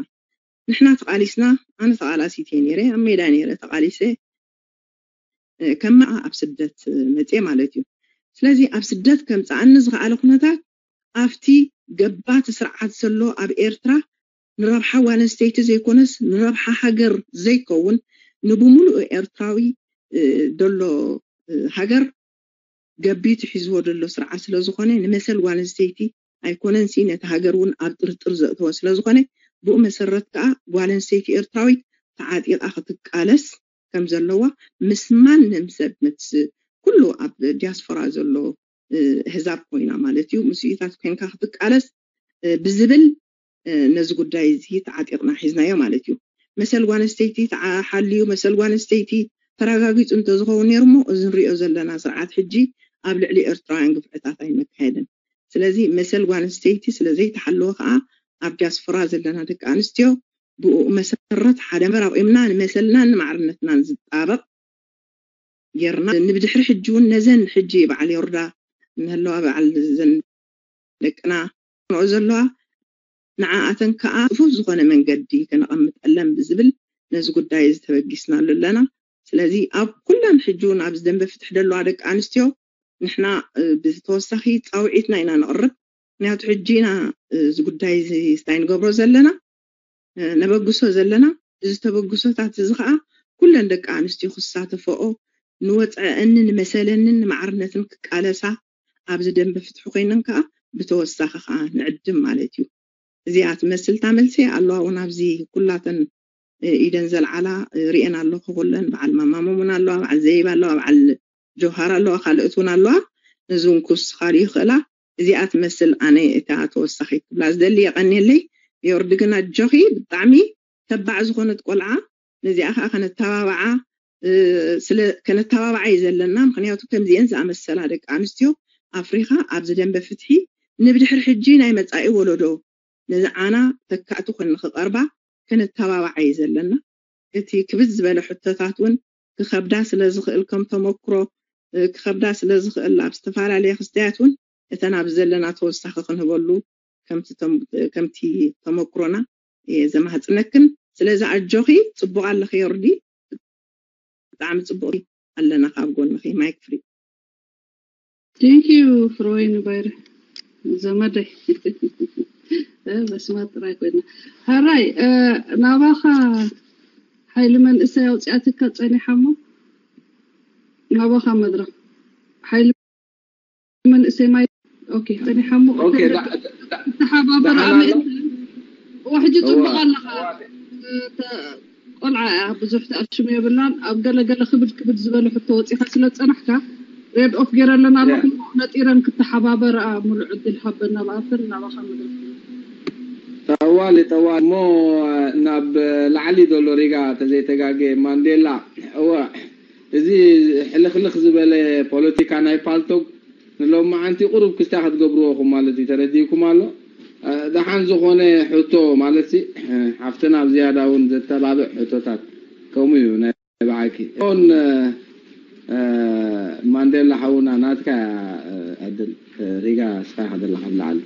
ንሕና ተቃሊስና ኣነ ተቃላሲት እየ ነይረ ኣብ ሜዳ ነይረ ተቃሊሰ ከመኣ ኣብ ስደት መፅየ ማለት እዩ። ስለዚ ኣብ ስደት ከምፀኣኒ ዝኸኣለ ኩነታት ኣብቲ ገባቲ ስርዓት ዘሎ ኣብ ኤርትራ ንረብሓ ጓል ኣንስተይቲ ዘይኮነስ ንረብሓ ሃገር ዘይከውን ንብሙሉኡ ኤርትራዊ ደሎ ሃገር ገቢቱ ሒዝዎ ደሎ ስርዓት ስለዝኾነ ንመሰል ጓል ኣንስተይቲ ኣይኮነንሲ ነቲ ሃገር እውን ኣብ ጥርጥር ዘእተወ ስለዝኾነ ብኡ መሰረት ከዓ ጓል ኣንስተይቲ ኤርትራዊት ተዓጢቓ ክትቃለስ ከም ዘለዋ ምስ ማንም ሰብ ምስ ኩሉ ኣብ ዲያስፖራ ዘሎ ህዛብ ኮይና ማለት እዩ ምስኢታት ኮይንካ ክትቃለስ ብዝብል ነዚ ጉዳይ እዚ ተዓጢቕና ሒዝናዮ ማለት እዩ። መሰል ጓል ኣንስተይቲ ተሓልዩ መሰል ጓል ኣንስተይቲ ተረጋጊፁ እንተዝኸውን ነይሩ እሞ እዚ ንሪኦ ዘለና ስርዓት ሕጂ ኣብ ልዕሊ ኤርትራውያን ግፍዕታት ኣይመካየድን። ስለዚ መሰል ጓል ኣንስተይቲ ስለዘይተሓለወ ከዓ ኣብ ዲያስፖራ ዘለና ደቂ ኣንስትዮ ብኡ መሰረት ሓደ መር ኣቑምና ንመሰልናን ንማዕርነትናን ዝጣበቕ ጌርና ንብድሕሪ ሕጂ እውን ነዘን ሕጂ በዓል ዮርዳ እንህለዋ በዓል ዘን ደቅና ንኦ ዘለዋ ንዓኣተን ከዓ ጽፉፍ ዝኾነ መንገዲ ከነቐምጠለን ብዝብል ነዚ ጉዳይ እዚ ተበጊስናሉ ኣለና። ስለዚ ኣብ ኩለን ሕጂ እውን ኣብዚ ደንበ ፍትሒ ደለዋ ደቂ ኣንስትዮ ንሕና ብተወሳኺ ፃውዒትና ኢና ነቕርብ። ምክንያቱ ሕጂ ኢና እዚ ጉዳይ እዚ ስታይ ንገብሮ ዘለና ነበግሶ ዘለና። እዚ ተበግሶታት እዚ ከዓ ኩለን ደቂ ኣንስትዮ ክሳተፈኦ ንወፅዐአንን ንመሰለንን ንማዕርነትን ክቃለሳ ኣብዚ ደንበ ፍትሒ ኮይነን ከዓ ብተወሳኺ ከዓ ንዕድም ማለት እዩ። እዚኣ ትመስል እታ መልሲ ኣለዋ እውን ኣብዚ ኩላተን ኢደን ዘልዓላ ሪኤን ኣለኹ ኩለን በዓል ማማሞም እውን ኣለዋ በዓል ዘይብ ኣለዋ በዓል ጆሃር ኣለዋ ካልኦት እውን ኣለዋ። ነዚ እውን ክውስኻሉ ይኽእላ። እዚኣ ትመስል ኣነ እታ ተወሳኺት ክብላ ዝደሊ የቐንየለይ። ዮርዲ ግን ኣጆኺ ብጣዕሚ ተባዕ ዝኾነት ቆልዓ ነዚኣ ከዓ ከነተባብዓ ስለ ከነተባብዓ እዩ ዘለና። ምክንያቱ ከምዚአን ዝኣመሰላ ደቂ ኣንስትዮ ኣፍሪካ ኣብዚ ደንበ ፍትሒ ንብድሕሪ ሕጂ ናይ መፃኢ ወለዶ ነዚ ዓና ተካእቲ ኮን ንክቀርባ ከነተባብዓ እዩ ዘለና። እቲ ክብድ ዝበለ ሕቶታት እውን ክኸብዳ ስለ ዝኽእል ከም ተመክሮ ክኸብዳ ስለ ዝኽእል ኣብ ዝተፈላለየ ክስተያት እውን እተን ኣብ ዘለና ተወሳኺ ክንህበሉ ከምቲ ተመክሮና እየ ዘማህፅነክን። ስለዚ ኣጆኺ ፅቡቕ ኣለኺ ዮርዲ፣ ብጣዕሚ ፅቡቕ ኣለና ካብ ጎንኺ። ማይክ ፍሪ። Thank you ፍሮይ ንባይረ ዘመደይ በስማ ጥራይ ኮይና ሃራይ ናባኻ ሓይሊ መንእሰይ ኣውፅኣትካ ፀኒሓሞ ናባኻ መድረኽ ሓይሊ መንእሰይ ማይ ኦኬ ጸኒሓሞ ተሓባበር ኣሜን። ሕጂ ጽቡቕ ኣለኻ። ቆልዓ እያ ብዙሕ ተኣሽሙ የብላን። ኣብ ገለገለ ክብድ ክብድ ዝበለ ሕቶ ወፂኻ ስለ ዝጸናሕካ ሬድ ኦፍ ገይረ ኣለና ኣለኹ ነጢረን ክተሓባበርኣ ሙሉእ ዕድል ሃበና ብኣፍር ናባኻ መድረኽ ጠዋሊ ጠዋሊ እሞ ናብ ላዕሊ ዘሎ ሪጋ ተዘይተጋገ ማንዴላ እወ እዚ ሕልኽልኽ ዝበለ ፖለቲካ ናይ ፓልቶግ ንሎማዓንቲ ቁሩብ ክስታ ክትገብርዎ ኢኹም ማለት እዩ። ተረዲእኩም ኣሎ። ደሓን ዝኾነ ሕቶ ማለት ሲ ሓፍትና ኣብ ዝያዳ እውን ዘተባብዕ ሕቶታት ከምኡ እዩ ናይ ብዓኪ ን ማንዴላ ሓውና ናትካ ዕድል ሪጋ ስኻ ከደለካ ብላዓሊ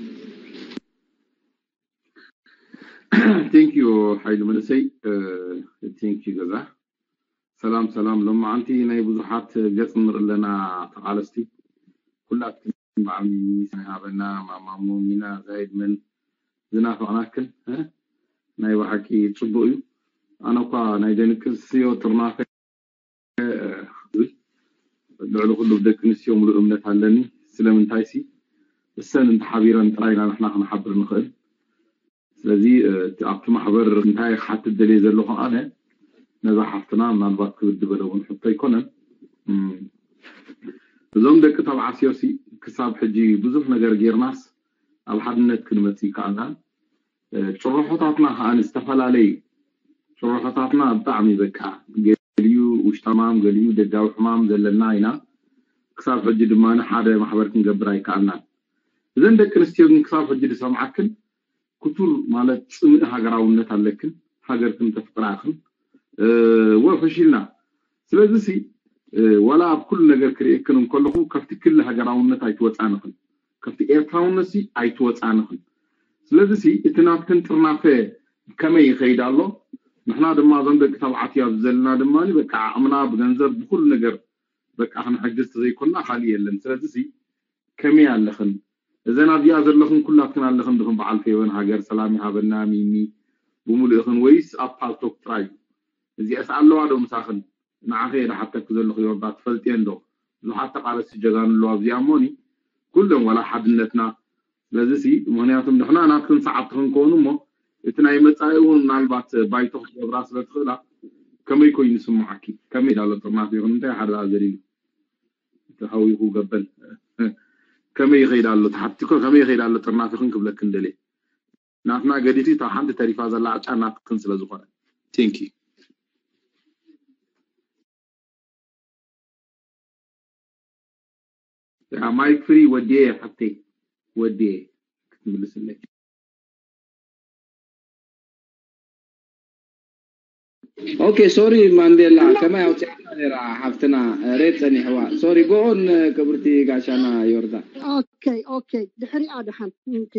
Thank you ሓይሉ መንእሰይ thank you ገዛ ሰላም ሰላም። ሎማዓንቲ ናይ ብዙሓት ገጽ ንርኢ ኣለና ተቓለስቲ። ኩላትክን በዓል ሚሚስ ናይ ሃበና፣ ማማሙ፣ ሚና፣ ዛይድ፣ መን ዝናፈቕናክን፣ እ? ናይ ብሓቂ ጽቡቕ እዩ። ኣነ እኳ ናይ ደቂ ኣንስትዮ ጥርናፈ፣ እ፣ ልዕሊ ኩሉ ብደቂ ኣንስትዮ ሙሉእ እምነት ኣለኒ። ስለምንታይ ሲ እሰን እንተሓቢረን ጥራይ ኢና ንሕና ክንሓብር ንኽእል። ስለዚ፣ እ፣ እቲ ኣብቲ ማሕበር እንታይ ክሓትት ደልየ ዘለኹ ኣነ፣ ነዛ ሓፍትና ምናልባት ክብድ በለ እውን ሕቶ ኣይኮነን። እም፣ እዞም ደቂ ተባዕትዮ ሲ ክሳብ ሕጂ ብዙሕ ነገር ጌርናስ ኣብ ሓድነት ክንመጽእ ይከኣልናን። እ፣ ጭርሖታትና ከኣ ዝተፈላለየ እዩ። ጭርሖታትና ብጣዕሚ በቃ ገሊኡ ውሽጣዊ ሕማም፣ ገሊኡ ደጋዊ ሕማም ዘለና ኢና። ክሳብ ሕጂ ድማ ሓደ ማሕበር ክንገብር ኣይከኣልናን። እዘን ደቂ ኣንስትዮ ግን ክሳብ ሕጂ ዝሰምዓክን ክቱር ማለት ጽምኢ ሃገራውነት ኣለክን፣ ሃገርክን ተፍቅራ ኢኽን። እ፣ ወ ፈሺልና። ስለዚ ሲ፣ እ፣ ዋላ ኣብ ኩሉ ነገር ክርእየክን እንከለኹ ካብቲ ክሊ ሃገራውነት ኣይትወጻን ኢኽን፣ ካብቲ ኤርትራውነት ሲ ኣይትወጻን ኢኽን። ስለዚ ሲ እቲ ናትክን ጥርናፈ ከመይ ይኸይድ ኣሎ? ንሕና ድማ እዞም ደቂ ተባዕትዮ ኣብዚ ዘለና ድማ በቃ ዓቕምና ብገንዘብ ብኩሉ ነገር በቃ ክንሕግዝ ተዘይኮንና ካልእ የለን። ስለዚ ሲ ከመይ ኣለኽን? እዘን ኣብዚኣ ዘለኽን ኩላትክን ኣለኽን ድኽን? በዓል ፌቨን ሃገር ሰላም ይሃበና። ሚሚ ብምሉእኽን ወይስ ኣብ ፓልቶክ ጥራይ እዩ? እዚኣስ ኣለዋ ዶ ምሳኽን? ንዓኺ እየ ዝሓተኪ ዘለኹ ዮርዳ፣ ትፈልጥየን ዶ? ብዙሓት ተቓለስቲ ጀጋኑ ኣለዋ ኣብዚኣ እሞኒ ኩሎም ዋላ ሓድነትና። ስለዚ ሲ ምኽንያቱም ንሕና ናትክን ሰዓብቲ ክንከውን እሞ እቲ ናይ መጻኢ እውን ምናልባት ባይቶ ክትገብራ ስለ ትኽእላ ከመይ ኮይኑ ይስምዓኪ? ከመይ ዳሎ ጥርናፊ ይኹን እንታይ ሓደ ዘሊሉ ተሃዊኹ ገበል ከመይ ይኸይድ ኣሎ ተሓቲኮ ከመይ ይኸይድ ኣሎ ጥርናፊ ይኹን ክብለክን ደልየ። ናትና ገዲፊ እታ ሓንቲ ተሪፋ ዘላ ዕጫ ናትክን ስለ ዝኾነ። Thank you። ያ ማይክ ፍሪ ወዲየ ሓፍተይ ወዲየ ክትምልስለይ። ኦኬ ሶሪ ማንዴላ ከመይ ኣውፅኣና ነራ ሓፍትና ሬድ ፀኒሕዋ። ሶሪ ጎኦን ክብርቲ ጋሻና ዮርዳ። ኦኬ ኦኬ ድሕሪኣ ደሓን ኦኬ።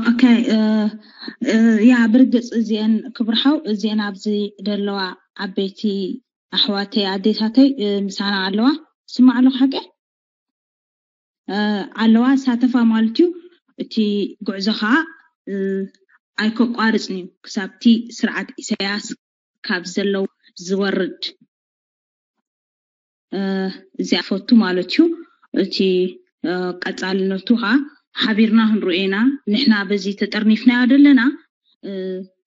ኦኬ ያ ብርግፅ እዚአን ክብርሓው እዚአን ኣብዚ ደለዋ ዓበይቲ ኣሕዋተይ ኣዴታተይ ምሳና ኣለዋ። ስማዕ ኣለኹ ሓቂ ኣለዋ ሳተፋ ማለት እዩ። እቲ ጉዕዞ ከዓ ኣይከቋርፅን እዩ ክሳብቲ ስርዓት ኢሳያስ ካብ ዘለዉ ዝወርድ እዚኣ ፈቱ ማለት እዩ። እቲ ቀፃልነቱ ከዓ ሓቢርና ክንሪኦ ኢና። ንሕና በዚ ተጠርኒፍናዮ ዘለና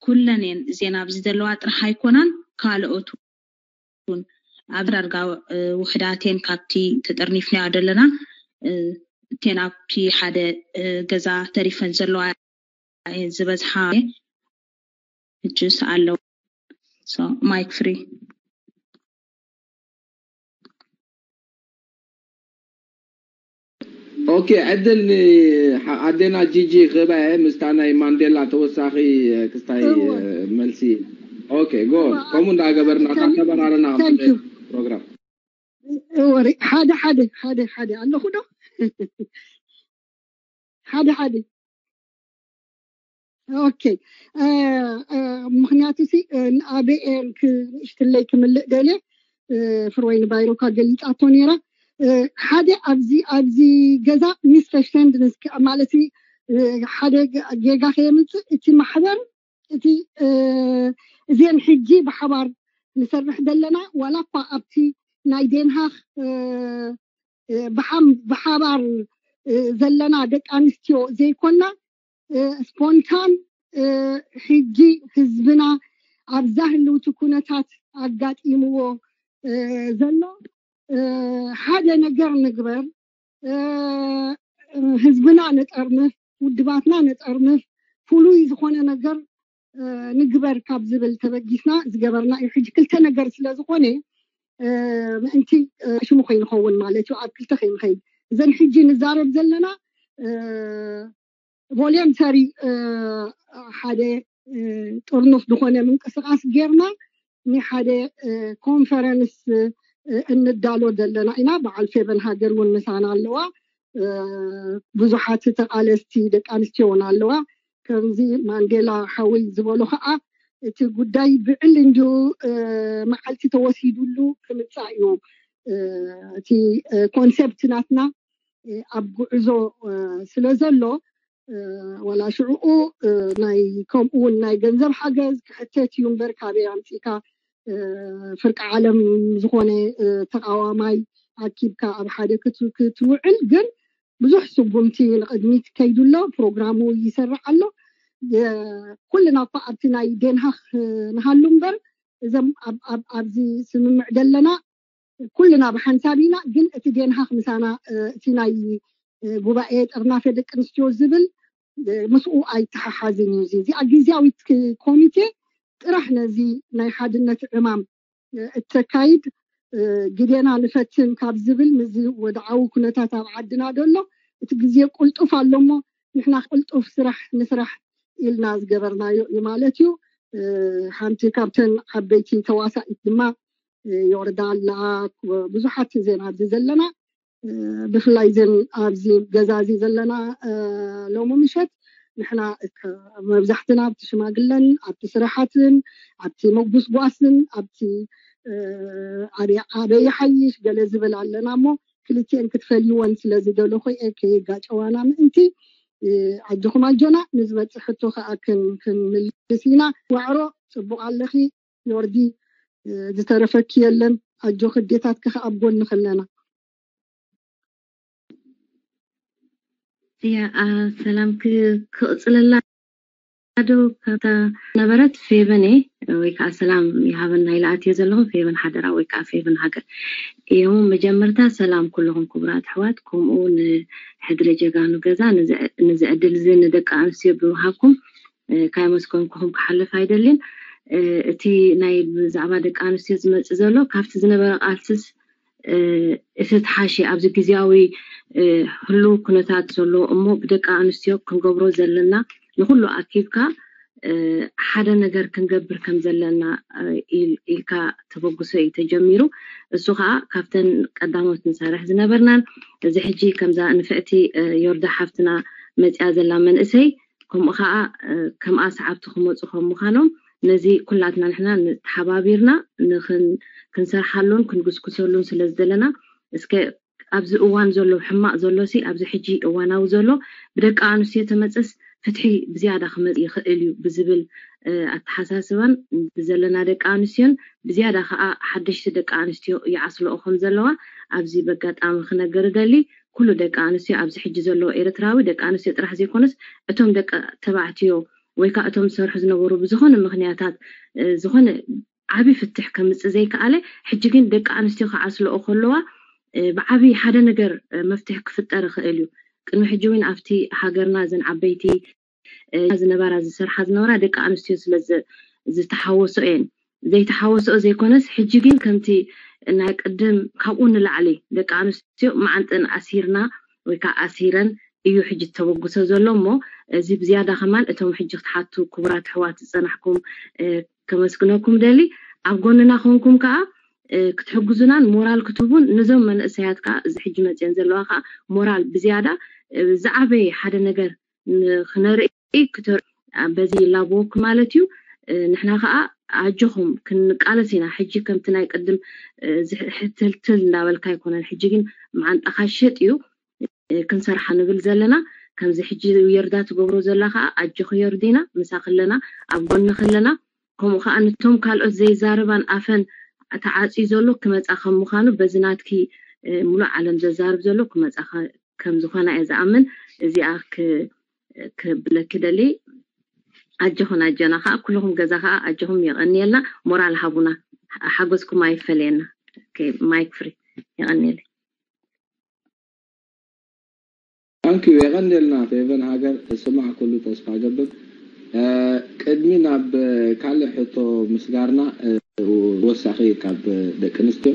ኩለን እየን እዚአን ኣብዚ ዘለዋ ጥራሕ ኣይኮናን ካልኦት እውን ኣብ ዳርጋ ውሕዳት እየን ካብቲ ተጠርኒፍናዮ ዘለና እተን ኣብቲ ሓደ ገዛ ተሪፈን ዘለዋ ዝበዝሓ ሕጅስ ኣለዉ። ማይክ ፍሪ ኦኬ ዕድል ኣዴና ጂጂ ክህባ እየ ምስታ ናይ ማንዴላ ተወሳኺ ክስታይ መልሲ ኦኬ ጎ ከምኡ እንዳገበርና እንዳተበራረና ፕሮግራም ወሪ ሓደ ሓደ ሓደ ሓደ ኣለኹ ዶ ሓደ ሓደ ኦኬ ምክንያቱ ሲ ንኣበኤን ንእሽትለይ ክምልእ ደልየ ፍርወይ ንባይሮካ ገሊፃቶ ነይራ ሓደ ኣብዚ ኣብዚ ገዛ ሚስ ፈሽተንድ ማለት ሓደ ጌጋ ከየምፅእ እቲ ማሕበር እቲ እዚአን ሕጂ ብሓባር ንሰርሕ ዘለና ዋላ እኳ ኣብቲ ናይ ዴንሃክ ብሓባር ዘለና ደቂ ኣንስትዮ ዘይኮና ስፖንታን ሕጂ ህዝብና ኣብዛ ህልውቲ ኩነታት ኣጋጢምዎ ዘሎ ሓደ ነገር ንግበር ህዝብና ንጠርንፍ ውድባትና ንጠርንፍ ፍሉይ ዝኾነ ነገር ንግበር ካብ ዝብል ተበጊስና ዝገበርና እዩ ሕጂ ክልተ ነገር ስለ ዝኾነ ምእንቲ ሽሙ ከይንኸውን ማለት እዩ ኣብ ክልተ ከይንኸይድ እዘን ሕጂ ንዛረብ ዘለና ቮለንተሪ ሓደ ጥርኑፍ ዝኾነ ምንቅስቃስ ጌርና ንሓደ ኮንፈረንስ እንዳሎ ዘለና ኢና በዓል ፌቨን ሃገር እውን ምሳና ኣለዋ ብዙሓት ተቃለስቲ ደቂ ኣንስትዮ እውን ኣለዋ ከምዚ ማንዴላ ሓወይ ዝበሎ ከዓ እቲ ጉዳይ ብዕል እንዲሁ መዓልቲ ተወሲዱሉ ክምፃእ እዩ። እቲ ኮንሰፕት ናትና ኣብ ጉዕዞ ስለ ዘሎ፣ ዋላ ሽዕኡ ናይ ከምኡ እውን ናይ ገንዘብ ሓገዝ ክሕተት እዩ እምበር፣ ካበይ ኣምፂእካ ፍርቂ ዓለም ዝኾነ ተቃዋማይ ኣኪብካ ኣብ ሓደ ክትውዕል ግን ብዙሕ ስጉምቲ ንቅድሚት ከይዱ ኣሎ። ፕሮግራሙ ይሰርሕ ኣሎ። ኩልና እኳ ኣብቲ ናይ ዴንሃክ ንሃሉ እምበር፣ እዞም ኣብዚ ስምምዕ ዘለና ኩልና ብሓንሳብ ኢና። ግን እቲ ዴንሃክ ምሳና እቲ ናይ ጉባኤ ጥርናፈ ደቂ ኣንስትዮ ዝብል ምስኡ ኣይተሓሓዝን እዩ። እዚኣ ግዜያዊት ኮሚቴ ጥራሕ ነዚ ናይ ሓድነት ዕማም እተካይድ ግዴና ንፈትን ካብ ዝብል፣ ምስዚ ወድዓዊ ኩነታት ኣብ ዓድና ደሎ እቲ ግዜ ቁልጡፍ ኣሎ እሞ ንሕና ቁልጡፍ ስራሕ ንስራሕ ኢልና ዝገበርናዮ እዩ ማለት እዩ። ሓንቲ ካብተን ዓበይቲ ተዋሳኢት ድማ ዮርዳ ኣላ። ብዙሓት ዜና ኣብዚ ዘለና ብፍላይ ዘን ኣብዚ ገዛ እዚ ዘለና ሎሚ ምሸት ንሕና መብዛሕትና ኣብቲ ሽማግለን ኣብቲ ስራሓትን ኣብቲ መጉስጓስን ኣብቲ ኣበይ ሓይሽ ገለ ዝብል ኣለና እሞ ክልቲኤን ክትፈልይወን ስለ ዝደለኹ እየ ከየጋጨዋና ምእንቲ ኣጆኹም ኣጆና ንዝመፅእ ሕቶ ከዓ ክንምልስ ኢና። ዋዕሮ ፅቡቅ ኣለኺ ዮርዲ፣ ዝተረፈኪ የለን። ኣጆኺ ኣዴታትኪ ከዓ ኣብ ጎንኺ ኣለና። እያ ሰላም ክቕፅለላ ዶ ካብታ ነበረት ፌቨን እየ ወይ ከዓ ሰላም ይሃበና ኢለ ኣትዮ ዘለኹ። ፌቨን ሓደራ ወይ ከዓ ፌቨን ሃገር እየሙ። መጀመርታ ሰላም ኩልኹም ክቡራት ኣሕዋት፣ ከምኡ ንሕድሪ ጀጋኑ ገዛ ንዚ ዕድል እዚ ንደቂ ኣንስትዮ ብምሃብኩም ካየመስገንኩኹም ክሓልፍ ኣይደልን። እቲ ናይ ብዛዕባ ደቂ ኣንስትዮ ዝመፅእ ዘሎ ካብቲ ዝነበረ ቃልስስ እቲ ተሓሸ ኣብዚ ግዜያዊ ህሉው ኩነታት ዘሎ እሞ ብደቂ ኣንስትዮ ክንገብሮ ዘለና ንኩሉ ኣኪብካ ሓደ ነገር ክንገብር ከም ዘለና ኢልካ ተበግሶ እዩ ተጀሚሩ። እሱ ከዓ ካብተን ቀዳሞት ንሰርሕ ዝነበርናን እዚ ሕጂ ከምዛ ንፍዕቲ ዮርዳ ሓፍትና መፅያ ዘላ መንእሰይ ከምኡ ከዓ ከምኣ ሰዓብቲ ክመፁ ከም ምዃኖም ነዚ ኩላትና ንሕና ተሓባቢርና ክንሰርሓሉን ክንጉስጉሰሉን ስለ ዝደለና እስከ ኣብዚ እዋን ዘሎ ሕማቕ ዘሎ ሲ ኣብዚ ሕጂ እዋናዊ ዘሎ ብደቂ ኣንስትዮ ተመፅስ ፍትሒ ብዝያዳ ክመፅ ይኽእል እዩ ብዝብል ኣተሓሳስባን ብዘለና ደቂ ኣንስትዮን ብዝያዳ ከዓ ሓደሽቲ ደቂ ኣንስትዮ ይዓስለኦ ከም ዘለዋ ኣብዚ በጋጣሚ ክነገር እደሊ። ኩሉ ደቂ ኣንስትዮ ኣብዚ ሕጂ ዘለዎ ኤርትራዊ ደቂ ኣንስትዮ ጥራሕ ዘይኮነስ እቶም ደቂ ተባዕትዮ ወይ ከዓ እቶም ዝሰርሑ ዝነበሩ ብዝኾነ ምክንያታት ዝኾነ ዓብዪ ፍትሕ ከምፅእ ዘይከኣለ ሕጂ ግን ደቂ ኣንስትዮ ክዓስለኦ ከለዋ ብዓብዪ ሓደ ነገር መፍትሒ ክፍጠር ይኽእል እዩ። ቅድሚ ሕጂ እውን ኣብቲ ሃገርና እዘን ዓበይቲ ዝነበራ ዝሰርሓ ዝነበራ ደቂ ኣንስትዮ ስለ ዝተሓወሶ እየን። ዘይተሓወሶኦ ዘይኮነስ ሕጂ ግን ከምቲ ናይ ቅድም ካብኡ ንላዕሊ ደቂ ኣንስትዮ መዓንጠን ኣሲርና ወይ ከዓ ኣሲረን እዩ ሕጂ ተበግሶ ዘሎ እሞ እዚ ብዝያዳ ከማን እቶም ሕጂ ክትሓቱ ክቡራት ኣሕዋት ዝፀናሕኩም ከመስግነኩም ደሊ ኣብ ጎንና ኮንኩም ከዓ ክትሕግዙናን ሞራል ክትህቡን ንዞም መንእሰያት ከዓ እዚ ሕጂ መፅየን ዘለዋ ከዓ ሞራል ብዝያዳ ዝዓበየ ሓደ ነገር ንክነርኢ በዚ ላብወክ ማለት እዩ። ንሕና ከዓ ኣጆኹም ክንቃለስ ኢና። ሕጂ ከምቲ ናይ ቅድም ዝሕትልትል እንዳበልካ ኣይኮነን። ሕጂ ግን መዓንጣኻ ሸጥ እዩ ክንሰርሓ ንብል ዘለና። ከምዚ ሕጂ የርዳ ትገብሮ ዘላ ከዓ ኣጆኺ የርዲና ምሳኺ ኣለና ኣብ ጎንኺ ኣለና። ከምኡ ከዓ ንቶም ካልኦት ዘይዛረባን ኣፈን ተዓፅዩ ዘሎ ክመፃ ከም ምዃኑ በዚ ናትኪ ሙሉእ ዓለም ዘዛርብ ዘሎ ክመፃ ከም ዝኾና እየ ዝኣምን። እዚኣ ክብለኪ ደሊ ኣጆኹን ኣጆና ከዓ ኩልኹም ገዛ ከዓ ኣጆኹም የቐንየልና ሞራል ሃቡና ሓጎስኩም ኣይፈለየና። ማይክ ፍሪ የቐንየለይ። Thank you የቐንየልና ፌቨን ሃገር ስማዕ ኩሉ ተስፋ ገብር። ቅድሚ ናብ ካልእ ሕቶ ምስጋርና ወሳኺ ካብ ደቂ ኣንስትዮ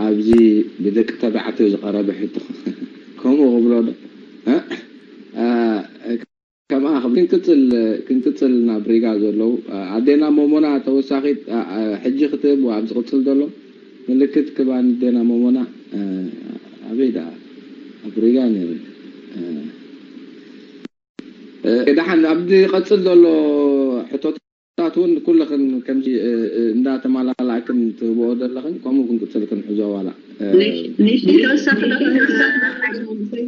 ኣብዚ ብደቂ ተባዕትዮ ዝቐረበ ሕቶ ከምኡ ክብሎ ዶ ከምኣ ክንቅፅል ክንቅፅል ናብ ሪጋ ዘለዉ ኣዴና ሞሞና ተወሳኺት ሕጂ ክትህብ ኣብ ዝቕፅል ዘሎ ምልክት ክባን ኣዴና ሞሞና ኣበይ ደኣ ኣብ ሪጋ ነይሩ እ፣ ደሓን ኣብ ዝቐጽል ዘሎ ሕቶታት እውን ኩልኽን ከምዚ፣ እ፣ እ፣ እንዳተመላላእክን ትህብኦ ዘለኽን ከምኡ ክንቅጽል ክንሕዞ ዋላ። እ፣ ንእሽተይ ተወሳኺ ዶ ክህብ?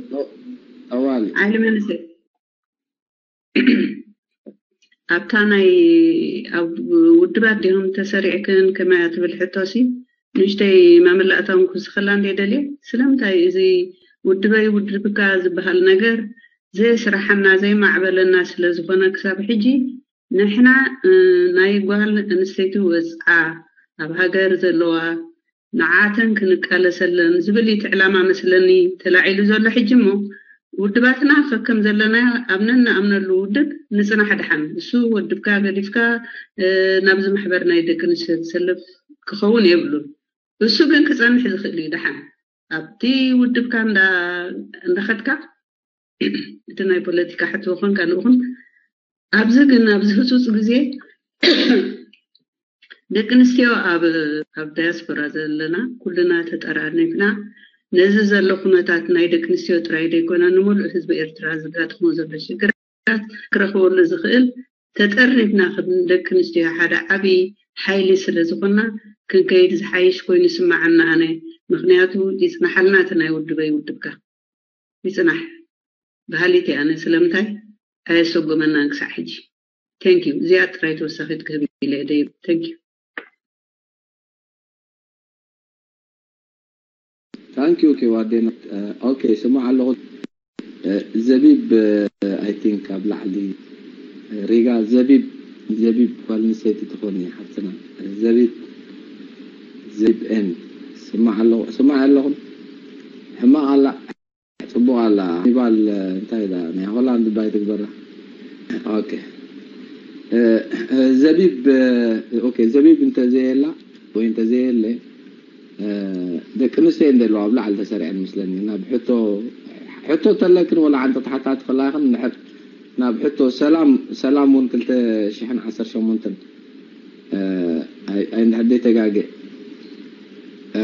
ጠዋል። ኣይልመልስን። ኣብታ ናይ ኣብ ውድባት ዲኹም ተሰሪዕክን ከመያ ትብል ሕቶሲ ንእሽተይ መመላእታ እውን ክውስኸላ እንደ ደልየ። ስለምንታይ እዚ ውድበይ ውድብካ ዝበሃል ነገር ዘየስራሓና ዘየማዕበለና ስለ ዝኾነ ክሳብ ሕጂ ንሕና፣ እ፣ ናይ ጓል ኣንስተይቲ ወፅዓ ኣብ ሃገር ዘለዋ ንዓተን ክንቃለሰለን ዝብል እቲ ዕላማ መስለኒ ተላዒሉ ዘሎ ሕጂ እሞ ውድባትና ከከም ዘለናዮ ኣብ ነንኣምነሉ ውድብ ንፅናሕ ደሓን። እሱ ወድብካ ገዲፍካ፣ እ፣ ናብዚ ማሕበር ናይ ደቂ ኣንስትዮ ዝሰልፍ ክኸውን የብሉን። እሱ ግን ክፀንሕ ዝኽእል እዩ ደሓን። ኣብቲ ውድብካ እንዳ-፣ እንዳኸድካ እቲ ናይ ፖለቲካ ሕቶ ይኹን ካልእ ይኹን፣ ኣብዚ ግን ኣብዚ ህፁፅ ግዜ ደቂ ኣንስትዮ ኣብ፣ ኣብ ዳያስፖራ ዘለና ኩልና ተጠራኒፍና ነዚ ዘሎ ኩነታት ናይ ደቂ ኣንስትዮ ጥራይ ዘይኮነ ንምሉእ ህዝቢ ኤርትራ ዝጋጥሞ ዘሎ ሽግራት ክረኽበሉ ዝኽእል ተጠርኒፍና ከም ደቂ ኣንስትዮ ሓደ ዓብዪ ሓይሊ ስለ ዝኾና ክንከይድ ዝሓይሽ ኮይኑ ይስምዓኒ ኣነ። ምኽንያቱ ይጽናሓልና እቲ ናይ ውድበይ ውድብካ። ይጽናሕ በሃሊት እየ ኣነ። ስለምንታይ ኣየሰጎመናን ክሳዕ ሕጂ? Thank you። እዚኣ ጥራይ ተወሳኺት ክህብ ኢለ እየ ደይብ። Thank you። Thank you። Okay፣ ዋዴና። ኦኬ፣ ስማዕ ኣለኹ። እ፣ ዘቢብ፣ እ፣ I think ኣብ ላዕሊ፣ እ፣ ሪጋ ዘቢብ፣ ዘቢብ ጓል ኣንስተይቲ ትኾን እያ ሓፍትና። እ፣ ዘቢብ፣ ዘቢብ ኤን። ስማዕ ኣለኹ፣ ስማዕ ኣለኹም። ሕማቕ ኣላ፣ ጽቡቕ ኣላ። ሃኒባል፣ እ፣ እንታይ ኢላ? ናይ ሆላንድ ባይ ትግበራ። ኦኬ። እ፣ እ፣ ዘቢብ፣ እ፣ ኦኬ፣ ዘቢብ እንተዘየላ ወይ እንተዘየለ፣ እ፣ ደቂ ኣንስትዮ እየን ዘለዋ ኣብ ላዕሊ ተሰሪዐን መስለኒ። ናብ ሕቶ፣ ሕቶ ተለክን ወላ ሓንቲ ተሓታቲ ከላኽን እንድሕር ናብ ሕቶ ሰላም፣ ሰላም እውን ክልተ ሽሕን ዓሰርተ ሸሞንተን፣ እ፣ ኣይ-፣ ኣይ-፣ እንድሕር ዘይተጋግየ። እ፣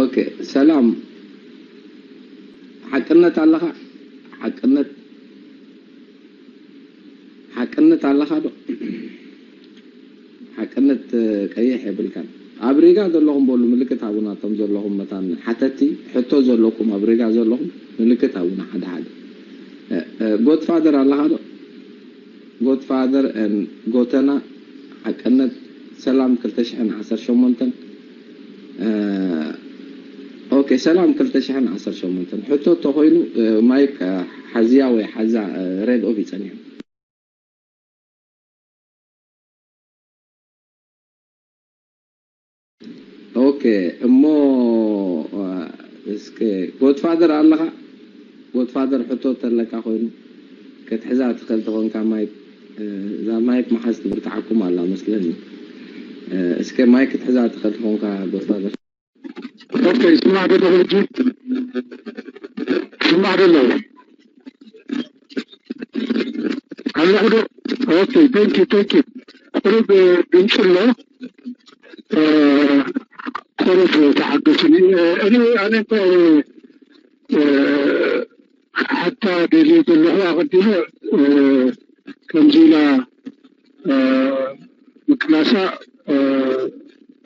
ኦኬ፣ ሰላም፣ ሓቅነት ኣለኻ? ሓቅነት፣ ሓቅነት ኣለኻ ዶ? ሓቅነት፣ እ፣ ቀይሕ የብልካን። ኣብ ሪጋ ዘለኹም በሉ ምልክት ሃቡና፣ እቶም ዘለኹም መታን ሓተቲ ሕቶ ዘለኩም ኣብ ሪጋ ዘለኹም ምልክት ሃቡና ሓደ ሓደ። እ፣ እ፣ ጎድፋደር ኣለኻ ዶ? ጎድፋደር ን ጎተና ሓቅነት ሰላም ክልተ ሽሕን ዓሰርተ ሸሞንተን። እ፣ ኦኬ፣ ሰላም ክልተ ሽሕን ዓሰርተ ሸሞንተን። ሕቶ ተኾይኑ፣ እ፣ ማይክ፣ እ፣ ሓዝያ ወይ ሓዛ፣ እ፣ ሬድ ኦፍ ይጸኒሑ። ኦኬ፣ እሞ፣ እ፣ እስከ ጎድፋደር ኣለኻ? ጎድፋደር ሕቶ ተለካ ኮይኑ ክትሕዛ ትኽእል ተኾንካ ማይክ፣ እ፣ እዛ ማይክ መሓዝ ትብርትዓኩም ኣላ መስለኒ። እ፣ እስከ ማይክ ክትሕዛ ትኽእል ተኾንካ ጎድፋደር። ኦኬ፣ ይስማዕ ዶ ኣለኹ ሕጂ? ይስማዕ ዶ ኣለኹ? ኣለኹ ዶ? ኦኬ፣ thank you፣ thank you። ቁሩብ ድምፂ ኣሎ። እ፣ ቁሩብ ተሓገሱኒ። እ፣ እኔ፣ ኣነ እንኳ፣ እ፣ ሓታ ደልየ ዘለኹ ኣቐዲመ፣ እ፣ ከምዚ ኢላ፣ እ፣ ምቅላሳ፣ እ፣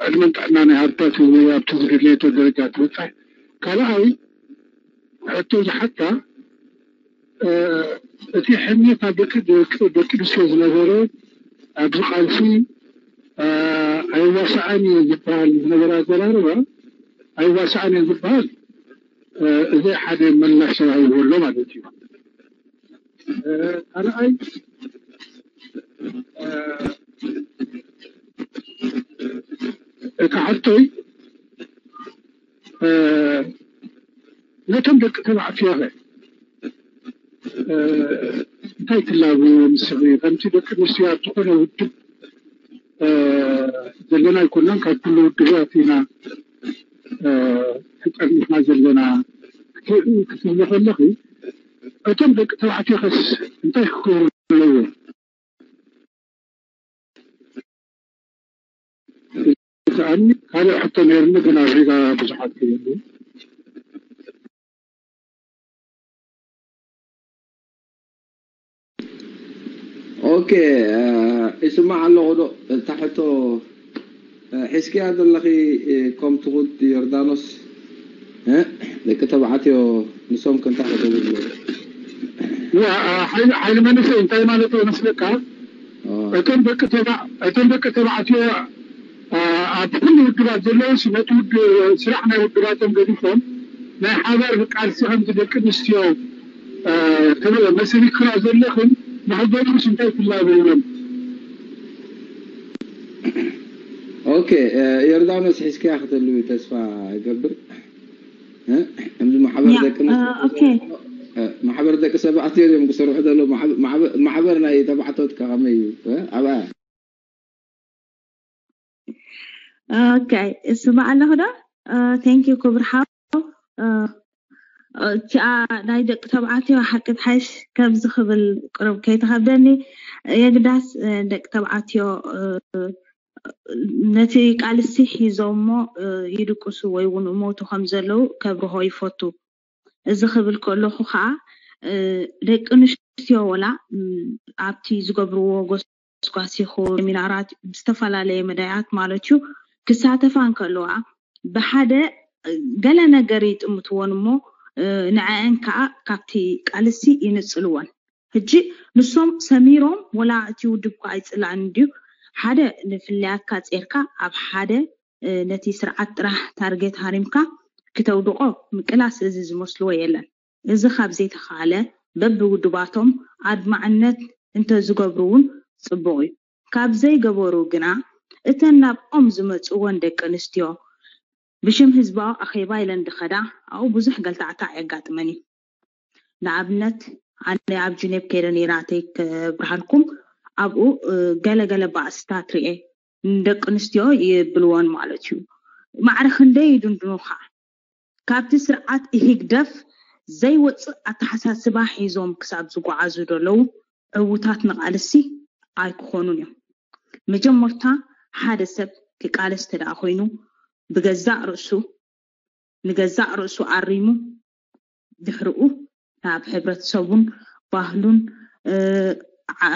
ዕድመን ጥዕናን ይሃብካ፣ እቲ ኣብቲ ዝደለየቶ ደረጃ ትበጽሕ። ካልኣይ ሕቶ ዝሓታ፣ እ፣ እቲ ሕሜት ኣብ ደቂ፣ ደቂ፣ ደቂ ኣንስትዮ ዝነበረ ኣብዚ ቃልሲ፣ እ፣ ኣይዋሳኣን እየ ዝበሃል ዝነበረ ኣዘራርባ ኣይዋሳኣን እየ ዝበሃል፣ እ፣ እዚ ሓደ ምላሽ ተዋሂቡ ኣሎ ማለት እዩ። እ፣ ካልኣይ፣ እ፣ እቲ ሕቶይ፣ እ፣ ነቶም ደቂ ተባዕትዮ ኸ፣ እ፣ እንታይ ትላብዎም ንስኺ? ከምቲ ደቂ ኣንስትዮ ኣብ ዝኾነ ውድብ፣ እ፣ ዘለና ኣይኮናን፣ ካብ ኩሉ ውድባት ኢና፣ እ፣ ተጠርኒፍና ዘለና ክት-፣ ክትብሊ ከለኺ፣ እቶም ደቂ ተባዕትዮ ኸስ እንታይ ክገብሩ ኣለዎም? ይስኣኒ። ካልእ ሕቶ ነይሩኒ፣ ግን ኣብ ሪጋ ብዙሓት የብሉን። ኦኬ፣ ይስማዕ ኣለኹ ዶ? እታ ሕቶ ሒዝክያ ዘለኺ፣ ከም ትኹት ዮርዳኖስ፣ ደቂ ተባዕትዮ ንሶም ከንታ ክገብሩ? ሓይሊ መንእሰይ እንታይ ማለት ይመስለካ? እቶም ደቂ ተባዕትዮ ኣብ ኩሉ ውድባት ዘለዉ ነቲ ስራሕ ናይ ውድባቶም ገዲፎም ናይ ሓባር ቃልሲ ከምቲ ደቂ ኣንስትዮ መሰሊክና ዘለኽን ንክገብሩስ እንታይ ትላበ እዮም? ኦኬ፣ ዮርዳኖስ ሒዝክያ ክትህልዊ ተስፋ እገብር። ከምዚ ማሕበር ደቂ ማሕበር ደቂ ሰባዕትዮ እዮም ክሰርሑ ዘለዉ። ማሕበር ናይ ተባዕቶትካ ከመይ እዩ? ኣብኣ ኦኬ፣ እስማዕ ኣለኹ ዶ? ቴንክ ዩ ክቡር ሓው። እቲኣ ናይ ደቂ ተባዕትዮ ሓቂ ትሓይሽ ከምዚ ክብል ቅሩብ ከይተኸብደኒ፣ የግዳስ ደቂ ተባዕትዮ ነቲ ቃልሲ ሒዞሞ ይድቅሱ ወይ እውን ይሞቱ ከም ዘለዉ ከብርሆ ይፈቱ። እዚ ክብል ከለኹ ከዓ ደቂ ኣንስትዮ ወላ ኣብቲ ዝገብርዎ ጎስጓስ ይኹን ሴሚናራት ብዝተፈላለየ መዳያት ማለት እዩ ክሳተፋ እንከለዋ ብሓደ ገለ ነገር ይጥምትወን እሞ ንዐአን ከዓ ካብቲ ቃልሲ ይንፅልወን። ሕጂ ንሶም ሰሚሮም ወላ እቲ ውድብ እኳ ኣይፅላእን እንድዩ ሓደ ንፍልያትካ ፂርካ ኣብ ሓደ ነቲ ስርዓት ጥራሕ ታርጌት ሃሪምካ ክተውድቆ ምቅላስ እዚ ዝመስልዎ የለን። እዚ ካብ ዘይተኻለ በብውድባቶም ኣድማዕነት እንተዝገብሩ እውን ፅቡቕ እዩ። ካብ ዘይገበሩ ግና እተን ናብኦም ዝመፅወን ደቂ ኣንስትዮ ብሽም ህዝባዊ ኣኼባ ኢለን ድኸዳ ኣብኡ ብዙሕ ገልታዕታዕ የጋጥመን እዩ። ንኣብነት ኣነ ኣብ ጅኔቭ ከይደ ነይረ ኣተይ ክብርሃልኩም ኣብኡ ገለገለ ባእስታት ርኤ ንደቂ ኣንስትዮ ይብልወን ማለት እዩ። ማዕረ ክንደይ ይድንድኑኻ። ካብቲ ስርዓት ኢህግደፍ ዘይወፅእ ኣተሓሳስባ ሒዞም ክሳብ ዝጓዓዙ ዘለዉ ዕዉታት ንቓልሲ ኣይክኾኑን እዮም። መጀመርታ ሓደ ሰብ ክቃለስ ተደኣ ኮይኑ ብገዛእ ርእሱ ንገዛእ ርእሱ ኣሪሙ ድሕርኡ ናብ ሕብረተሰቡን ባህሉን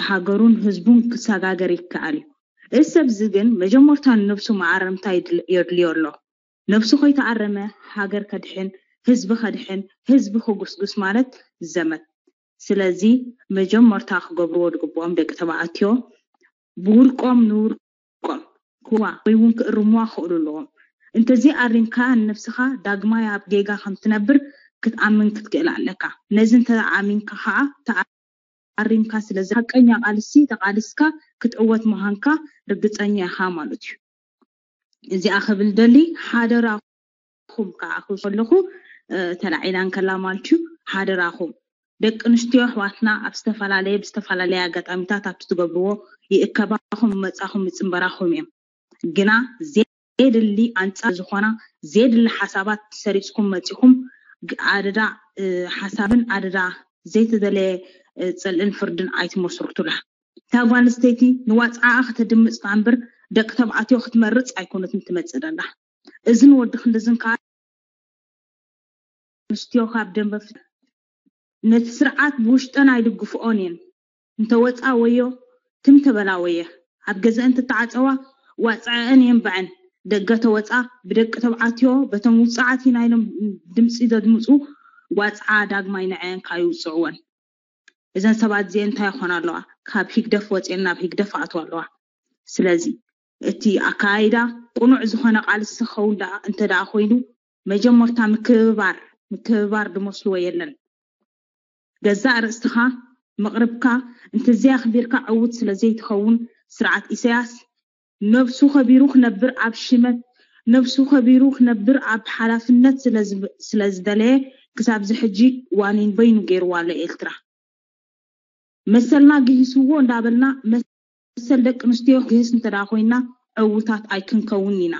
ሃገሩን ህዝቡን ክሰጋገር ይከኣል እዩ። እዚ ሰብ እዚ ግን መጀመርታ ንነብሱ መኣረምታ የድልዮ ኣሎ። ነብሱ ከይተኣረመ ሃገር ከድሕን ህዝቢ ከድሕን ህዝቢ ክጉስጉስ ማለት ዘመት። ስለዚ መጀመርታ ክገብርዎ ዝግብኦም ደቂ ተባዕትዮ ብውልቆም ንውልቆም ክዋ ወይ እውን ክእርምዋ ክኽእሉ ኣለዎም። እንተዘይኣሪምካ ንነብስኻ ዳግማይ ኣብ ጌጋ ከም ትነብር ክትኣምን ክትክእል ኣለካ። ነዚ እንተኣሚንካ ከዓ ተኣሪምካ። ስለዚ ሓቀኛ ቃልሲ ተቃሊስካ ክትዕወት ምዃንካ ርግፀኛ ኢኻ ማለት እዩ። እዚኣ ክብል ደሊ ሓደራኹም ከዓ ክብል ከለኹ ተላዒላ እንከላ ማለት እዩ። ሓደራኹም ደቂ ኣንስትዮ ኣሕዋትና ኣብ ዝተፈላለየ ብዝተፈላለየ ኣጋጣሚታት ኣብቲ ትገብርዎ ይእከባኹም መፃኹም ይፅንበራኹም እዮም። ግና ዘየድሊ ኣንፃር ዝኾና ዘየድሊ ሓሳባት ሰሪፅኩም መፂኹም ኣደዳ ሓሳብን ኣደዳ ዘይተደለየ ፅልእን ፍርድን ኣይትመስርቱላ። እታ ጓል ኣንስተይቲ ንዋፅዓኣ ከተድምፅ እምበር ደቂ ተባዕትዮ ክትመርፅ ኣይኮነትን ትመፅእ ዘላ። እዝን ወዲ ክንድዝን ከዓ ኣንስትዮ ካብ ደንበ ነቲ ስርዓት ብውሽጠን ኣይድግፍኦን እየን። እንተወፃ ወዮ ትም ተበላ ወየ ኣብ ገዘአን ተተዓፀዋ ዋፅዐአን የንብዐን። ደገ ተወፃ ብደቂ ተባዕትዮ በቶም ውፅዓት ኢና ኢሎም ድምፂ ዘድምፁ ዋፅዓ ዳግማይ ንዐአን ከዓ ይውፅዕወን። እዘን ሰባት እዚአን እንታይ ይኾና ኣለዋ? ካብ ሂግደፍ ወፂአን ናብ ሂግደፍ ኣእትዋ ኣለዋ። ስለዚ እቲ ኣካይዳ ቅኑዕ ዝኾነ ቃልሲ ክኸውን እንተ ደኣ ኮይኑ መጀመርታ ምክብባር ምክብባር ድመስልዎ የለን። ገዛእ ርእስኻ መቕርብካ እንተዘይ ኣኽቢርካ ዕዉት ስለ ዘይትኸውን ስርዓት ኢሳያስ ነብሱ ከቢሩ ክነብር ኣብ ሽመት ነብሱ ከቢሩ ክነብር ኣብ ሓላፍነት ስለ ዝደለየ ክሳብዚ ሕጂ ዋኒን በይኑ ገይርዋ ኣሎ ኤርትራ። መሰልና ግሂስዎ እንዳበልና መሰል ደቂ ኣንስትዮ ግህስ እንተ ኮይና ዕዉታት ኣይክንከውን ኢና።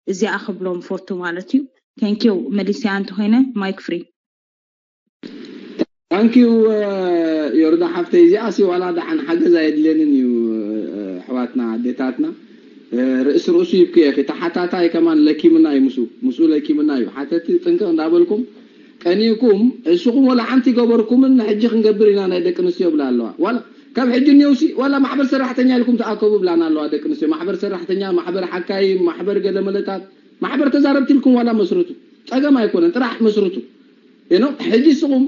እዚኣ ክብሎም ፈቱ ማለት እዩ። Thank you መሊስያ እንተኮይነ mic free። Thank you ዮርዳ ሓፍተይ፣ እዚኣሲ ዋላ ደሓን ሓገዝ ኣየድልየንን እዩ። ኣሕዋትና ኣዴታትና ርእሲ ርእሱ ይብክየኪ። ተሓታታይ ከማን ለኪምና እዩ፣ ምስኡ ምስኡ ለኪምና እዩ። ሓተቲ ጥንቅቕ እንዳበልኩም ቀኒእኩም፣ እስኹም ወላ ሓንቲ ገበርኩምን ንሕጂ ክንገብር ኢና ናይ ደቂ ኣንስትዮ ብላ ኣለዋ። ዋላ ካብ ሕጂ እኒውሲ ዋላ ማሕበር ሰራሕተኛ ኢልኩም ተኣከቡ ብላና ኣለዋ ደቂ ኣንስትዮ። ማሕበር ሰራሕተኛ፣ ማሕበር ሓካይ፣ ማሕበር ገለመለታት፣ ማሕበር ተዛረብቲ ኢልኩም ዋላ መስርቱ። ጸገም ኣይኮነን፣ ጥራሕ መስርቱ። ኖ ሕጂ ስኹም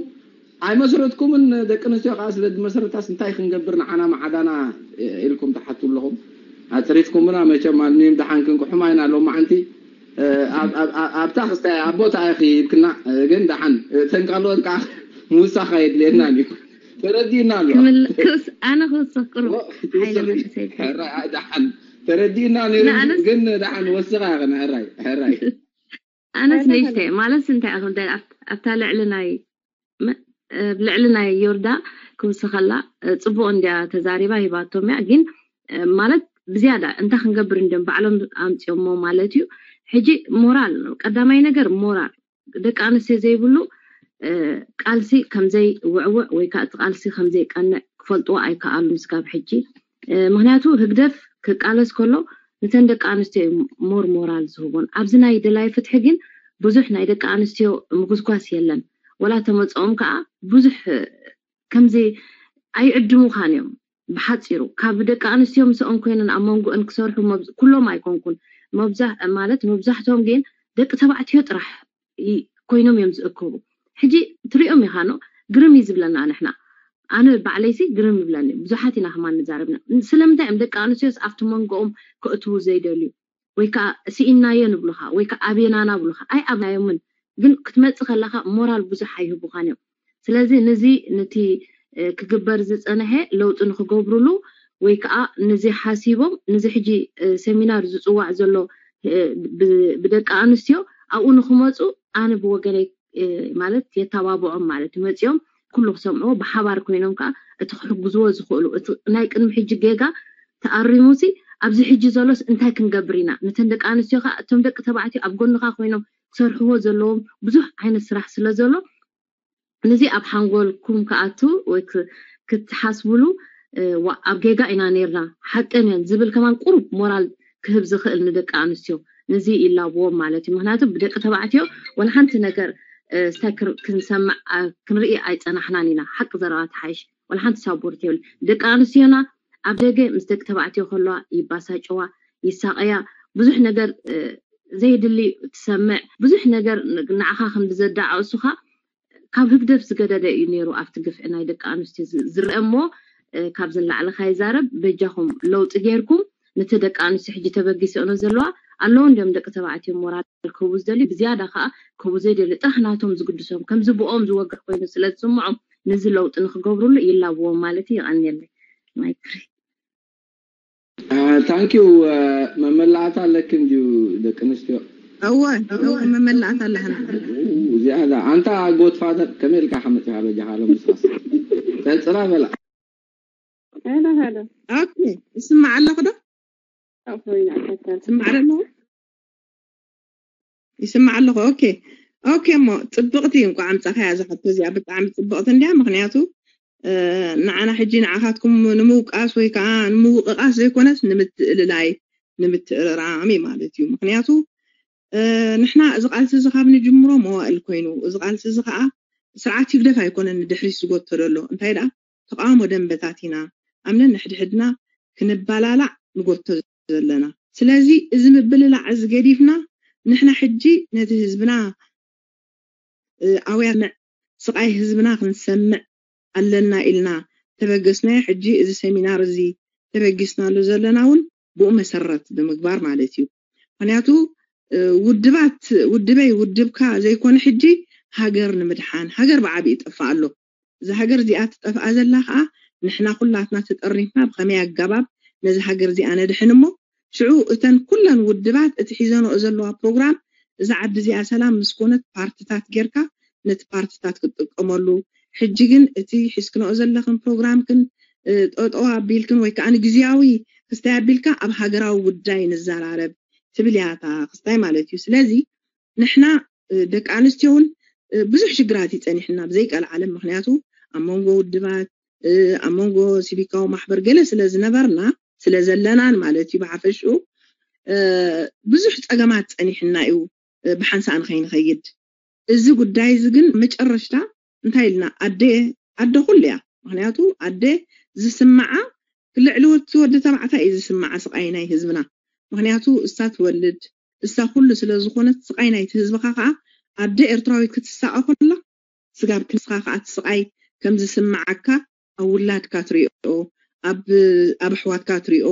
ኣይመስረትኩምን፣ ደቂ ኣንስትዮ ከዓ ስለ ዝመስረታስ እንታይ ክንገብር ንዓና መዓዳና ኢልኩም ትሓቱ ኣለኹም። ኣፅሪትኩምና መቸም ኣልሚም ደሓን ክንቅሑማ ኢና ሎማዓንቲ። ኣብታ ክስታይ ኣብ ቦታ ኢኺ ይብክና፣ ግን ደሓን ተንቃልወት ከዓ ምውሳኻ የድልየናን እዩ። ተረዲእና ኣሎ። ኣነ ክወስኽ ቅሩብ ሓይለ መንእሰይ። ሕራይ ደሓን ተረዲእና ነይሩ፣ ግን ደሓን ወስኻ ያኸነ ሕራይ ሕራይ ኣነስ ንእሽተይ ማለት እንታይ ኢኹም ኣብታ ልዕሊ ናይ ልዕሊ ናይ ዮርዳ ክውስኸላ ጽቡቕ እንዲያ ተዛሪባ ሂባቶም እያ። ግን ማለት ብዝያዳ እንታይ ክንገብር እንዲም ባዕሎም ኣምፅኦሞ ማለት እዩ። ሕጂ ሞራል ቀዳማይ ነገር ሞራል ደቂ ኣንስትዮ ዘይብሉ ቃልሲ ከምዘይ ውዕውዕ ወይ ከዓ እቲ ቃልሲ ከምዘይ ቀንዕ ክፈልጥዎ ኣይከኣሉን ስጋብ ሕጂ። ምክንያቱ ህግደፍ ክቃለስ ከሎ ንተን ደቂ ኣንስትዮ ሞር ሞራል ዝህቦን ኣብዚ ናይ ደላይ ፍትሒ ግን ብዙሕ ናይ ደቂ ኣንስትዮ ምጉስጓስ የለን። ወላ ተመፅኦም ከዓ ብዙሕ ከምዚ ኣይዕድሙኻን እዮም። ብሓፂሩ ካብ ደቂ ኣንስትዮ ምስኦም ኮይነን ኣብ መንጎአን ክሰርሑ ኩሎም ኣይኮንኩን ማለት መብዛሕቶም ግን ደቂ ተባዕትዮ ጥራሕ ኮይኖም እዮም ዝእከቡ። ሕጂ ትሪኦም ኢኻ ኖ ግርም እዩ ዝብለና ንሕና። ኣነ ባዕለይሲ ግርም ይብለኒ። ብዙሓት ኢና ከማን ንዛረብና። ስለምንታይ እዮም ደቂ ኣንስትዮስ ኣብቲ መንጎኦም ከእትዉ ዘይደልዩ? ወይ ከዓ ስኢናዮ ንብሉኻ ወይ ከዓ ኣብየናና ብሉኻ። ኣይ ኣብናዮምን ግን ክትመፅእ ከለኻ ሞራል ብዙሕ ኣይህቡኻን እዮም። ስለዚ ንዚ ነቲ ክግበር ዝፀንሐ ለውጢ ንክገብሩሉ ወይ ከዓ ንዚ ሓሲቦም ንዚ ሕጂ ሰሚናር ዝፅዋዕ ዘሎ ብደቂ ኣንስትዮ ኣብኡ ንክመፁ ኣነ ብወገነይ ማለት የተባብዖም ማለት እዩ። መፂኦም ኩሉ ክሰምዕዎ ብሓባር ኮይኖም ከዓ እቲ ክሕግዝዎ ዝኽእሉ እቲ ናይ ቅድሚ ሕጂ ጌጋ ተኣሪሙሲ ኣብዚ ሕጂ ዘሎስ እንታይ ክንገብር ኢና? ነተን ደቂ ኣንስትዮ ከዓ እቶም ደቂ ተባዕትዮ ኣብ ጎንኻ ኮይኖም ክሰርሕዎ ዘለዎም ብዙሕ ዓይነት ስራሕ ስለ ዘሎ ነዚ ኣብ ሓንጎልኩም ክኣቱ ወይ ክትሓስብሉ ኣብ ጌጋ ኢና ነርና ሓቀን እየን ዝብል ከማን ቁሩብ ሞራል ክህብ ዝኽእል ንደቂ ኣንስትዮ ነዚ ይላብዎም ማለት እዩ። ምክንያቱ ብደቂ ተባዕትዮ ወላ ሓንቲ ነገር ስታይ ክንሰምዕ ክንርኢ ኣይፀናሕናን ኢና። ሓቂ ዘረባ ተሓይሽ ወላ ሓንቲ ሳቦርት የብል። ደቂ ኣንስትዮና ኣብ ደገ ምስ ደቂ ተባዕትዮ ከለዋ ይባሳጨዋ፣ ይሳቀያ፣ ብዙሕ ነገር ዘይድሊ ትሰምዕ፣ ብዙሕ ነገር ንዓኻ ከም ብዘዳዓሱኻ ካብ ህግደፍ ዝገደደ እዩ ነይሩ ኣብቲ ግፍዒ ናይ ደቂ ኣንስትዮ ዝረአ እሞ ካብዚ ንላዕሊ ካይዛረብ በጃኹም ለውጢ ጌርኩም ነቲ ደቂ ኣንስትዮ ሕጂ ተበጊሰእኖ ዘለዋ ኣለዉ እንዲም ደቂ ተባዕትዮ ሞራል ክህቡ ዝደልዩ ብዝያዳ ከዓ ክህቡ ዘይደልዩ ጥራሕ ናቶም ዝግድሶም ከምዚ ብኦም ዝወግሕ ኮይኑ ስለ ዝስምዖም ነዚ ለውጢ ንክገብሩሉ ይላብዎም ማለት እዩ። የቐንየለይ ማይክሪ ታንኪዩ። መመላእታ ኣለክን ድዩ ደቂ ኣንስትዮ? እወ እወ መመላእታ ኣለና። ዝያዳ ኣንታ ጎድፋደር ከመይ ኢልካ ሓመፅኻ በጃኻ ሎም ንስኻስ ቀፅላ በላ። ሄሎ ሄሎ ኦኬ ይስማዕ ኣለኹ ዶ? ኣፎይና ኣፈታል ይስማዕ ኣለኹ ይስማዕ ኣለኹ። ኦኬ ኦኬ እሞ ፅብቕቲ እንኳዕ ኣምፃኻያ እዛ ሕቶ እዚኣ ብጣዕሚ ፅብቕቲ እንድያ። ምክንያቱ ንዓና ሕጂ ንዓኻትኩም ንምውቃስ ወይ ከዓ ንምውቕቓስ ዘይኮነስ ንምትእልላይ ንምትእርራም እዩ ማለት እዩ። ምክንያቱ ንሕና እዚ ቃልሲ እዚ ካብ ንጅምሮ መዋእል ኮይኑ እዚ ቃልሲ እዚ ከዓ ስርዓት ህግደፍ ኣይኮነን ንድሕሪት ዝጎቶ ዘሎ እንታይ ደኣ ተቃውሞ ደንበታት ኢና ኣምነን ንሕድሕድና ክንባላላዕ ንጎቶ ዘለና። ስለዚ እዚ ምብልላዕ እዚ ገዲፍና ንሕና ሕጂ ነቲ ህዝብና ኣውያመዕ ስቃይ ህዝብና ክንሰምዕ ኣለና ኢልና ተበገስናዮ። ሕጂ እዚ ሰሚናር እዚ ተበጊስናሉ ዘለና እውን ብኡ መሰረት ብምግባር ማለት እዩ። ምክንያቱ ውድባት ውድበይ ውድብካ ዘይኮነ ሕጂ ሃገር ንምድሓን ሃገር ብዓብዩ ይጠፍእ ኣሎ። እዛ ሃገር እዚኣ ትጠፍኣ ዘላ ከዓ ንሕና ኩላትና ተጠርኒፍና ብከመይ ኣገባብ ነዚ ሃገር እዚኣ ነድሕን እሞ ሽዑ እተን ኩለን ውድባት እቲ ሒዘንኦ ዘለዋ ፕሮግራም እዛ ዓዲ እዚኣ ሰላም ምስ ኮነት ፓርትታት ጌርካ ነቲ ፓርትታት ክትጥቀመሉ ሕጂ ግን እቲ ሒዝክንኦ ዘለኽን ፕሮግራምክን ጠጠው ኣቢልክን ወይ ከዓ ንግዝያዊ ክስታይ ኣቢልካ ኣብ ሃገራዊ ጉዳይ ንዘራረብ ትብል እያ እታ ክስታይ ማለት እዩ። ስለዚ ንሕና ደቂ ኣንስትዮ እውን ብዙሕ ሽግራት እዩ ፀኒሕና ብዘይቀልዓለም ምክንያቱ ኣብ መንጎ ውድባት ኣብ መንጎ ሲቪካዊ ማሕበር ገለ ስለ ዝነበርና ስለ ዘለናን ማለት እዩ ብሓፈሽኡ ብዙሕ ፀገማት ፀኒሕና እዩ ብሓንሳእ ንኸይንኸይድ። እዚ ጉዳይ እዚ ግን መጨረሽታ እንታይ ኢልና ኣደ ኣደ ኩሉ እያ። ምክንያቱ ኣደ ዝስምዓ ልዕሊ ወዲ ወዲ ተባዕታይ እዩ ዝስምዓ ስቓይ ናይ ህዝብና። ምክንያቱ እሳ ትወልድ እሳ ኩሉ ስለ ዝኾነት ስቓይ ናይቲ ህዝብኻ ከዓ ኣደ ኤርትራዊት ክትሳቐ ከላ ስጋብ ክንስኻ ከዓ እቲ ስቓይ ከም ዝስምዓካ ኣብ ውላድካ ትሪኦ፣ ኣብ ኣብ ኣሕዋትካ ትሪኦ፣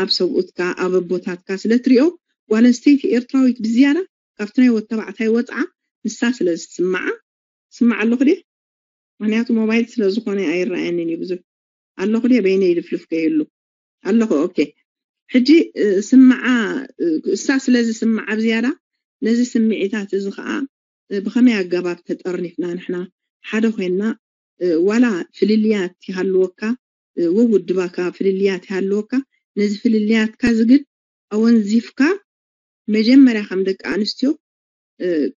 ኣብ ሰብኡትካ ኣብ ኣቦታትካ ስለ ትሪኦ ጓል ኣንስተይቲ ኤርትራዊት ብዝያዳ ካብቲ ናይ ወዲ ተባዕታይ ወፅዓ ንሳ ስለ ዝስምዓ ስምዓ ኣለኹ ድየ? ምክንያቱ ሞባይል ስለ ዝኾነ ኣይረኣየንን እዩ ብዙሕ። ኣለኹ ድየ? በይነይ ልፍልፍ ከይህሉ ኣለኹ። ኦኬ፣ ሕጂ ስምዓ እሳ ስለ ዝስምዓ ብዝያዳ ነዚ ስምዒታት እዚ ከዓ ብኸመይ ኣገባብ ተጠርኒፍና ንሕና ሓደ ኮይንና ዋላ ፍልልያት ይሃልወካ ወውድባካ ፍልልያት ይሃልወካ ነዚ ፍልልያትካ ዝግድ ኣወንዚፍካ መጀመርያ ከም ደቂ ኣንስትዮ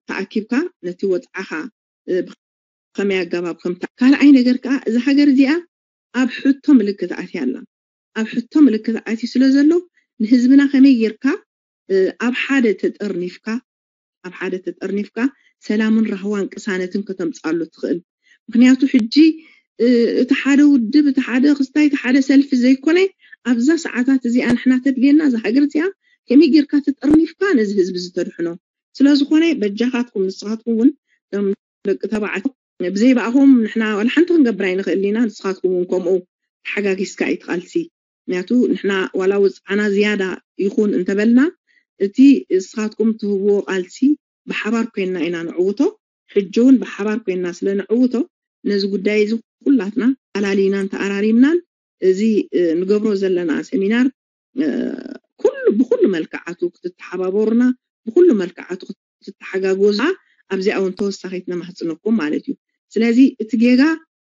ተኣኪብካ ነቲ ወፅዓኻ ብኸመይ ኣገባብ ከምታ ካልኣይ ነገር ከዓ እዛ ሃገር እዚኣ ኣብ ሕቶ ምልክት ኣትያ ኣላ። ኣብ ሕቶ ምልክት ኣትዩ ስለ ዘሎ ንህዝብና ከመይ ጌርካ ኣብ ሓደ ተጠርኒፍካ ኣብ ሓደ ተጠርኒፍካ ሰላምን ራህዋን ቅሳነትን ከተምፅኣሉ ትኽእል። ምክንያቱ ሕጂ እቲ ሓደ ውድብ እቲ ሓደ ክስታይ እቲ ሓደ ሰልፊ ዘይኮነ ኣብዛ ሰዓታት እዚኣ ንሕና ተድልየና እዛ ሃገር እዚኣ ከመይ ጌርካ ተጠርኒፍካ ነዚ ህዝቢ ዝተድሕኖ ስለዝኾነ በጃኻትኩም ንስኻትኩም እውን ደቂ ተባዕትዮ ብዘይ ብኣኹም ንሕና ዋላ ሓንቲ ክንገብር ኣይንኽእል ኢና። ንስኻትኩም እውን ከምኡ ተሓጋጊዝካ እዩ ትቓልሲ። ምክንያቱ ንሕና ዋላ ውፅዓና ዝያዳ ይኹን እንተበልና እቲ ንስኻትኩም ትህብዎ ቃልሲ ብሓባር ኮይንና ኢና ንዕውቶ። ሕጂ እውን ብሓባር ኮይንና ስለ ንዕውቶ ነዚ ጉዳይ እዚ ኩላትና ኣላሊናን ተኣራሪምናን እዚ ንገብሮ ዘለና ሰሚናር ኩሉ ብኩሉ መልክዓቱ ክትተሓባበሩና ብኩሉ መልክዓቱ ክትተሓጋገዙ ኣብዚኣ እውን ተወሳኺት ነማህፅነኩም ማለት እዩ። ስለዚ እቲ ጌጋ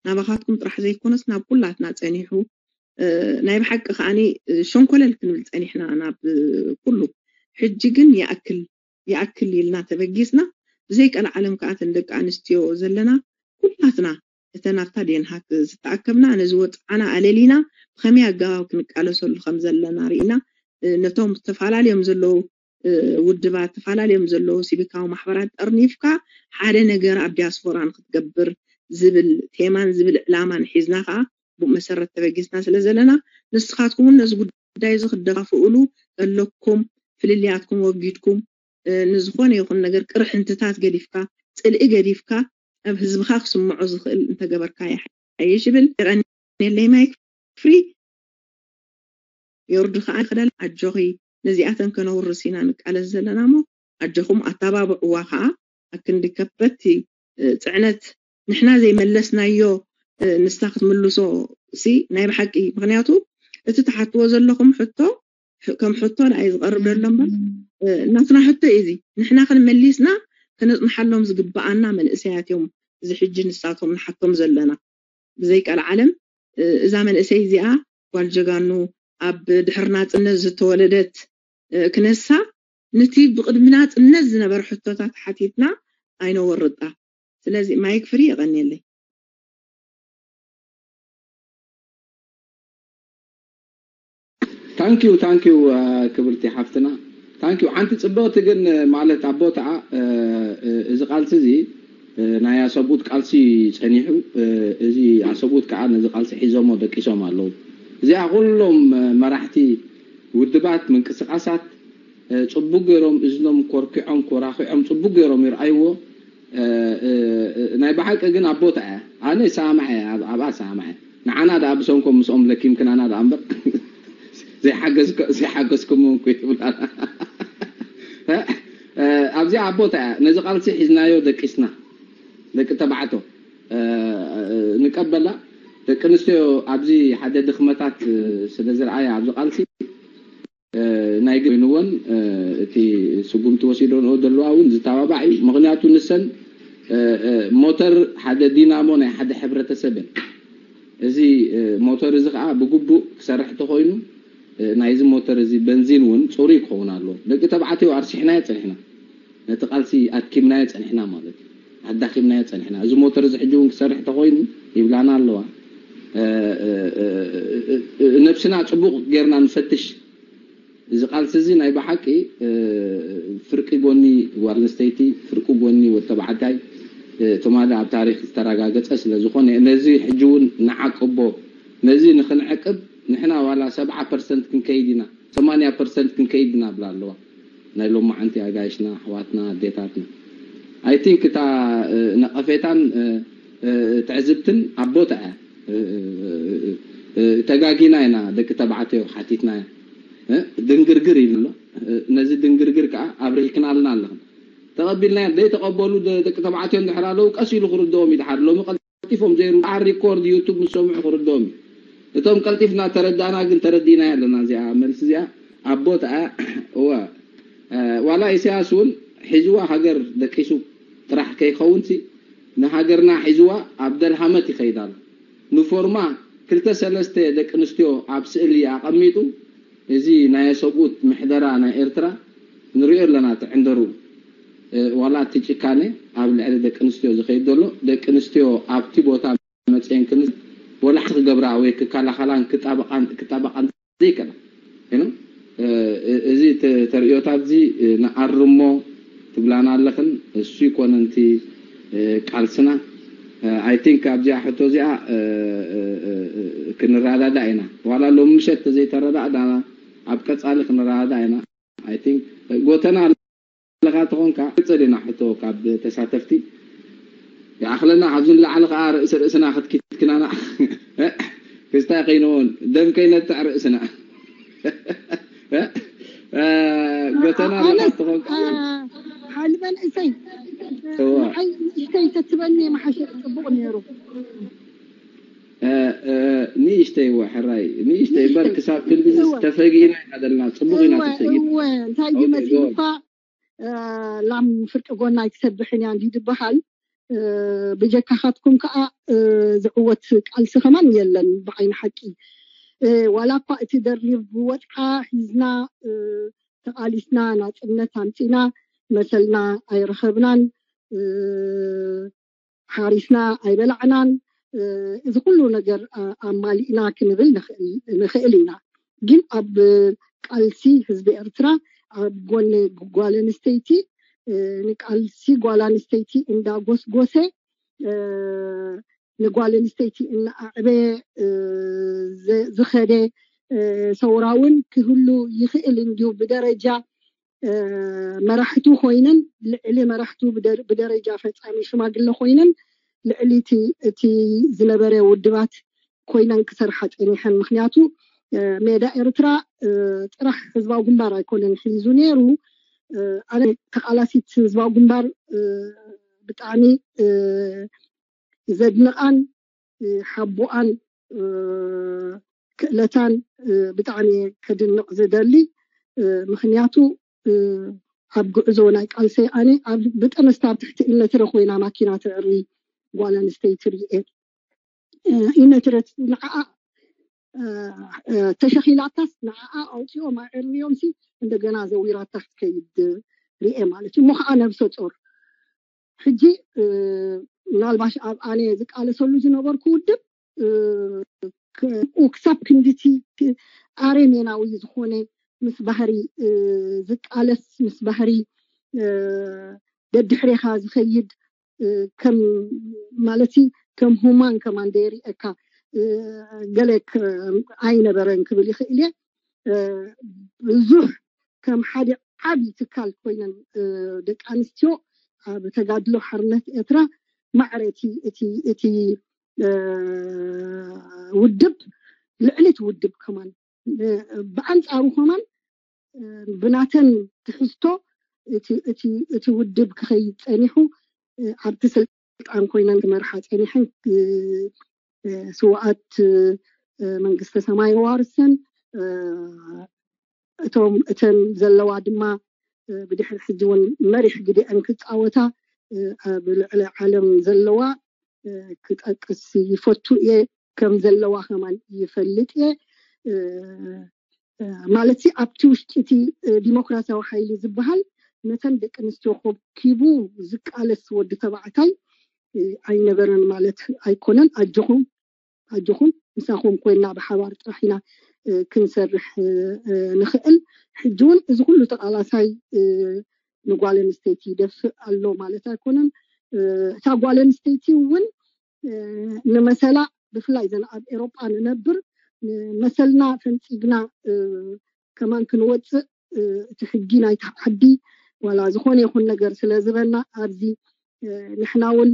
ናባኻትኩም ጥራሕ ዘይኮነስ ናብ ኩላትና ፀኒሑ ናይ ብሓቂ ከዓኒ ሸንኮለል ክንብል ፀኒሕና ናብ ኩሉ ሕጂ ግን ይኣክል ይኣክል ኢልና ተበጊስና ብዘይ ቀልዓለም ከዓ እተን ደቂ ኣንስትዮ ዘለና ኩላትና እተን ኣብታ ዴንሃክ ዝተኣከብና ነዚ ወፅዓና ኣለሊና ብኸመይ ኣገባብ ክንቃለሰሉ ከም ዘለና ርኢና ነቶም ተፈላለዮም ዘለዉ ውድባት ተፈላለዮም ዘለዉ ሲቪካዊ ማሕበራት ጠርኒፍካ ሓደ ነገር ኣብ ዲያስፖራ ንክትገብር ዝብል ቴማን ዝብል ዕላማን ሒዝና ከዓ ብኡ መሰረት ተበጊስና ስለ ዘለና ንስኻትኩም እውን ነዚ ጉዳይ እዚ ክትደፋፍእሉ ዘለኩም ፍልልያትኩም ወጊድኩም ንዝኾነ ይኹን ነገር ቅርሕንትታት ገዲፍካ ፅልኢ ገዲፍካ ኣብ ህዝብኻ ክስምዖ ዝኽእል እንተገበርካ ይሓይሽ ይብል። የቐንየለይ ማይክ ፍሪ። የውርዲ ከዓ ይኽደል ኣጆኺ ነዚኣተን ከነውርስ ኢና ንቃለስ ዘለና እሞ ኣጆኹም ኣተባብዕዋ ከዓ ኣክንዲ ከበድቲ ፅዕነት ንሕና ዘይመለስናዮ ንሳ ክትምልሶ ሲ ናይ ብሓቂ ምክንያቱ እቲ ትሓትዎ ዘለኹም ሕቶ ከም ሕቶ ንኣይ ዝቐርብ ዘሎ እምበር ናትና ሕቶ እዩ እዚ ንሕና ክንመሊስና ክነፅንሓሎም ዝግበኣና መንእሰያት እዮም እዚ ሕጂ ንሳቶም ንሓቶም ዘለና ብዘይ ቀልዓለም እዛ መንእሰይ እዚኣ ጓል ጀጋኑ ኣብ ድሕሪ ናፅነት ዝተወለደት ክነሳ ነቲ ብቅድሚ ናፅነት ዝነበረ ሕቶታት ሓቲትና ኣይነወርጣ ስለዚ ማይክ ፍሪ የቐንየለይ ታንኪዩ ታንኪዩ ክብርቲ ሓፍትና ታንኪዩ ሓንቲ ፅብቕቲ ግን ማለት ኣብ ቦታኣ እዚ ቃልሲ እዚ ናይ ኣሰብኡት ቃልሲ ጸኒሑ፣ እዚ ኣሰብኡት ከኣ ነዚ ቃልሲ ሒዞሞ ደቂሶም ኣለዉ። እዚኣ ኩሎም መራሕቲ ውድባት፣ ምንቅስቃሳት ጽቡቅ ገይሮም እዝኖም ኮርኪዖም ኮራኺዖም ጽቡቅ ገይሮም ይርኣይዎ። ናይ ብሓቂ ግን ኣብ ቦታ እያ። ኣነ ይሰማማዕ እየ፣ ኣብኣ ይሰማማዕ እየ። ንዓና ደኣ ብሰንኮም ምስኦም ለኪምክናና ደኣ እምበር ዘይሓገዝኩምዎም እኮ ይብላና። ኣብዚኣ ኣብ ቦታ እያ። ነዚ ቃልሲ ሒዝናዮ ደቂስና። ደቂ ተባዕቶ ንቀበላ ደቂ ኣንስትዮ ኣብዚ ሓደ ድኽመታት ስለ ዝረኣያ ኣብዚ ቃልሲ ናይ ግድ ኮይንወን እቲ ስጉምቲ ወሲደንኦ ዘለዋ እውን ዝተባባዕ እዩ። ምክንያቱ ንሰን ሞተር ሓደ ዲናሞ ናይ ሓደ ሕብረተሰብ እየን። እዚ ሞተር እዚ ከዓ ብግቡእ ክሰርሕ ተኮይኑ ናይዚ ሞተር እዚ በንዚን እውን ፅሩይ ክኸውን ኣለዎ። ደቂ ተባዕትዮ ኣርሲሕናዮ ፀኒሕና። ነቲ ቃልሲ ኣድኪምናዮ ጸኒሕና ማለት እዩ። ኣዳኺምናዮ ጸኒሕና። እዚ ሞተር እዚ ሕጂ እውን ክሰርሕ ተኾይኑ ይብላና ኣለዋ። ነብስና ጽቡቕ ጌርና ንፈትሽ። እዚ ቃልሲ እዚ ናይ ብሓቂ ፍርቂ ጎኒ ጓል ኣንስተይቲ፣ ፍርቂ ጎኒ ወዲ ተባዕታይ ትማሊ ኣብ ታሪኽ ዝተረጋገጸ ስለ ዝኾነ ነዚ ሕጂ እውን ንዓቅቦ። ነዚ ንክንዕቅብ ንሕና ዋላ ሰብዓ ፐርሰንት ክንከይድ ኢና፣ ሰማንያ ፐርሰንት ክንከይድ ኢና ብላ ኣለዋ። ናይ ሎማዓንቲ ኣጋይሽና፣ ኣሕዋትና፣ ኣዴታትና። I think እታ ነቐፌታን ትዕዝብትን ኣብ ቦታ እያ። ተጋጊና ኢና፣ ደቂ ተባዕትዮ ሓቲትናያ። ድንግርግር ኢሉ ኣሎ። ነዚ ድንግርግር ከዓ ኣብሪህክናልና ኣለኽን። ተቐቢልናዮ። ዘይተቐበሉ ደቂ ተባዕትዮ እንድሕር ኣለዉ፣ ቀስ ኢሉ ክርድኦም እዩ። ድሓር ሎሚ ቀልጢፎም ዘይሩ ድሓር ሪኮርድ ዩቱብ ምስ ሰምዑ ክርድኦም እዩ። እቶም ቀልጢፍና ተረዳእና ግን ተረዲእናያ ኣለና። እዚኣ መልሲ እዚኣ ኣብ ቦታኣ። እወ፣ ዋላ ኢሳያስ እውን ሒዝዋ ሃገር ደቂሱ ጥራሕ ከይኸውንሲ፣ ንሃገርና ሒዝዋ ኣብ ደልሃመት ይኸይድ ኣሎ። ንፎርማ ክልተ ሰለስተ ደቂ ኣንስትዮ ኣብ ስእሊ ኣቐሚጡ፣ እዚ ናይ ሰብኡት ምሕደራ ናይ ኤርትራ ንሪኦ ኣለና። ትዕንደሩ ዋላ እቲ ጭካኔ ኣብ ልዕሊ ደቂ ኣንስትዮ ዝኸይድ ዘሎ፣ ደቂ ኣንስትዮ ኣብቲ ቦታ መፅየን ክምስ ወላ ሓንቲ ክገብራ ወይ ክከላኸላን ክጣበቓን ዘይከላ። እዚ ተርእዮታት እዚ ንኣርሞ ትብላና ኣለኽን። እሱ ይኮነንቲ ቃልስና። I think ኣብዚኣ ሕቶ እዚኣ ክንረዳዳ ኢና። ዋላ ሎም ምሸት ተዘይተረዳእዳና ኣብ ቀፃሊ ክንረዳዳ ኢና። I think ጎተና ኣለኻ ተኾንካ ቅፅል ኢና ሕቶ ካብ ተሳተፍቲ ይኣኽለና። ካብዚ ንላዕሊ ከዓ ርእሲ ርእስና ክትኪትክናና ክስታይ ከይንሆን ደም ከይነጥዕ ርእስና ጎተና ኣለኻ ተኾንካ ሓልበን እሰይ ንእሽተይ ተትበኒ መሓሸ ፅቡቕ ነይሩ። ንእሽተይ እወ ሕራይ ንእሽተይ እምበር ክሳብ ክንዲ ተፈጊእና ኢና ዘለና። ፅቡቕ ኢና ተሰጊ እንታይ እዩ መሲልኳ ላም ፍርቂ ጎና ኣይትሰብሕን እያ እንዲ ዝበሃል። ብጀካኻትኩም ከዓ ዝዕወት ቃልሲ ከማን የለን ብዓይኒ ሓቂ። ዋላ እኳ እቲ ደሪር ወጥዓ ሒዝና ተቓሊስና ናፅነት ኣምፂና መሰልና ኣይረኸብናን። ሓሪስና ኣይበላዕናን። እዚ ኩሉ ነገር ኣማሊእና ክንብል ንኽእል ኢና። ግን ኣብ ቃልሲ ህዝቢ ኤርትራ ኣብ ጎኒ ጓል ኣንስተይቲ ንቃልሲ ጓል ኣንስተይቲ እንዳጎስጎሰ ንጓል ኣንስተይቲ እናኣዕበየ ዝኸደ ሰውራ እውን ክህሉ ይኽእል እንድዩ ብደረጃ መራሕቱ ኮይነን ልዕሊ መራሕቱ ብደረጃ ፈፃሚ ሽማግለ ኮይነን ልዕሊ እቲ ዝነበረ ውድባት ኮይነን ክሰርሓ ፀኒሐን። ምክንያቱ ሜዳ ኤርትራ ጥራሕ ህዝባዊ ግንባር ኣይኮነን ሒዙ ነይሩ። ኣነ ተቃላሲት ህዝባዊ ግንባር ብጣዕሚ ዘድንቃን ሓቦኣን ክእለታን ብጣዕሚ ከድንቕ ዝደሊ። ምክንያቱ ኣብ ጉዕዞ ናይ ቃልሰይ ኣነ ብጠነስታ ኣብ ትሕቲ እነትረ ኮይና ማኪና ትዕሪ ጓል ኣንስተይቲ ርኤ። እነትረ ንዓኣ ተሸኺላታስ ንዓኣ ኣውፂኦም ኣዕርዮም ሲ እንደገና ዘዊራታ ክትከይድ ርኤ ማለት እዩ። እሞ ከዓ ነብሰ ፆር ሕጂ ምናልባሽ ኣብ ኣነ ዝቃለሰሉ ዝነበርኩ ውድብ ክሳብ ክንድቲ ኣረሜናዊ ዝኾነ ምስ ባህሪ ዝቃለስ ምስ ባህሪ ደድሕሬኻ ዝኸይድ ከም ማለት ከም ሁማን ከማን ደየሪእካ ገለ ኣይነበረን ክብል ይኽእል እየ። ብዙሕ ከም ሓደ ዓብዪ ትካል ኮይነን ደቂ ኣንስትዮ ኣብ ተጋድሎ ሓርነት ኤርትራ ማዕረ እቲ ውድብ ልዕሊ እቲ ውድብ ከማን ብኣንፃሩ ከማን ብናተን ትሕዝቶ እቲ ውድብ ክኸይድ ፀኒሑ ኣብቲ ስልጣን ኮይነን ክመርሓ ፀኒሐን። ስዋኣት መንግስተ ሰማይ የዋርሰን። እቶም እተን ዘለዋ ድማ ብድሕሪ ሕጂ እውን መሪሕ ግዲአን ክፃወታ ኣብ ልዕሊ ዓለም ዘለዋ ክጠቅስ ይፈቱ እየ። ከም ዘለዋ ከማን ይፈልጥ እየ። ማለት ኣብቲ ውሽጢ እቲ ዲሞክራሲያዊ ሓይሊ ዝበሃል ነተን ደቂ ኣንስትዮ ከኪቡ ዝቃለስ ወዲ ተባዕታይ ኣይነበረን ማለት ኣይኮነን። ኣጆኹም ኣጆኹም ምሳኹም ኮይና ብሓባር ጥራሕ ኢና ክንሰርሕ ንኽእል። ሕጂ እውን እዚ ኩሉ ተቓላሳይ ንጓል ኣንስተይቲ ይደፍእ ኣሎ ማለት ኣይኮነን። እታ ጓል ኣንስተይቲ እውን ንመሰላ ብፍላይ ዘን ኣብ ኤሮጳ ንነብር መሰልና ፈንፂግና ከማን ክንወፅእ እቲ ሕጊ ናይቲ ዓዲ ዋላ ዝኾነ ይኹን ነገር ስለ ዝበና ኣብዚ ንሕና እውን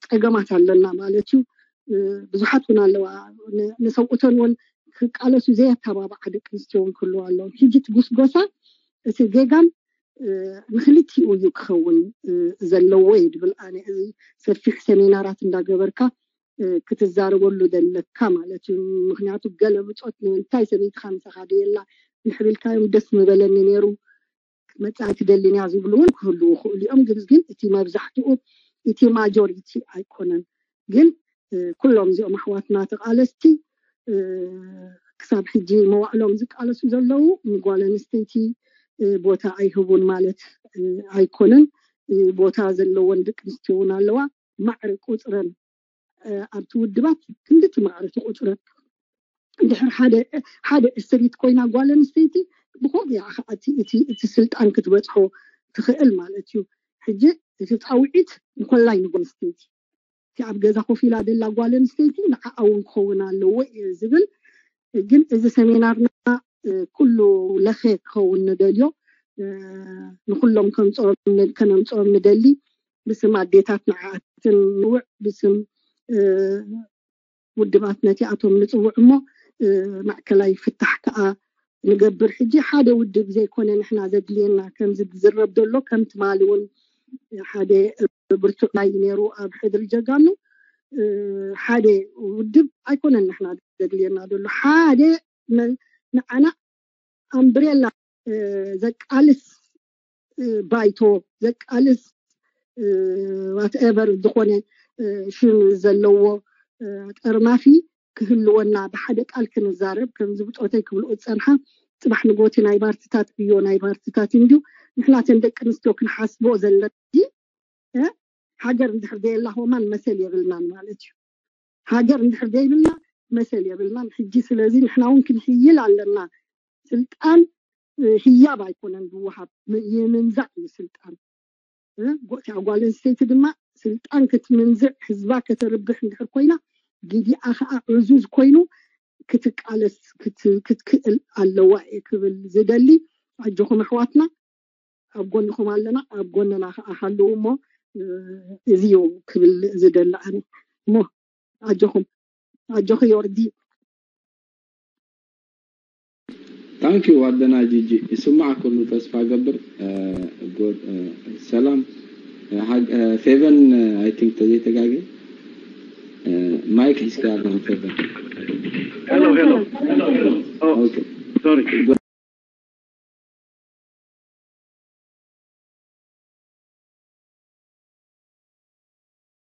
ፀገማት ኣለና ማለት እዩ። ብዙሓት እውን ኣለዋ ንሰብኡተን እውን ክቃለሱ ዘየተባብዓ ደቂ ኣንስትዮ እውን ክህልዋ ኣለዎም። ሕጂ እቲ ጉስጎሳ እቲ ጌጋን ንክልቲኡ እዩ ክኸውን ዘለዎ እዩ ድብል ኣነ። እዚ ሰፊሕ ሰሚናራት እንዳገበርካ ክትዛረበሉ ዘለካ ማለት እዩ። ምክንያቱ ገለ ብፆት ንምንታይ ሰበይትካ ምሳኻ ደየላ ንሕብልካዮም ደስ ምበለኒ ነይሩ ክትመፅእ ኣይትደልን እያ ዝብሉ እውን ክህልዉ ይኽእሉ እዮም። ግን ግን እቲ መብዛሕትኡ እቲ ማጆሪቲ ኣይኮነን። ግን ኩሎም እዚኦም ኣሕዋትና ተቃለስቲ ክሳብ ሕጂ መዋዕሎም ዝቃለሱ ዘለዉ ንጓል ኣንስተይቲ ቦታ ኣይህቡን ማለት ኣይኮነን። ቦታ ዘለወን ደቂ ኣንስትዮ እውን ኣለዋ። ማዕረ ቁፅረን ኣብቲ ውድባት ክንድቲ ማዕረ እቲ ቁፅረን እንድሕር ሓደ ሓደ ዕስሪት ኮይና ጓል ኣንስተይቲ ብኮግያ ከዓቲ እቲ እቲ ስልጣን ክትበፅሖ ትኽእል ማለት እዩ። ሕጂ እቲ ፃውዒት ንኮላይ ንጓል ኣንስተይቲ እቲ ኣብ ገዛ ኮፍ ኢላ ደላ ጓል ኣንስተይቲ ንዓኣ እውን ክኸውን ኣለዎ እየ ዝብል። ግን እዚ ሰሚናርና ኩሉ ለኸ ክኸውን ንደልዮ ንኩሎም ከነምፅኦም ንደሊ ብስም ኣዴታት ንዓኣትን ንውዕ ብስም ውድባት ነቲኣቶም ንፅውዕ እሞ ማእከላይ ፍታሕ ከዓ ንገብር። ሕጂ ሓደ ውድብ ዘይኮነ ንሕና ዘድልየና ከምዚ ዝረብ ዘሎ ከም ትማሊ እውን ሓደ ብርቱዕ ናይ ነይሩ ኣብ ሕድሪ ጀጋኑ ሓደ ውድብ ኣይኮነን ንሕና ዘድልየና ዘሎ ሓደ ንዓና ኣምብሬላ ዘቃልስ ባይቶ ዘቃልስ ዋትኤቨር ዝኾነ ሽም ዘለዎ ጠርናፊ ክህልወና ብሓደ ቃል ክንዛረብ ከምዚ ብፆተይ ክብልኡ ዝፀንሓ ፅባሕ ንጎቲ ናይ ባርትታት ብዮ ናይ ባርትታት እንድዩ ንሕናተን ደቂ ኣንስትዮ ክንሓስቦ ዘለና። ሃገር እንድሕር ዘየላ ሆማን መሰል የብልናን ማለት እዩ። ሃገር እንድሕር ዘይብልና መሰል የብልናን። ሕጂ ስለዚ ንሕና እውን ክንሕይል ኣለና። ስልጣን ህያብ ኣይኮነን ዝወሃብ፣ ይምንዛዕ እዩ ስልጣን። እቲኣ ጓል ኣንስተይቲ ድማ ስልጣን ክትምንዝዕ ህዝባ ከተርብሕ እንድሕር ኮይና ግዲኣ ከዓ ዕዙዝ ኮይኑ ክትቃለስ ክትክእል ኣለዋ እየ ክብል ዝደሊ። ኣጆኹም ኣሕዋትና ኣብ ጎንኹም ኣለና፣ ኣብ ጎንና ከዓ ሃለዉ እሞ እዚ እዩ ክብል ዝደሊ ኣነ እሞ ኣጆኹም ኣጆኺ ዮርዲ። ታንኪዩ ኣደና ጂጂ ይስማዕ ኩሉ ተስፋ ገብር። ሰላም ፌቨን ኣይ ቲንክ ተዘይተጋገ ማይክ ሒዝካ ኣለኻ ፌቨን። ሄሎ ሄሎ ሶሪ